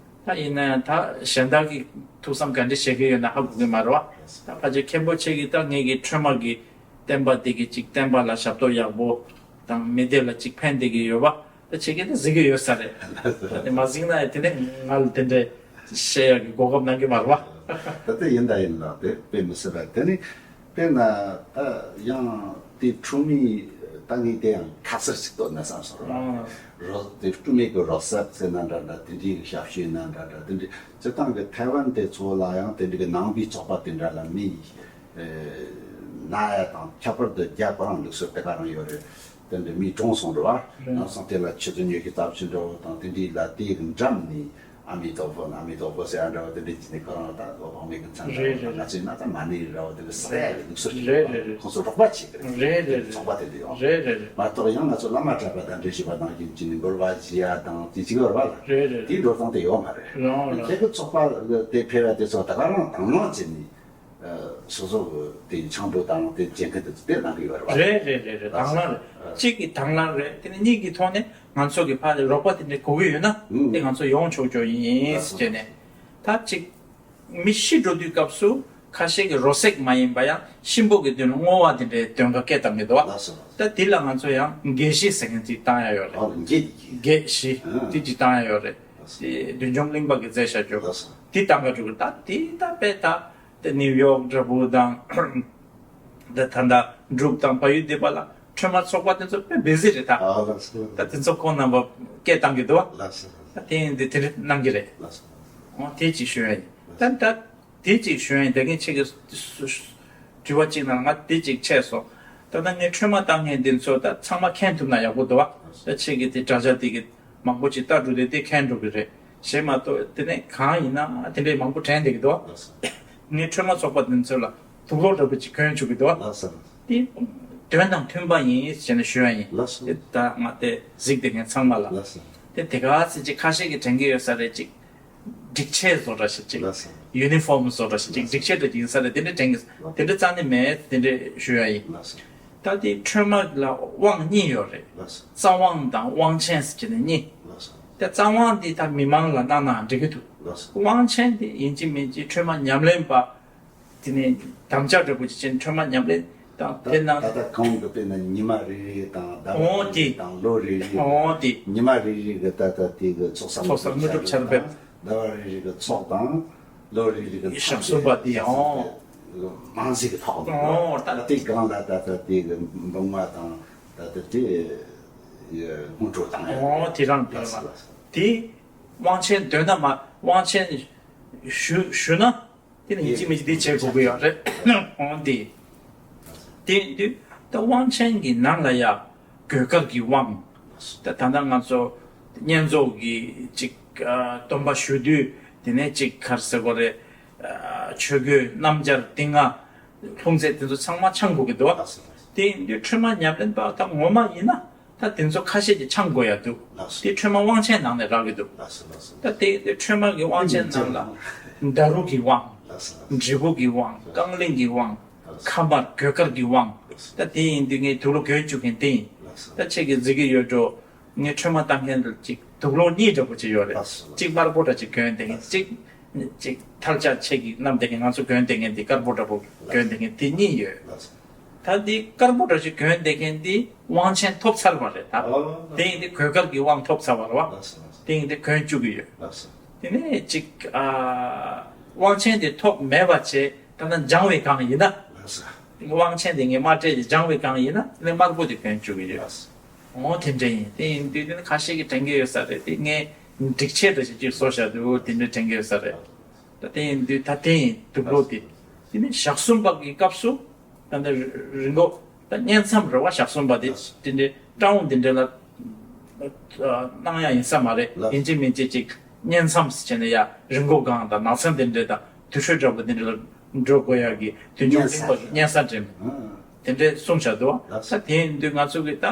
སོ། ད་ཡིན་ན་ད་གཞན་དག་གིས་ཐུགས་བསམ་ག་འདྲ་བཞེས་ཀྱི་ཡོད་ན་ཧ་གོ་གི་མ་རེད་བ། ད་ཕལ་ཆེར་མཁན་པོ་ཁྱེད་ཀྱིས་ད་ངེད་ཀྱི་ཁྲོས་མ་གི་བསྟན་པ་འདི་གི་ཅིག་བསྟན་པ་ལ་ཞབས་ཏོག་ཡག་པོ་དང་མི་སྡེ་ལ་ཅིག་ཕན་བདེ་གི་ཡོད་པ་ད་ཁྱེད་ཀྱིས་ད་གཟིགས་ཀྱི་ཡོད་ས་རེད། ད་དེ་མ་གཟིགས་ན་ཡང་དེ་ནས་ང་ལ་དེ་འདྲ་བཤད་ཡག་གི་གོ་སྐབས་གནང་གི་མ་རེད་བ། ད་དེ་ཡིན་ད་ཡིན་ལ་དེ་དཔེ་མི་སྲིད་པ། དེ་ནི་དཔེར་ན་ད་ཡང་དེ་ཁྲོས་མའི་ད་ངས་དེ་ཡང་ཁ་གསལ་ཞིག་བཏོན་ན་བསམ་སོང་ར། ཨང་། རོ་དེ་སྤྲོས་མེད་ཀྱི་རོ་བསྲེགས་ཟེར་ན་འདྲ་འདྲ། དེ་འདྲའི་གི་ཞབས་ཞུ་ཡིན་ན་འདྲ་འདྲ། དེ་འདྲའི་སྤྱིར་བཏང་གི་ཐའེ་ཝན་དེ་ཚོ་ལ་ཡང་དེ་འདྲའི་གི་ནང་པའི་ཚོགས་པ་དེ་འདྲ་ལ་མི་ན་ཡ་དང་། ཁྱད་པར་དུ་རྒྱ་ཁོ་རང་ལུགས་སྲོལ་དེ་ག་རང་ཡོད་རེད། དེ་འདྲ་མི་གྲོངས་སོང་རེད་བ། རེད། ནང་སོང་དེ་ལ་ཆུ་ཚོད་ཉི་ཤུ་རྩ་བཞི་འདྲ་བོ་དང་དེ་འདྲའི་ལ་དེ་གི་འགྲམ་ནས་ཨ་མི་དོ་ཕོ་ཨ་མི་དོ་ཕོ་ཟེར་ཡ་འདྲ་བོ་དེ་འདྲ་བྱས་ནས་ཁོ་རང་ད་ལོ་བག་མེད་ཀྱི་མཚན་འདྲ་བོ། རེད་རེད། ང་ཚོས་ན་ད་མ་ཎི་འདྲ་བོ་དེ་འདྲ་བསྲེག་ཡ་གི་ལུགས་སྲོལ་ཞིག་རེད། རེད་རེད། ཁོང་ཚོ་རོགས་པ་བྱེད་ཀྱི་རེད། རེད་རེད། ཚོགས་པ་དེ་འདྲ་ཡོང་། རེད་རེད། མ་གཏོགས་ཡང་ང་ཚོ་བླ་མ་གྲྭ་པ་དང་འབྲེལ་བ་ནང་བཞིན་བྱས་ནས་འབུལ་བ་བཞེས་ཡ་དང་དེ་གཅིག་ཡོད་རེད་བ་ལ། རེད་རེད། དེའི་འགྲོ་སྟངས་དེ་ཡོད་མ་རེད། རང་རང་། ཁྱེད་ཀྱི་ཚོགས་པ་དེ་ཕེབས་ཡ་དེ་ཚོ་ད་ག་རང་དང་བླངས་བྱས་ནས། སོ་སོ་གི་དེ་ཆང་འབུལ་དང་དེ་བྱེད་མཁན་དེ་ཚོ་དེ་གནང་གི་ཡོད་རེད་བ། རེད་རེད་རེད་རེད། དང་བླངས་རེད། གཅིག་གི་དང་བླངས་རེད། དེ་ནས་གཉིས་ཀྱི་ཐོག་ནས་ང་ཚོ་གི་ཕར་རོགས་པ་དེ་འདྲ་དགོས་ཀྱི་ཡོད་ན། ཨུམ། དེ་ང་ཚོ་ཡོང་ཆོག་ཆོག་ཡིན་ཟེར་བྱས་ནས། ད་གཅིག་མི་ཤི་འགྲོ་དུས་སྐབས་སུ་ཁ་ཤས་ཀྱི་རོ་བསྲེགས་མ་ཡིན་པ་ཡང་གཤིན་པོ་གི་མདུན་ལ་བསྔོ་བ་དེ་འདྲའི་འདོན་ཁ་སྐད་བཏང་གི་འདུག་བ། ལགས་སོ། ད་དེ་ལ་ང་ཚོ་ཡང་དགེ་བཞི་ཟེར་མཁན་ཅིག་བཏང་ཡ་ཡོད་རེད། ཨོ། དགེ་བཞི། དགེ་བཞི། ཨ། དེ་ཅིག་བཏང་ཡ་ཡོད་རེད། ལགས་སོ། དེ་བདུད་འཇོམས་གླིང་པ་གི་མཛད་བཞག་རྒྱུ། ལགས་སོ། དེ་བཏང་ག་འགྲོ་གི། ད་དེ་ད་དཔེ་ད་དེ་ནིའུ་ཡོག་འདྲ་པོ་དང་། ད་ད་ད་འབྲུག་དང་བལ་ཡུལ་སྡེ་པ་ལ་ཁྲོས་མ་ཚོགས་པ་དེ་ཚོ་དཔེ་བི་ཟི་རེད་ད། ཨ། ལགས་སོ། ད་དེ་ཚོ་ཁོང་རྣམ་པ་སྐད་བཏང་གི་འདུག་བ། ལགས་སོ། ད་དེ་ཡིན་དུས་དེ་འདྲ་གནང་གི་རེད། ལགས་སོ། འོ་དེ་གཅིག་ཞུ་ཡ་ཡིན། ད་ད་དེ་གཅིག་ཞུ་ཡ་ཡིན། ད་ངས་ཁྱེད་ཀྱི་དྲི་བ་གཅིག་ནང་ང་དེ་གཅིག་ཆད་སོང་། ད་ད་ངས་ཁྲོས་མ་བཏང་མཁན་དེ་ཚོ་ད་ཚང་མ་མཁྱེན་ཐུབ་ན་ཡག་པོ་འདུག་བ། ད་ཁྱེད་ཀྱི་དེ་དྲ་རྒྱ་དེ་གི་མང་པོ་ཅིག་ལྟ་འགྲོ་དུས་དེ་མཁྱེན་འགྲོ་གི་རེད། གཞན་མ་གཏོགས་དེ་ནས་གང་ཡིན་ན་དེ་འདྲའི་མང་པོ་དྲན་བསྡད་ཀྱི་འདུག་ངས་ཁྲོས་མ་ཚོགས་པ་དེ་ཚོ་ལ་དུག་སློག་འདྲ་པོ་ཅིག་གྱོན་བཅུག་གི་འདུག་ལགས་སོ། དེ་དོན་དང་མཐུན་པ་ཡིན་ཞེས་ནས་ཞུ་ཡ་ཡིན། ལགས་སོ། དེ་ད་ང་དེ་གཟིགས་བསྡད་མཁན་ཚང་མ་ལ། ལགས་སོ། དེ་དེ་ག་ཚོད་ཅིག་ཁ་ཤས་ཀྱིས་དྲན་གྱི་ཡོད་ས་རེད། ཅིག་སྒྲིག་ཆས་བཟོ་འདྲ་ཞིག་ཅིག་ལགས་སོ། ཡུ་ནི་ཧྥོམ་བཟོ་འདྲ་ཞིག་ཅིག་ལགས་སོ། སྒྲིག་ཆས་འདྲ་ཅིག་ཡིན་ས་རེད། དེ་འདྲ་དྲན་གྱི། དེ་འདྲ་རྩ་ནས་མེད། དེ་འདྲ་ཞུ་ཡ་ཡིན། ལགས་སོ། ད་དེ་ཁྲོས་མ་ལ་དབང་གཉིས་ཡོད་རེད། ལགས་སོ། རྩ་དབང་དང་དབང་ཆེན་ཟེར་གྱི་ནས་གཉིས། ལགས་སོ། དེ་རྩ་དབང་འདི་ད་མི་མང་ལ་གནང་ན་འགྲིག་གི་འདུག་ལགས་སོ། དབང་ཆེན་འདི་ཡིན་གཅིག་མིན་གཅིག་ཁྲོས་མ་ཉམས་ལེན་པ་དེ་ནས་དམ་བཅའ་འདྲ་པོ་ཅིག་བྱས་ནས་ཁྲོས་མ་ཉམས་ལེན་དང་། ད་དེ་ནང་ད་ལྟ་གོང་དུ་དཔེར་ན་ཉི་མ་རེ་རེ་དང་ཟླ་བ་འོ་རེ་རེ་དེ་དང་ལོ་རེ་རེ། འོ་དེ། ཉི་མ་རེ་རེ་གི་ད་ལྟ་དེ་གི་ཚོགས་བསགས། ཚོགས་བསགས་དངོས་གྲུབ་ཆར་འབེབས། ཟླ་བ་རེ་རེ་གི་ཚོགས་དང་ལོ་རེ་རེ་གི་ཞག་གསུམ་པ་དེ། འོ། མང་ཟིག་གི་ཐོག་ཏུ། འོ། ད་ལྟ་དེ་སྒང་ལ་ད་ལྟ་དེ་གི་འབུམ་ལྔ་དང་ད་ལྟ་དེ་སྔོན་འགྲོ་བཏང་ཡ། འོ། དེ་རང་དེ་རང་། དེ་དབང་ཆེན་འདོན་ན་མ། དབང་ཆེན་ཞུ་ཞུ་ན། དེ་ནི་ཡིན་གཅིག་མིན་གཅིག་དེ་བྱེད་དགོས་ཀྱི་ཡོད་རེད། འོང་དེ། དེ་དུས་ད་དབང་ཆེན་གྱི་ནང་ལ་ཡ་གོས་དཀར་གྱི་དབང་། ད་ད་ལྟ་ང་ཚོ་བསྙེན་རྫོགས་ཀྱི་ཅིག་ཨ་སྡོམ་པ་ཞུ་དུས་དེ་ནས་ཅིག་ག་རེ་ཟེར་དགོས་རེད། ཨ་ཆོས་གོས་སྣམ་སྦྱར་ཏིང་ངེ་ལྷུང་བཟེད་དེ་ཚོ་ཚང་མ་འཆང་དགོས་ཀྱི་འདུག་བ། དེ་ཡིན་དུས་ཁྲོས་མ་ཉམས་ལེན་པ་ད་ངོ་མ་ཡིན་ན། ད་དེ་ཚོ་ཁ་ཤས་ཀྱིས་འཆང་དགོས་ཡ་འདུག་ལགས་སོ། དེ་ཁྲོས་མ་དབང་ཆེན་ནང་ནས་རག་གི་འདུག་ལགས་སོ། ལགས་སོ། ད་དེ་དེ་ཁྲོས་མ་གི་དབང་ཆེན་ནང་ལ་ཨ་ནི་ཌཱ་རུ་གི་དབང་། ལགས་སོ། ལགས་སོ། འབྲས་བུ་གི་དབང་། ལགས་སོ། རྐང་གླིང་གི་དབང་། ལགས་སོ། ཁ་དམར་གོས་དཀར་གྱི་དབང་། ལགས་སོ། ད་དེ་ཡིན་དུས་ངས་དུག་ལོག་གྱོན་བཅུག་མཁན་དེ་ཡིན། ལགས་སོ། ད་ཁྱེད་ཀྱིས་གཟིགས་ཀྱི་ཡོད་འགྲོ། ངས་ཁྲོས་མ་བཏང་མཁན་དེ་ཅིག་དུག་ལོག་གཉིས་འདྲ་པོ་ཅིག་ཡོད་རེད། ལགས་སོ། གཅིག་དམར་པོ་འདྲ་ཅིག་གྱོན་བསྡད་མཁན། ལགས་སོ། གཅིག་ཅིག་ཐལ་ལྕག་ཆས་ཀྱི་བསྣམས་བསྡད་མཁན། ང་ཚོ་གྱོན་བསྡད་མཁན་དེ་དཀར་པོ་འདྲ་པོ་གྱོན་བསྡད་མཁན་དེ་གཉིས་ཡོད། ལགས་སོ། ད་འདི་དཀར་པོ་འདྲ་ཞིག་གྱོན་བསྡད་མཁན་འདི་དབང་ཆེན་ཐོབ་ཚར་བ་རེད་ད། ཨོ། དེ་ཡིན་དུས་གོས་དཀར་གྱི་དབང་ཐོབ་ཚར་བ་རེད་བ། ལགས་སོ། ལགས་སོ། དེ་ཡིན་དུས་གྱོན་བཅུག་གི་ཡོད། ལགས་སོ། དེ་ནས་ཅིག་ཨ། དབང་ཆེན་དེ་ཐོབ་མེད་པ་བྱས། ད་ལྟ་སྦྱང་བའི་སྒང་ཡིན་ན། ལགས་སོ། དབང་ཆེན་དེ་ངས་མ་སྤྲད་ཀྱི་སྦྱང་བའི་སྒང་ཡིན་ན། དེ་ནས་དམར་པོ་དེ་གྱོན་བཅུག་གི་ཡོད། ལགས་སོ། འོ་དེ་འདྲ་ཡིན། དེ་ཡིན་དུས་དེ་ནི་ཁ་ཤས་ཀྱིས་དྲན་གྱི་ཡོད་ས་རེད། དེ་ངས་སྒྲིག་ཆས་འདྲ་ཞིག་ཅིག་བཟོ་བཞག་འདུག་དེ་འདྲ་དྲན་གྱི་ཡོད་ས་རེད། ད་དེ་ཡིན་དུས་ད་དེ་ཡིན། དུག་ལོག་དེ། དེ་ནི་ཞག་གསུམ་པ་གི་སྐབས་སུ། ད་འདི་རི་མགོ། ད་བསྙེན་མཚམས་རེད་བ། ཞག་གསུམ་པ་དེ། ལགས། དེ་འདྲའི་སྤྲང་བོ་འདི་འདྲ་ལ་ཨ། གནང་ཡ་ཡིན་ས་མ་རེད། ལགས། ཡིན་གཅིག་མིན་གཅིག་ཅིག་བསྙེན་མཚམས་བྱས་ནས་ཡ། རི་མགོ་སྒང་དང་ནགས་ཚལ་འདི་འདྲ་དང་དུར་ཁྲོད་འདྲ་པོ་འདི་འདྲ་ལ་འགྲོ་དགོས་ཡ་གི་དུས་འགྱུར་བསྙེན་ས་གླིང་པ་བསྙེན་ས་འདྲ་མོ། ཨ། དེ་འདྲས་གསུངས་བཞག་འདུག་བ། ལགས། ད་དེ་ཡིན་དུས་ང་ཚོ་གི་ད་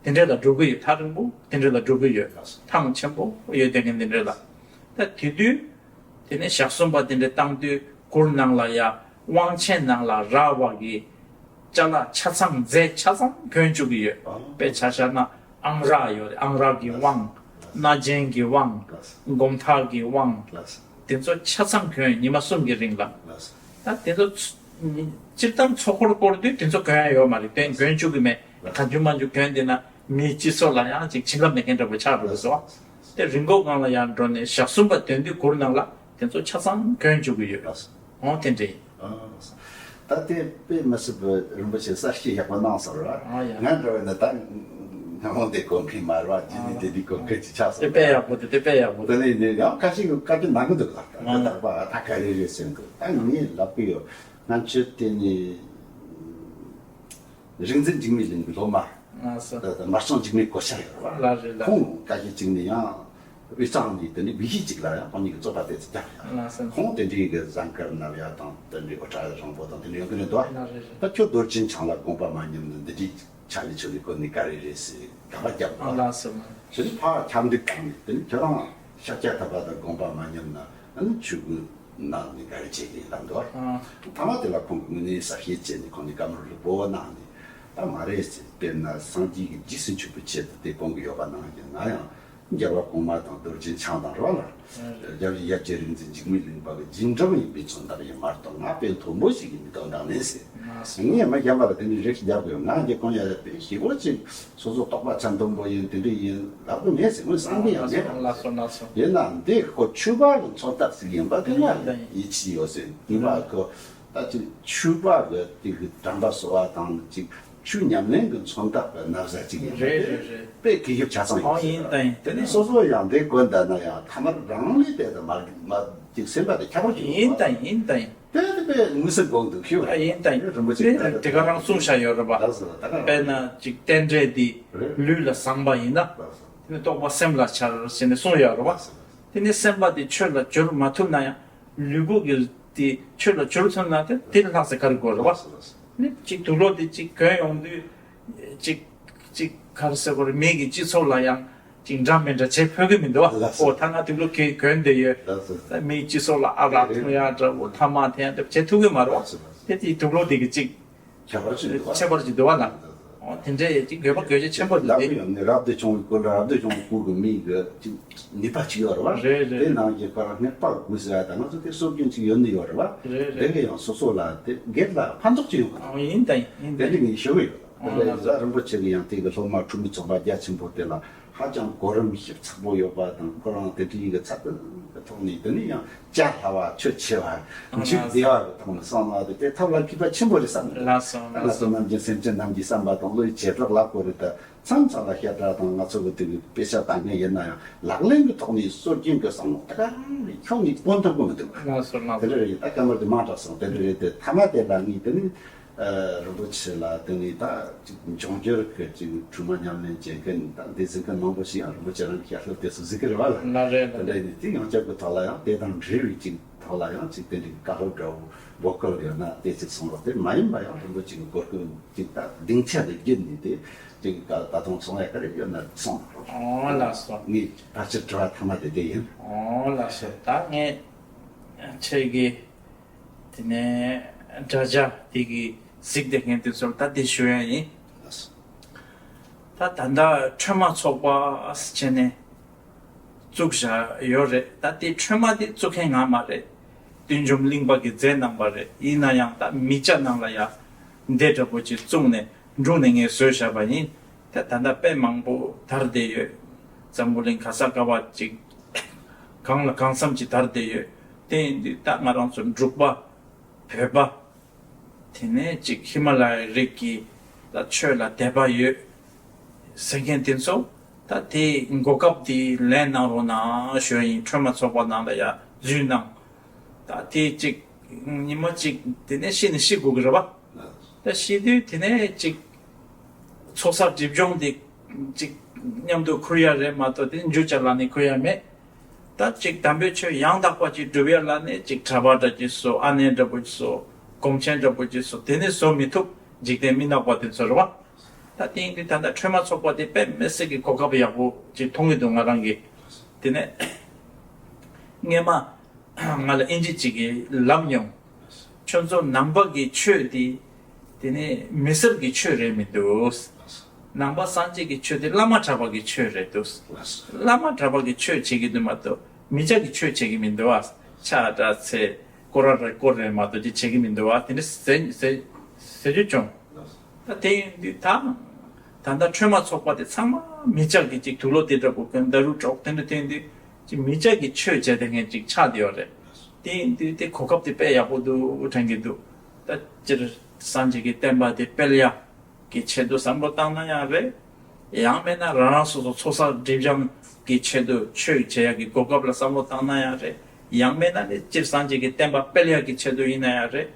དེ་འདྲས་ལ་འགྲོ་གི་ཡོད། ཐག་རིང་པོ་དེ་འདྲས་ལ་འགྲོ་གི་ཡོད། ལགས། ཐང་ཆེན་པོ་ཡོད་དེ་གི་འདི་འདྲས་ལ། ད་དེ་དུས། དེ་ནས་ཞག་གསུམ་པ་དེ་འདྲ་བཏང་དུས་གུར་ནང་ལ་ཡ། དབང་ཆེན་ནང་ལ་རག་པ་གི་ཅ་ལག་ཆ་ཚང་རྫས་ཆ་ཚང་གྱོན་བཅུག་གི་ཡོད། ཨ། དཔེ་ཆ་བཞག་ན་ཨང་རག་ཡོད་རེད། ཨང་རག་གི་དབང་། ལགས། སྣ་ཆེན་གྱི་དབང་། ལགས། སྒོམ་ཐག་གི་དབང་། ལགས། དེ་ཚོ་ཆ་ཚང་གྱོན། ཉི་མ་གསུམ་གྱི་རིང་ལ། ལགས། ད་དེ་ཚོ་ཚ། སྤྱིར་བཏང་ཚོགས་འཁོར་བསྐོར་དུས་དེ་ཚོ་གྱོན་ཡ་ཡོད་མ་རེད། དེ་གྱོན་བཅུག་གི་མེད། ལགས། གང་བྱུང་མང་བྱུང་གྱོན་བསྡད་ན། མིའི་སྤྱི་ཚོགས་ལ་ཡང་ཅིག་བྱིན་རླབས་མེད་མཁན་འདྲ་པོ་ཆགས་འགྲོ་གི་སོ། དེ་རི་མགོ་སྒང་ལ་ཡར་འགྲོ་ནས་ཞག་གསུམ་པ་འདོན་དུས་གུར་ནང་ལ་དེ་ཚོ་ཆ་ཚང་གྱོན་བཅུག་གི་ཡོད། ཨོ་དེ་འདྲ་ཡིན། ད་དེ་དཔེ་མི་སྲིད་པའི་རིན་པོ་ཆེ་གསར་ཤེས་ཡག་པོ་གནང་སོང་ར། ཨ་ཡ། ང་འདྲ་བས་ན་ད་སྔ་མོ་དེ་གོ་མཁན་མ་རེད་བ། རྗེས་ནས་དེ་དུས་གོ་མཁན་ཅིག་ཆགས་སོང་། དེ་དཔེ་ཡག་པོ་དེ། དེ་དཔེ་ཡག་པོ་དེ། དེ་ནས་ནས་ཡང་ཁ་ཤས་ཀྱིས་བཀའ་བཀྱོན་གནང་གི་འདུག་ལ། ད་ཨ། ད་ད་ག་རེ་རེད་ཟེར་འདུག་ད་ངས་ལབ་གི་ཡོད། ང་ཚོས་དེ་ནས། རིག་འཛིན་འཇིགས་མེད་གླིང་གི་སློབ་མ། ལགས་སོ། ད་ད་སྨར་སྐྱོང་འཇིགས་མེད་གོ་ཤ་ཡོད་རེད་བ། ལགས་རེད་ལགས། ཁོང་སྐད་ཆ་གཅིག་ནས་ཡང་དབུས་གཙང་ནས་དེ་འདྲའི་དགེ་བཤེས་གཅིག་ལ་ཡང་ཁོང་གཉིས་ཀྱིས་རྩོད་པ་དེ་ཚོ་བརྒྱབ་ཡོད། ལགས་སོ། ཁོང་དེ་འདྲའི་གི་ཟངས་དཀར་ནབ་ཡ་དང་དེ་འདྲའི་ཨོ་ཊ་རོང་པོ་དང་དེ་འདྲ་ཡོང་གི་རེད་འདུག་ལགས་རེད་རེད། ད་ཁྱོད་རྡོ་རྗེ་འཆང་ལ་དགོངས་པ་མ་ཉམས་ན་འདི་འདྲའི་ཆ་ནས་ཆོས་ལུགས་སྐོར་ནས་ག་རེ་རེད་ཟེར་དགག་པ་བརྒྱབ་འདུག་ལགས་སོ། ཞེ་ནས་ཕར་ཁྱབ་འདུག་བཏང་ནས་དེ་ནས་ཁྱོད་རང་ཤཱཀྱ་ཐུབ་པ་དང་དགོངས་པ་མ་ཉམས་ན་ཨ་ནི་ཆོས་གོས་གནང་ནས་ག་རེ་བྱེད་ཀྱི་ལབ་འདུག་ཨ། ཐ་མ་དེ་ལ་ཁོང་གིས་དངོས་གནས་གསལ་བཤད་བྱས་ནས་ཁོང་ནི་བཀའ་མོལ་ལུགས་པོ་གནང་ནས། ད་མ་རེད་ཟེར། དཔེར་ན་སངས་རྒྱས་ཀྱི་རྗེས་སུ་འཇུག་པའི་ཆེད་དུ་དེ་གོང་གི་ཡོད་པ་ནང་བཞིན་ང་ཡང་རྒྱལ་བ་གོང་མ་དང་རྡོ་རྗེ་འཆང་དང་རོ་ལ། ཨ། རྒྱལ་བའི་ཡབ་རྗེ་རིག་འཛིན་འཇིགས་མེད་གླིང་པ་གི་རྗེས་འབྲང་ཡིན་པའི་མཚོན་རྟགས་ཡིན་མ་གཏོགས་ང་དཔེ་མཐོན་པོ་ཞིག་གི་མི་གཏོང་དང་མེད་ཟེར། ངས་མ་གཞན་པ་ལ་དེ་འདྲའི་རེ་ཞིག་རྒྱབ་དགོས། ང་འདི་གོང་ཡ་དཔེ་ཞིབ་པོ་ཅིག་སོ་སོ་རྟོགས་པ་ཚད་མཐོན་པོ་ཡིན་དེ་འདྲ་ཡིན་ལབ་གི་མེད་ཟེར། ངས་བསམ་གི་ཡང་མེད། ལགས་སོ་ལགས་སོ། ཡིན་ན་འདི་ཁོ་ཆོས་པ་གི་མཚོན་རྟགས་ཤིག་ཡིན་པ་དེ་ལ་ཡིད་ཆེས་ཡོད་ཟེར། ཡིན་པ་ཁོ་ད་ཅིག་ཆོས་པ་གི་དེ་གི་དྲན་པ་གསོ་བ་དང་ཅིག་ཆོས་ཉམས་ལེན་གི་མཚོན་རྟགས་གི་ན་བཟའ་ཅིག་ཡིན་པ་རེད་དེ་རེད་རེད། དཔེ་གི་ཞིབ་ཆ་ཚང་ཡོད་ཨ་ཟེར། ཡིན་ད་ཡིན། དེ་ནས་སོ་སོ་ཡང་འདི་དགོན་ད་ན་ཡང་ཐ་མར་རང་ལས་དེ་ད་མ་མ་ཅིག་སེམས་པ་དེ་ཁྱད་པར་ཅིག་ཡིན་ད་ཡིན་ད་ཡིན། དེ་དེ་དཔེ་མི་སྲིད་དགོངས་འདུག་ཤི་བ། ཨ་ཡིན་ད་ཡིན། རིན་པོ་ཆེ་དེ་དེ་ག་རང་གསུངས་བཞག་ཡོད་རེད་པ། ལགས་སོ། ད་ག་དཔེར་ན་ཅིག་རྟེན་འབྲེལ་འདི་རེད། ལུས་ལ་བཟང་པ་ཡིན་ན། ལགས་སོ། དེ་ནི་རྟོགས་པ་སེམས་ལ་འཆར་ཟེར་ནས་གསུངས་ཡོད་རེད་པ། ལགས་སོ། དེ་ནི་སེམས་པ་དེ་ཆོས་ལ་སྦྱོར་མ་ཐུབ་ན་ཡང་ལུས་པོ་གི་དེ་ཆོས་ལ་སྦྱོར་ཐུབ་ན་དེ་དེ་ལས་ལྷག་ཙམ་ག་རེ་དགོས་རེད་པ། ལགས་སོ་ལགས་སོ། ནི་ཅིག་དུག་ལོག་དེ་ཅིག་གྱོན་ཡོང་དུས་ཅིག་ཅིག་ག་རེ་ཟེར་དགོས་རེད། མི་གི་སྤྱི་ཚོགས་ལ་ཡང་ཅིག་འདྲ་མི་འདྲ་བྱེད་ཕོད་ཀྱི་མི་འདུག་པ། ལགས་སོ། ཨོ་ད་ང་དུག་ལོག་གི་གྱོན་བསྡད་ཡོད། ལགས་སོ། ད་མིའི་སྤྱི་ཚོགས་ལ་ཨ་རག་འཐུང་ཡ་འདྲ་པོ་ཐ་མག་འཐེན་ཡ་འདྲ་བྱེད་ཐུབ་ཀྱི་མ་རེད་པ། ལགས་སོ་ལགས་སོ། དེ་དེའི་དུག་ལོག་དེ་གི་ཅིག་ཁྱད་པར་ཅིག་འདུག་པ། ཁྱད་པར་ཅིག་འདུག་པ་ལ། ལགས་སོ། ཨོ་དེ་འདྲའི་ཅིག་དགོས་པ་དགོས་ཆེད་ཆེན་པོ་འདུག་ལགས་སྟེ། ཡང་ནི་རབ་ཏུ་བྱུང་བའི་སྐུ་ལ་རབ་ཏུ་བྱུང་བའི་སྐུ་གི་མིང་གི་ཅིག་ནུས་པ་ཅིག་ཡོད་རེད་པ། རེད་རེད། དེ་ནང་བཞིན་ཁོ་རང་སྔགས་པ་དགོས་ཟེར་བ་དང་ང་ཚོ་དེ་སྲོལ་རྒྱུན་ཅིག་ཡོད་ནི་ཡོད་རེད་པ། རེད་རེད། དེ་གི་ཡང་སོ་སོ་ལ་དེ་སྒེར་ལ་ཕན་ཐོགས་ཅིག་ཡོང་གི་འདུག་ཨོ་ཡིན་ད་ཡིན་ད། དེ་འདྲ་ངས་ཞུ་གི་ཡོད། ཨོ་དེ་ལས་ལགས་སོ། རིན་པོ་ཆེ་གི་ཡང་དེ་གི་སློབ་མ་འཁྲུངས་མི་ཚོགས་པ་རྒྱ་ཆེན་པོ་དེ་ལ་ཧ་ཅང་གོ་རིམ་ཞིབ་ཚགས་པོ་ཡོད་པ་དང་ཁོ་རང་དེ་འདྲའི་གི་ཚད་ལྡན་གི་ཐོག་ནས་དེ་ནས་ཡང་བྱ་སླ་བ་ཆོས་ཆེ་བ་འཇིག་བདེ་བ་གི་ཐོག་ནས་གསུངས་གནང་དེ་དེ་ཐབས་ལ་མཁས་པ་ཆེན་པོ་རེད་བསམ་གི་འདུག་ལགས་སོ་ང་ལགས་སོ། ཚོ་ནམ་རྒྱུན་སེམས་ཅན་རྣམས་ཀྱི་བསམ་པ་དང་བློ་ཡི་བྱེ་བྲག་ལ་གོ་རེ་ད། མཚམས་མཚམས་ལ་བཤད་གྲྭ་དང་ང་ཚོ་གི་དེ་གི་དཔེ་ཆ་ལྟ་མཁན་ཡིན་ན་ཡང་ལག་ལེན་གྱི་ཐོག་ནས་སྲོལ་རྒྱུན་གྱི་བསམ་བློ་དེ་ག་རང་ནས་ཁྱོན་ནས་སྤོང་ཐུབ་ཀྱི་མི་འདུག་ལགས་སོ་ལགས་སོ། དེ་འདྲ་རེད། ད་སྐར་མ་དེ་མང་དྲགས་སོང་། དེ་འདྲ་རེད་དེ་ཐ་མ་དེ་ལ་ངས་དེ་ནི་ཨ་རིན་པོ་ཆེ་ལ་དེ་ནི་ད་ཅིག་འབྱུང་འགྱུར་གྱི་ཅིག་སྒྲོལ་མ་ཉམས་ལེན་བྱེད་མཁན་དང་འདི་ཟེར་མཁན་མང་པོ་ཞིག་ཡང་རིན་པོ་ཆེ་རང་གི་ཞལ་སློབ་དེ་ཚོ་གཟིགས་ཀྱི་རེད་བ་ལ། ལགས་རེད་དེ་ལགས་འདྲ་རེད། ཡིན་དེ་ཡང་སྐྱར་གྱི་ཐོག་ལ་ཡང་དེ་དང་འབྲེལ་བའི་ཅིག་ཐོག་ལ་ཡང་ཅིག་དེ་འདྲའི་བཀའ་སློབ་འདྲ་བོ་བོ་ཀལ་ཡོད་ན་དེ་ཅིག་གསུང་རོགས། དེ་མ་ཡིན་པ་ཡང་རིན་པོ་ཆེ་གི་གོ་སྐབས་ཅིག་ད་སྡིངས་ཆ་ལ་བརྒྱུད་ནས་དེ་ཅིག་ད་ད་དུང་གསུང་ཡ་ག་རེ་ཡོད་ན་གསུང་རོགས། ཨོ་ལགས་སོ། ངའི་ཕལ་ཆེར་དྲི་བ་ཐ་མ་དེ་དེ་ཡིན། ཨོ་ལགས་སོ། ད་ངས་ཁྱེད་ཀྱི་དེ་ནས་དྲ་རྒྱ་དེ་གི་གཟིགས་བསྡད་མཁན་དེ་ཚོར་ད་དེ་ཞུ་ཡ་ཡིན། ལགས་སོ། ད་ད་ལྟ་ཁྲོས་མ་ཚོགས་པ་བྱས་ནས་བཙུགས་བཞག་ཡོད་རེད། ད་དེ་ཁྲོས་མ་དེ་བཙུགས་མཁན་ང་མ་རེད། བསྟན་འཇོམས་གླིང་པ་གིས་མཛད་གནང་པ་རེད། ཡིན་ན་ཡང་ད་མི་སྐྱ་ནང་ལ་ཡ་འདི་འདྲ་པོ་ཅིག་བཙུགས་ནས་འབྲུག་ནས་ངས་བཟོས་བཞག་པ་ཡིན། ད་ད་ལྟ་དཔེ་མང་པོ་དར་བསྡད་ཡོད། འཛམ་བུ་གླིང་ག་ས་ག་བ་ཅིག་ག་ གང་ལ་གང་འཚམ་ཅིག་དར་བསྡད་ཡོད། དེ་ཡིན་དུས་ད་ང་རང་ཚོ་འབྲུག་པ། བོད་པ། དེ་ནས་ཅིག་ཧི་མ་ལ་ཡའི་རིགས་ཀྱི་ད་ཆོས་ལ་དད་པ་ཡོད་ཟེར་མཁན་དེ་ཚོ་ད་དེ་གོ་སྐབས་དེ་ལེན་གནང་རོགས་གནང་ཞུ་ཡ་ཡིན། ཁྲོས་མ་ཚོགས་པ་ནང་ལ་ཡ་འཛུལ་གནང་། ད་དེ་ཅིག་ཉི་མ་ཅིག་དེ་ནས་ཤི་ནས་ཤི་དགོས་ཀྱི་རེད་པ། ད་ཤི་དུས་དེ་ནས་ཅིག་ཚོགས་བསགས་སྒྲིབ་སྦྱོང་དེ་ཅིག་མཉམ་དུ་འཁུར་ཡ་རེད་མ་གཏོགས་དེ་འཇུ་བྱ་ལ་ནི་འཁུར་ཡ་མེད། ད་ཅིག་དམ་པའི་ཆོས་ཡང་དག་པ་ཅིག་སྒྲུབ་ཡ་ལ་ནི་ཅིག་གྲྭ་པ་འདྲ་ཅིག་བཟོ། ཨ་ནེ་འདྲ་པོ་ཅིག་བཟོ། སྒོམ་ཆེན་འདྲ་པོ་ཅིག་བཟོ། དེ་ནས་བཟོ་མི་ཐུབ། འཇིག་རྟེན་མི་ནག་པ་དེ་ཚོ་རེད་པ། ད་དེ་ཡིན་དུས་ད་ལྟ་ཁྲོས་མ་ཚོགས་པ་དེ་དཔེ་མི་སྲིད་ཀྱི་གོ་སྐབས་ཡག་པོ་ཅིག་མཐོང་གི་འདུག་ང་རང་གིས། དེ་ནས་སྔས་མ་ང་ལ་ཨིན་ཇི་ཅིག་གིས་ལབ་མྱོང་། ཁྱོད་ཚོ་ནང་པ་གི་ཆོས་དེ་དེ་ནས་མི་སེར་གྱི་ཆོས་རེད་མི་འདུག་ནང་པ་སངས་རྒྱས་ཀྱི་ཆོས་དེ་བླ་མ་གྲྭ་པ་གི་ཆོས་རེད་འདུག་བླ་མ་གྲྭ་པ་གི་ཆོས་བྱེད་ཀྱི་འདུག་མ་གཏོགས་མི་སྐྱ་གི་ཆོས་བྱེད་ཀྱི་མི་འདུག་བ། ཆ་འདྲ་ཚེ་སྐོར་ར་རེ་སྐོར་རེ་མ་གཏོགས་ཅི་བྱེད་ཀྱི་མི་འདུག་བ། དེ་འདྲ་ཟེར་ཟེར་ཟེར་རྒྱུ་བྱུང་། ད་དེ་ཡིན་དུས་ད་ད་ལྟ་ཁྲོས་མ་ཚོགས་པ་དེ་ཚང་མ་མི་སྐྱ་གི་ཅིག་དུག་ལོག་དེ་འདྲ་པོ་གི་ཟླ་རུ་གྲོགས་དེ་འདྲ་དེ་ཡིན་དུས་ཅིག་མི་སྐྱ་གི་ཆོས་བྱས་དེ་ངས་ཅིག་ཆགས་བསྡད་ཡོད་རེད། དེ་ཡིན་དུས་དེ་གོ་སྐབས་དེ་དཔེ་ཡག་པོ་འདུག་དྲན་གྱི་འདུག་ད་སྤྱིར་སངས་རྒྱས་ཀྱི་བསྟན་པ་དེ་སྤེལ་ཡག་གི་ཆེད་དུ་བསམ་བློ་བཏང་ན་ཡང་རེད། ཡང་མིན་ན་རང་རང་སོ་སོ་ཚོགས་བསགས་སྒྲིབ་སྦྱང་གི་ཆེད་དུ་ཆོས་བྱེད་ཡག་གི་གོ་སྐབས་ལ་བསམ་བློ་བཏང་ན་ཡང་རེད། ཡང་མིན་ན་ནི་སྤྱིར་སངས་རྒྱས་ཀྱི་བསྟན་པ་སྤེལ་ཡག་གི་ཆེད་དུ་ཡིན་ན་ཡང་རེད།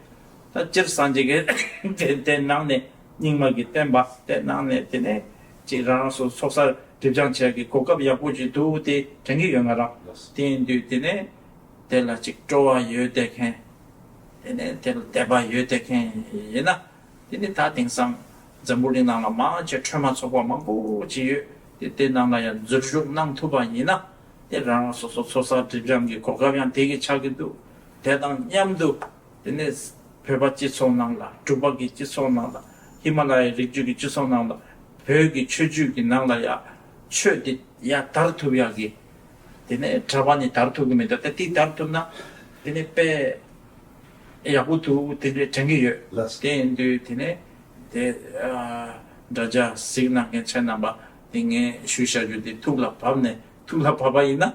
ད་སྤྱིར་སངས་རྒྱས་ཀྱི་དེ་དེ་ནང་ནས་རྙིང་མ་གི་བསྟན་པ་དེ་ནང་ནས་དེ་ནས་ཅིག་རང་རང་སོ་སོ་ཚོགས་བསགས་སྒྲིབ་སྦྱང་བྱེད་ཡག་གི་གོ་སྐབས་ཡག་པོ་ཅིག་འདུག་དེ་དྲན་གྱི་ཡོད་ང་རང་། དེ་ཡིན་དུས་དེ་ནས་དེ་ལ་ཅིག་སྤྲོ་བ་ཡོད་བསྡད་མཁན། དེ་ནས་དེ་ལ་དད་པ་ཡོད་བསྡད་མཁན་ཡིན་ན། དེ་ནི་ད་དེང་སང་འཛམ་བུ་གླིང་ནང་ལ་མང་ཆེ་ཁྲོས་མ་ཚོགས་པ་མང་པོ་ཅིག་ཡོད། དེ་དེ་ནང་ལ་ཡང་འཛུལ་ཞུགས་གནང་ཐུབ་པ་ཡིན་ན། དེ་རང་རང་སོ་སོ་ཚོགས་བསགས་སྒྲིབ་སྦྱང་གི་གོ་སྐབས་ཡང་དེ་གི་ཆགས་ཀྱི་འདུག་དེ་དང་མཉམ་དུ་དེ་ནས་བོད་པ་སྤྱི་ཚོགས་ནང་ལ་འབྲུག་པ་གི་སྤྱི་ཚོགས་ནང་ལ་ཧི་མ་ལ་ཡའི་རི་རྒྱུད་ཀྱི་སྤྱི་ཚོགས་ནང་ལ་བོད་ཀྱི་ཆོས་བརྒྱུད་ཀྱི་ནང་ལ་ཡང་ཆོས་དེ་ཡང་དར་ཐུབ་ཡག་གི་དེ་ནས་གྲྭ་པ་ནི་དར་ཐུབ་ཀྱི་མི་འདུག་ད་དེ་དར་ཐུབ་ན་དེ་ནས་དཔེ་ཡག་པོ་འདུག་དེ་འདྲའི་དྲན་གྱི་ཡོད། ལགས། དེ་ཡིན་དུས་དེ་ནས་དེ་ཨ་དྲ་རྒྱ་གཟིགས་གནང་མཁན་ཁྱེད་རྣམ་པ་དེ་ངས་ཞུ་བྱ་རྒྱུ་དེ་ཐུགས་ལ་བབས་ནས་ཐུགས་ལ་བབས་པ་ཡིན་ན་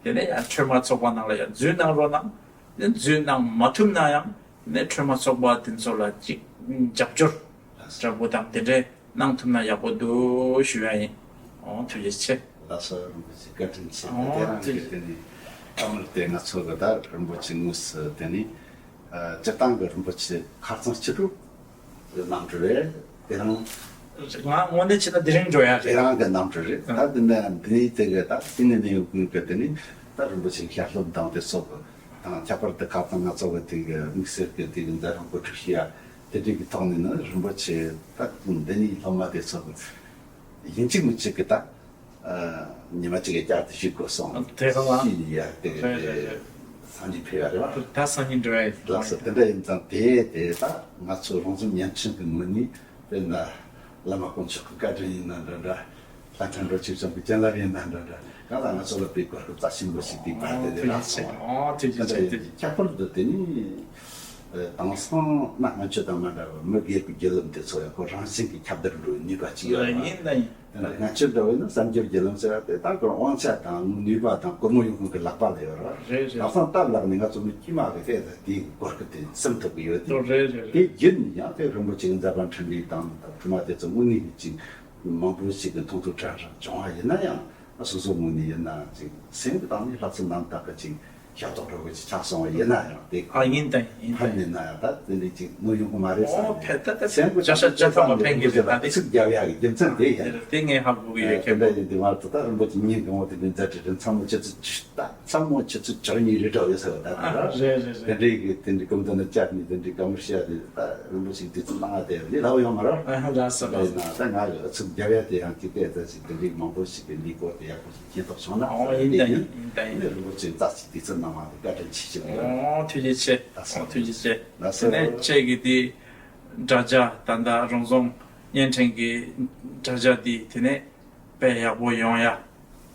དེ་ནས་ཡང་ཁྲོས་མ་ཚོགས་པ་ནང་ལ་ཡང་འཛུལ་གནང་རོགས་གནང་། དེ་འཛུལ་གནང་མ་ཐུབ་ན་ཡང་དེ་ནས་ཁྲོས་མ་ཚོགས་པ་དེ་ཚོ་ལ་ཅིག་རྒྱབ་སྐྱོར་ལགས། འདྲ་པོ་དང་དེ་འདྲའི་གནང་ཐུབ་ན་ཡག་པོ་འདུག་ཞུ་ཡ་ཡིན། ཨོ་ཐུགས་རྗེ་ཆེ། ལགས་སོ། རིན་པོ་ཆེ་བཀའ་དྲིན་ཆེ། ཨོ་དེ་རང་ཐུགས་གི་རྗེ་དེ་ནི་བཀའ་མོལ་དེ་ང་ཚོ་གི་ད་རིན་པོ་ཆེ་དངོས་སུ་དེ་ནི་ཨ་སྤྱིར་བཏང་གི་རིན་པོ་ཆེ་ཁ་རྩང་ཅི་ཐུབ་གནང་འགྲོ་རེད། དེ་རང་ང་དངོས་གནས་བྱས་ན་དེ་རིང་འགྲོ་ཡ་དེ་རེད། རང་གི་གནང་འགྲོ་རེད། ད་དེ་ནས་འདི་ནི་དེ་གི་ད་དེ་ནི་ནི་ཡོད་ཀུན་གི་དེ་ནི་ད་རིན་པོ་ཆེ་ཞལ་སློབ་དང་དེ་སོགས་གི་དང་ཁྱད་པར་དུ་ཁ་རྩང་ང་ཚོ་གི་དེ་གི་དམིགས་བསལ་གི་དེ་གི་མཛད་རིམ་གོ་སྒྲིག་ཞུ་ཡ། དེ་འདྲའི་གི་ཐོག་ནས་ནི་རིན་པོ་ཆེ་ད་འདི་ནས་སློབ་མ་དེ་ཚོ་ཡིན་གཅིག་མིན་གཅིག་གི་ད་ཉི་མ་གཅིག་གི་བསྐྱར་དུ་ཞུགས་དགོས་སོང་། དེ་ག་ལ་ཞུས་ཡ་དེ་རེད་རེད་རེད། སང་ཉིན་ཕེབས་ཡ་རེད་བ། ད་སང་ཉིན་འགྲོ་ཡ་ཡིན། ལགས་སོ། དེ་འདྲ་ཡིན་ཙང་དེ་དེ་ད་ང་ཚོ་རོང་ཟོམ་བརྙན་འཕྲིན་གི་ངོས་ནས་དཔེར་ན་བླ་མ་དཀོན་མཆོག་གི་བཀའ་དྲིན་ཡིན་ན་འདྲ་འདྲ། ལྷ་ཁང་འགྲོ་ཆོས་སྐྱོང་གི་བྱིན་རླབས་ཡིན་ན་འདྲ་འདྲ། གང་ལ་ང་ཚོ་ལ་དཔེ་གོ་སྐབས་རྩ་ཆེན་པོ་ཞིག་དེ་བར་དེ་ལ་ལྷག་སོང་བ། ཨོ་ཐུགས་རྗེ་ཆེ། ཁྱད་པར་དུ་དེ་ནི་དེང་སང་གནའ་སྔ་ཕྱི་དང་མ་འདྲ་བར་མི་སྒེར་གྱི་བརྒྱུད་ལམ་དེ་ཚོ་ཡང་ཁོ་རང་བཞིན་གྱིས་ཁྱབ་བརྡལ་འགྲོ་བའི་ནུས་པ་ཅིག་ཡོད་རེད། ཡིན་ད་ཡིན། དེ་ནས་སྔ་ཕྱི་འདྲ་བོ་ཡིན་ན་གསར་འགྱུར་བརྒྱུད་ལམ་ཟེར་བ་དེ་ད་ཁོ་དབང་ཆ་དང་ནུས་པ་དང་སྒོར་མོ་ཡོང་མཁན་གྱི་ལག་པ་ལ་ཡོད་རེད། རེད་རེད། དེང་སང་སྟབས་ལེགས་ནས་ང་ཚོ་མི་དཀྱུས་མ་གི་ཐད་དུ་དེའི་གོ་སྐབས་དེ་སེམས་ཐུབ་ཀྱི་ཡོད་དེ། རེད་རེད་རེད། དེ་བརྒྱུད་ནས་ཡང་དེ་རིན་པོ་ཆེ་གི་མཛད་པ་འཕྲིན་ལས་དང་ད་ཕྲུ་མ་དེ་ཚོ་དངོས་གནས་ཅིག་མང་པོ་ཞིག་གི་མཐོང་ཐོས་དྲན་རེ་བྱུང་བ་ཡིན་ན་ཡང་སོ་སོ་ངོས་ནས་ཡིན་ན་ཅིག་སེམས་ཀྱི་སྟེང་ནས་ལྷག་བསམ་རྣམ་དག་གི་ཅིག་ཤ་སྟག་འདྲ་བོ་ཅིག་ཆགས་སོང་བ་ཡིན་ན་ཡང་དེ་ཨ་ཡིན་ད་ཡིན་ད་ཕན་ཡིན་ན་ཡང་ད་དེ་འདྲ་ཅིག་ནོར་ཡོང་གི་མ་རེད་བསམ་ཨོ་ནས་ཕན་ད་ད་སེམས་ཀྱི་བཅའ་ཤ་བཅའ་ཐབས་ལ་ཕན་གྱི་རེད། ད་དེ་ཚིག་རྒྱབ་ཡག་གི་རྒྱུ་མཚན་དེ་ཡིན། དེ་ངས་ཧ་གོ་གི་ཡོད། དེ་འདྲ་ཡིན་དུས་མ་གཏོགས་ད་རིན་པོ་ཆེ་ཉིན་གང་བོ་དེ་འདྲ་མཛད་བྲེལ་རེད། མཚན་མོ་ཆུ་ཚོད་ད་མཚན་མོ་ཆུ་ཚོད་བཅུ་གཉིས་རེ་འདྲ་ཡོད་ཟེར་བ་ད་ད་རེད་རེད་རེད། དེ་འདྲའི་གི་དེ་འདྲའི་སྐུ་མདུན་ལ་བཅར་ནས་དེ་འདྲའི་བཀའ་མོལ་བཤད་དེ་ད་རིན་པོ་ཆེ་དུས་ཚོད་གནང་བ་དེ་ལས་སླ་བོ་ཡོད་མ་རེད། ཨ་ལགས་སོ་ལགས་སོ། ཡིན་ན་ད་ང་གི་ཨ་ཚུགས་རྒྱབ་ཡ་དེ་ཡང་ཅིག་སྐད་ཆ་ཞིག་དེ་འདྲའི་མང་པོ་ཞིག་གི་འདིའི་སྐོར་དེ་ཡག་པོ་ཞིག་མཁྱེན་ཐུབ་སོང་ན། ཨོ་ཡིན་ད་ཡིན་ཡིན་ད་ཡིན། ནས་རིན་པོ་ཆེ་རྩ་ཅིག་དུས་ཚོད་གནང་བ་དེ་བཀའ་དྲིན་ཆེ་ཞུ་གི་ཡོད། ཨོ་ཐུགས་རྗེ་ཆེ། ལགས་སོ། ཨོ་ཐུགས་རྗེ་ཆེ། ལགས་སོ། དེ་ནས་ཁྱེད་ཀྱི་དེ་དྲ་རྒྱ་ད་ལྟ་རོང་ཟོམ་བརྙན་འཕྲིན་གྱི་དྲ་རྒྱ་དེ་དེ་ནས་དཔེ་ཡག་པོ་ཡོང་ཡ།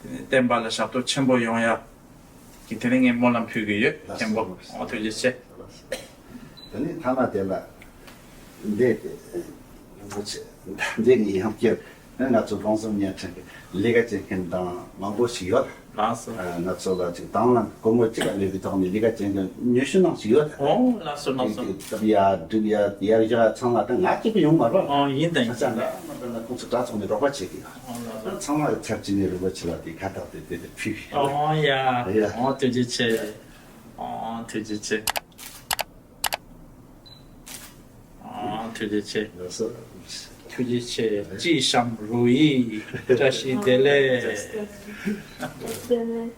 དེ་ནས་བསྟན་པ་ལ་ཞབས་ཏོག་ཆེན་པོ་ཡོང་ཡ། གི་དེ་ནས་ངས་སྨོན་ལམ་ཕུལ་གི་ཡོད། ལགས་སོ། མཁན་པོ། ལགས་སོ། ཨོ་ཐུགས་རྗེ་ཆེ། ལགས་སོ། དེ་ནས་ཐ་མ་དེ་ལ་འདི་རིན་པོ་ཆེ་འདི་ངས་ཡང་བསྐྱར་ ང་ཚོ་རོང་ཟོམ་བརྙན་འཕྲིན་གྱི་ལས་ཀ་བྱེད་མཁན་དང་མང་པོ་ཞིག་ཡོད། ལགས་སོ། ང་ཚོ་ལ་ཅིག་དང་བླངས་སྒོར་མོ་གཅིག་ལ་མེད་པའི་ཐོག་ནས་ལས་ཀ་བྱེད་མཁན་ཉི་ཤུ་ནང་ཞིག་ཡོད། ཨོ་ལགས་སོ་ལགས་སོ། སྟབས་ཡག་སྒྲིག་ཡག་ཡར་བཞག་ཚང་མ་ད་ང་གཅིག་པུ་ཡོང་མ་རེད། ཨོ་ཡིན་དང་ཡིན་ས་ཆ་དང་ནས་མ་ད་ན་ཁོང་ཚོ་དྲ་ཐོག་ནས་རོགས་པ་བྱེད་ཀྱི་ཡོད། ཨོ་ལགས་སོ། ཚང་མ་གི་ཚབ་བྱས་ནས་རིན་པོ་ཆེ་ལ་དེ་ཁ་བཏགས་དེ་དེ་དེ་ཕུལ་གི་ཡོད། ཨོ་ཡ། ཡ། ཨོ་ཐུགས་རྗེ་ཆེ། ཨོ་ཐུགས་རྗེ་ཆེ། ཨ། ཐུགས་རྗེ་ཆེ། ལགས་སོ། ཐུགས་རྗེ་ཆེ། ཅི་ཞམ་རུ་ཡི་བཀྲ་ཤིས་བདེ་ལེགས། བདེ་ལེགས།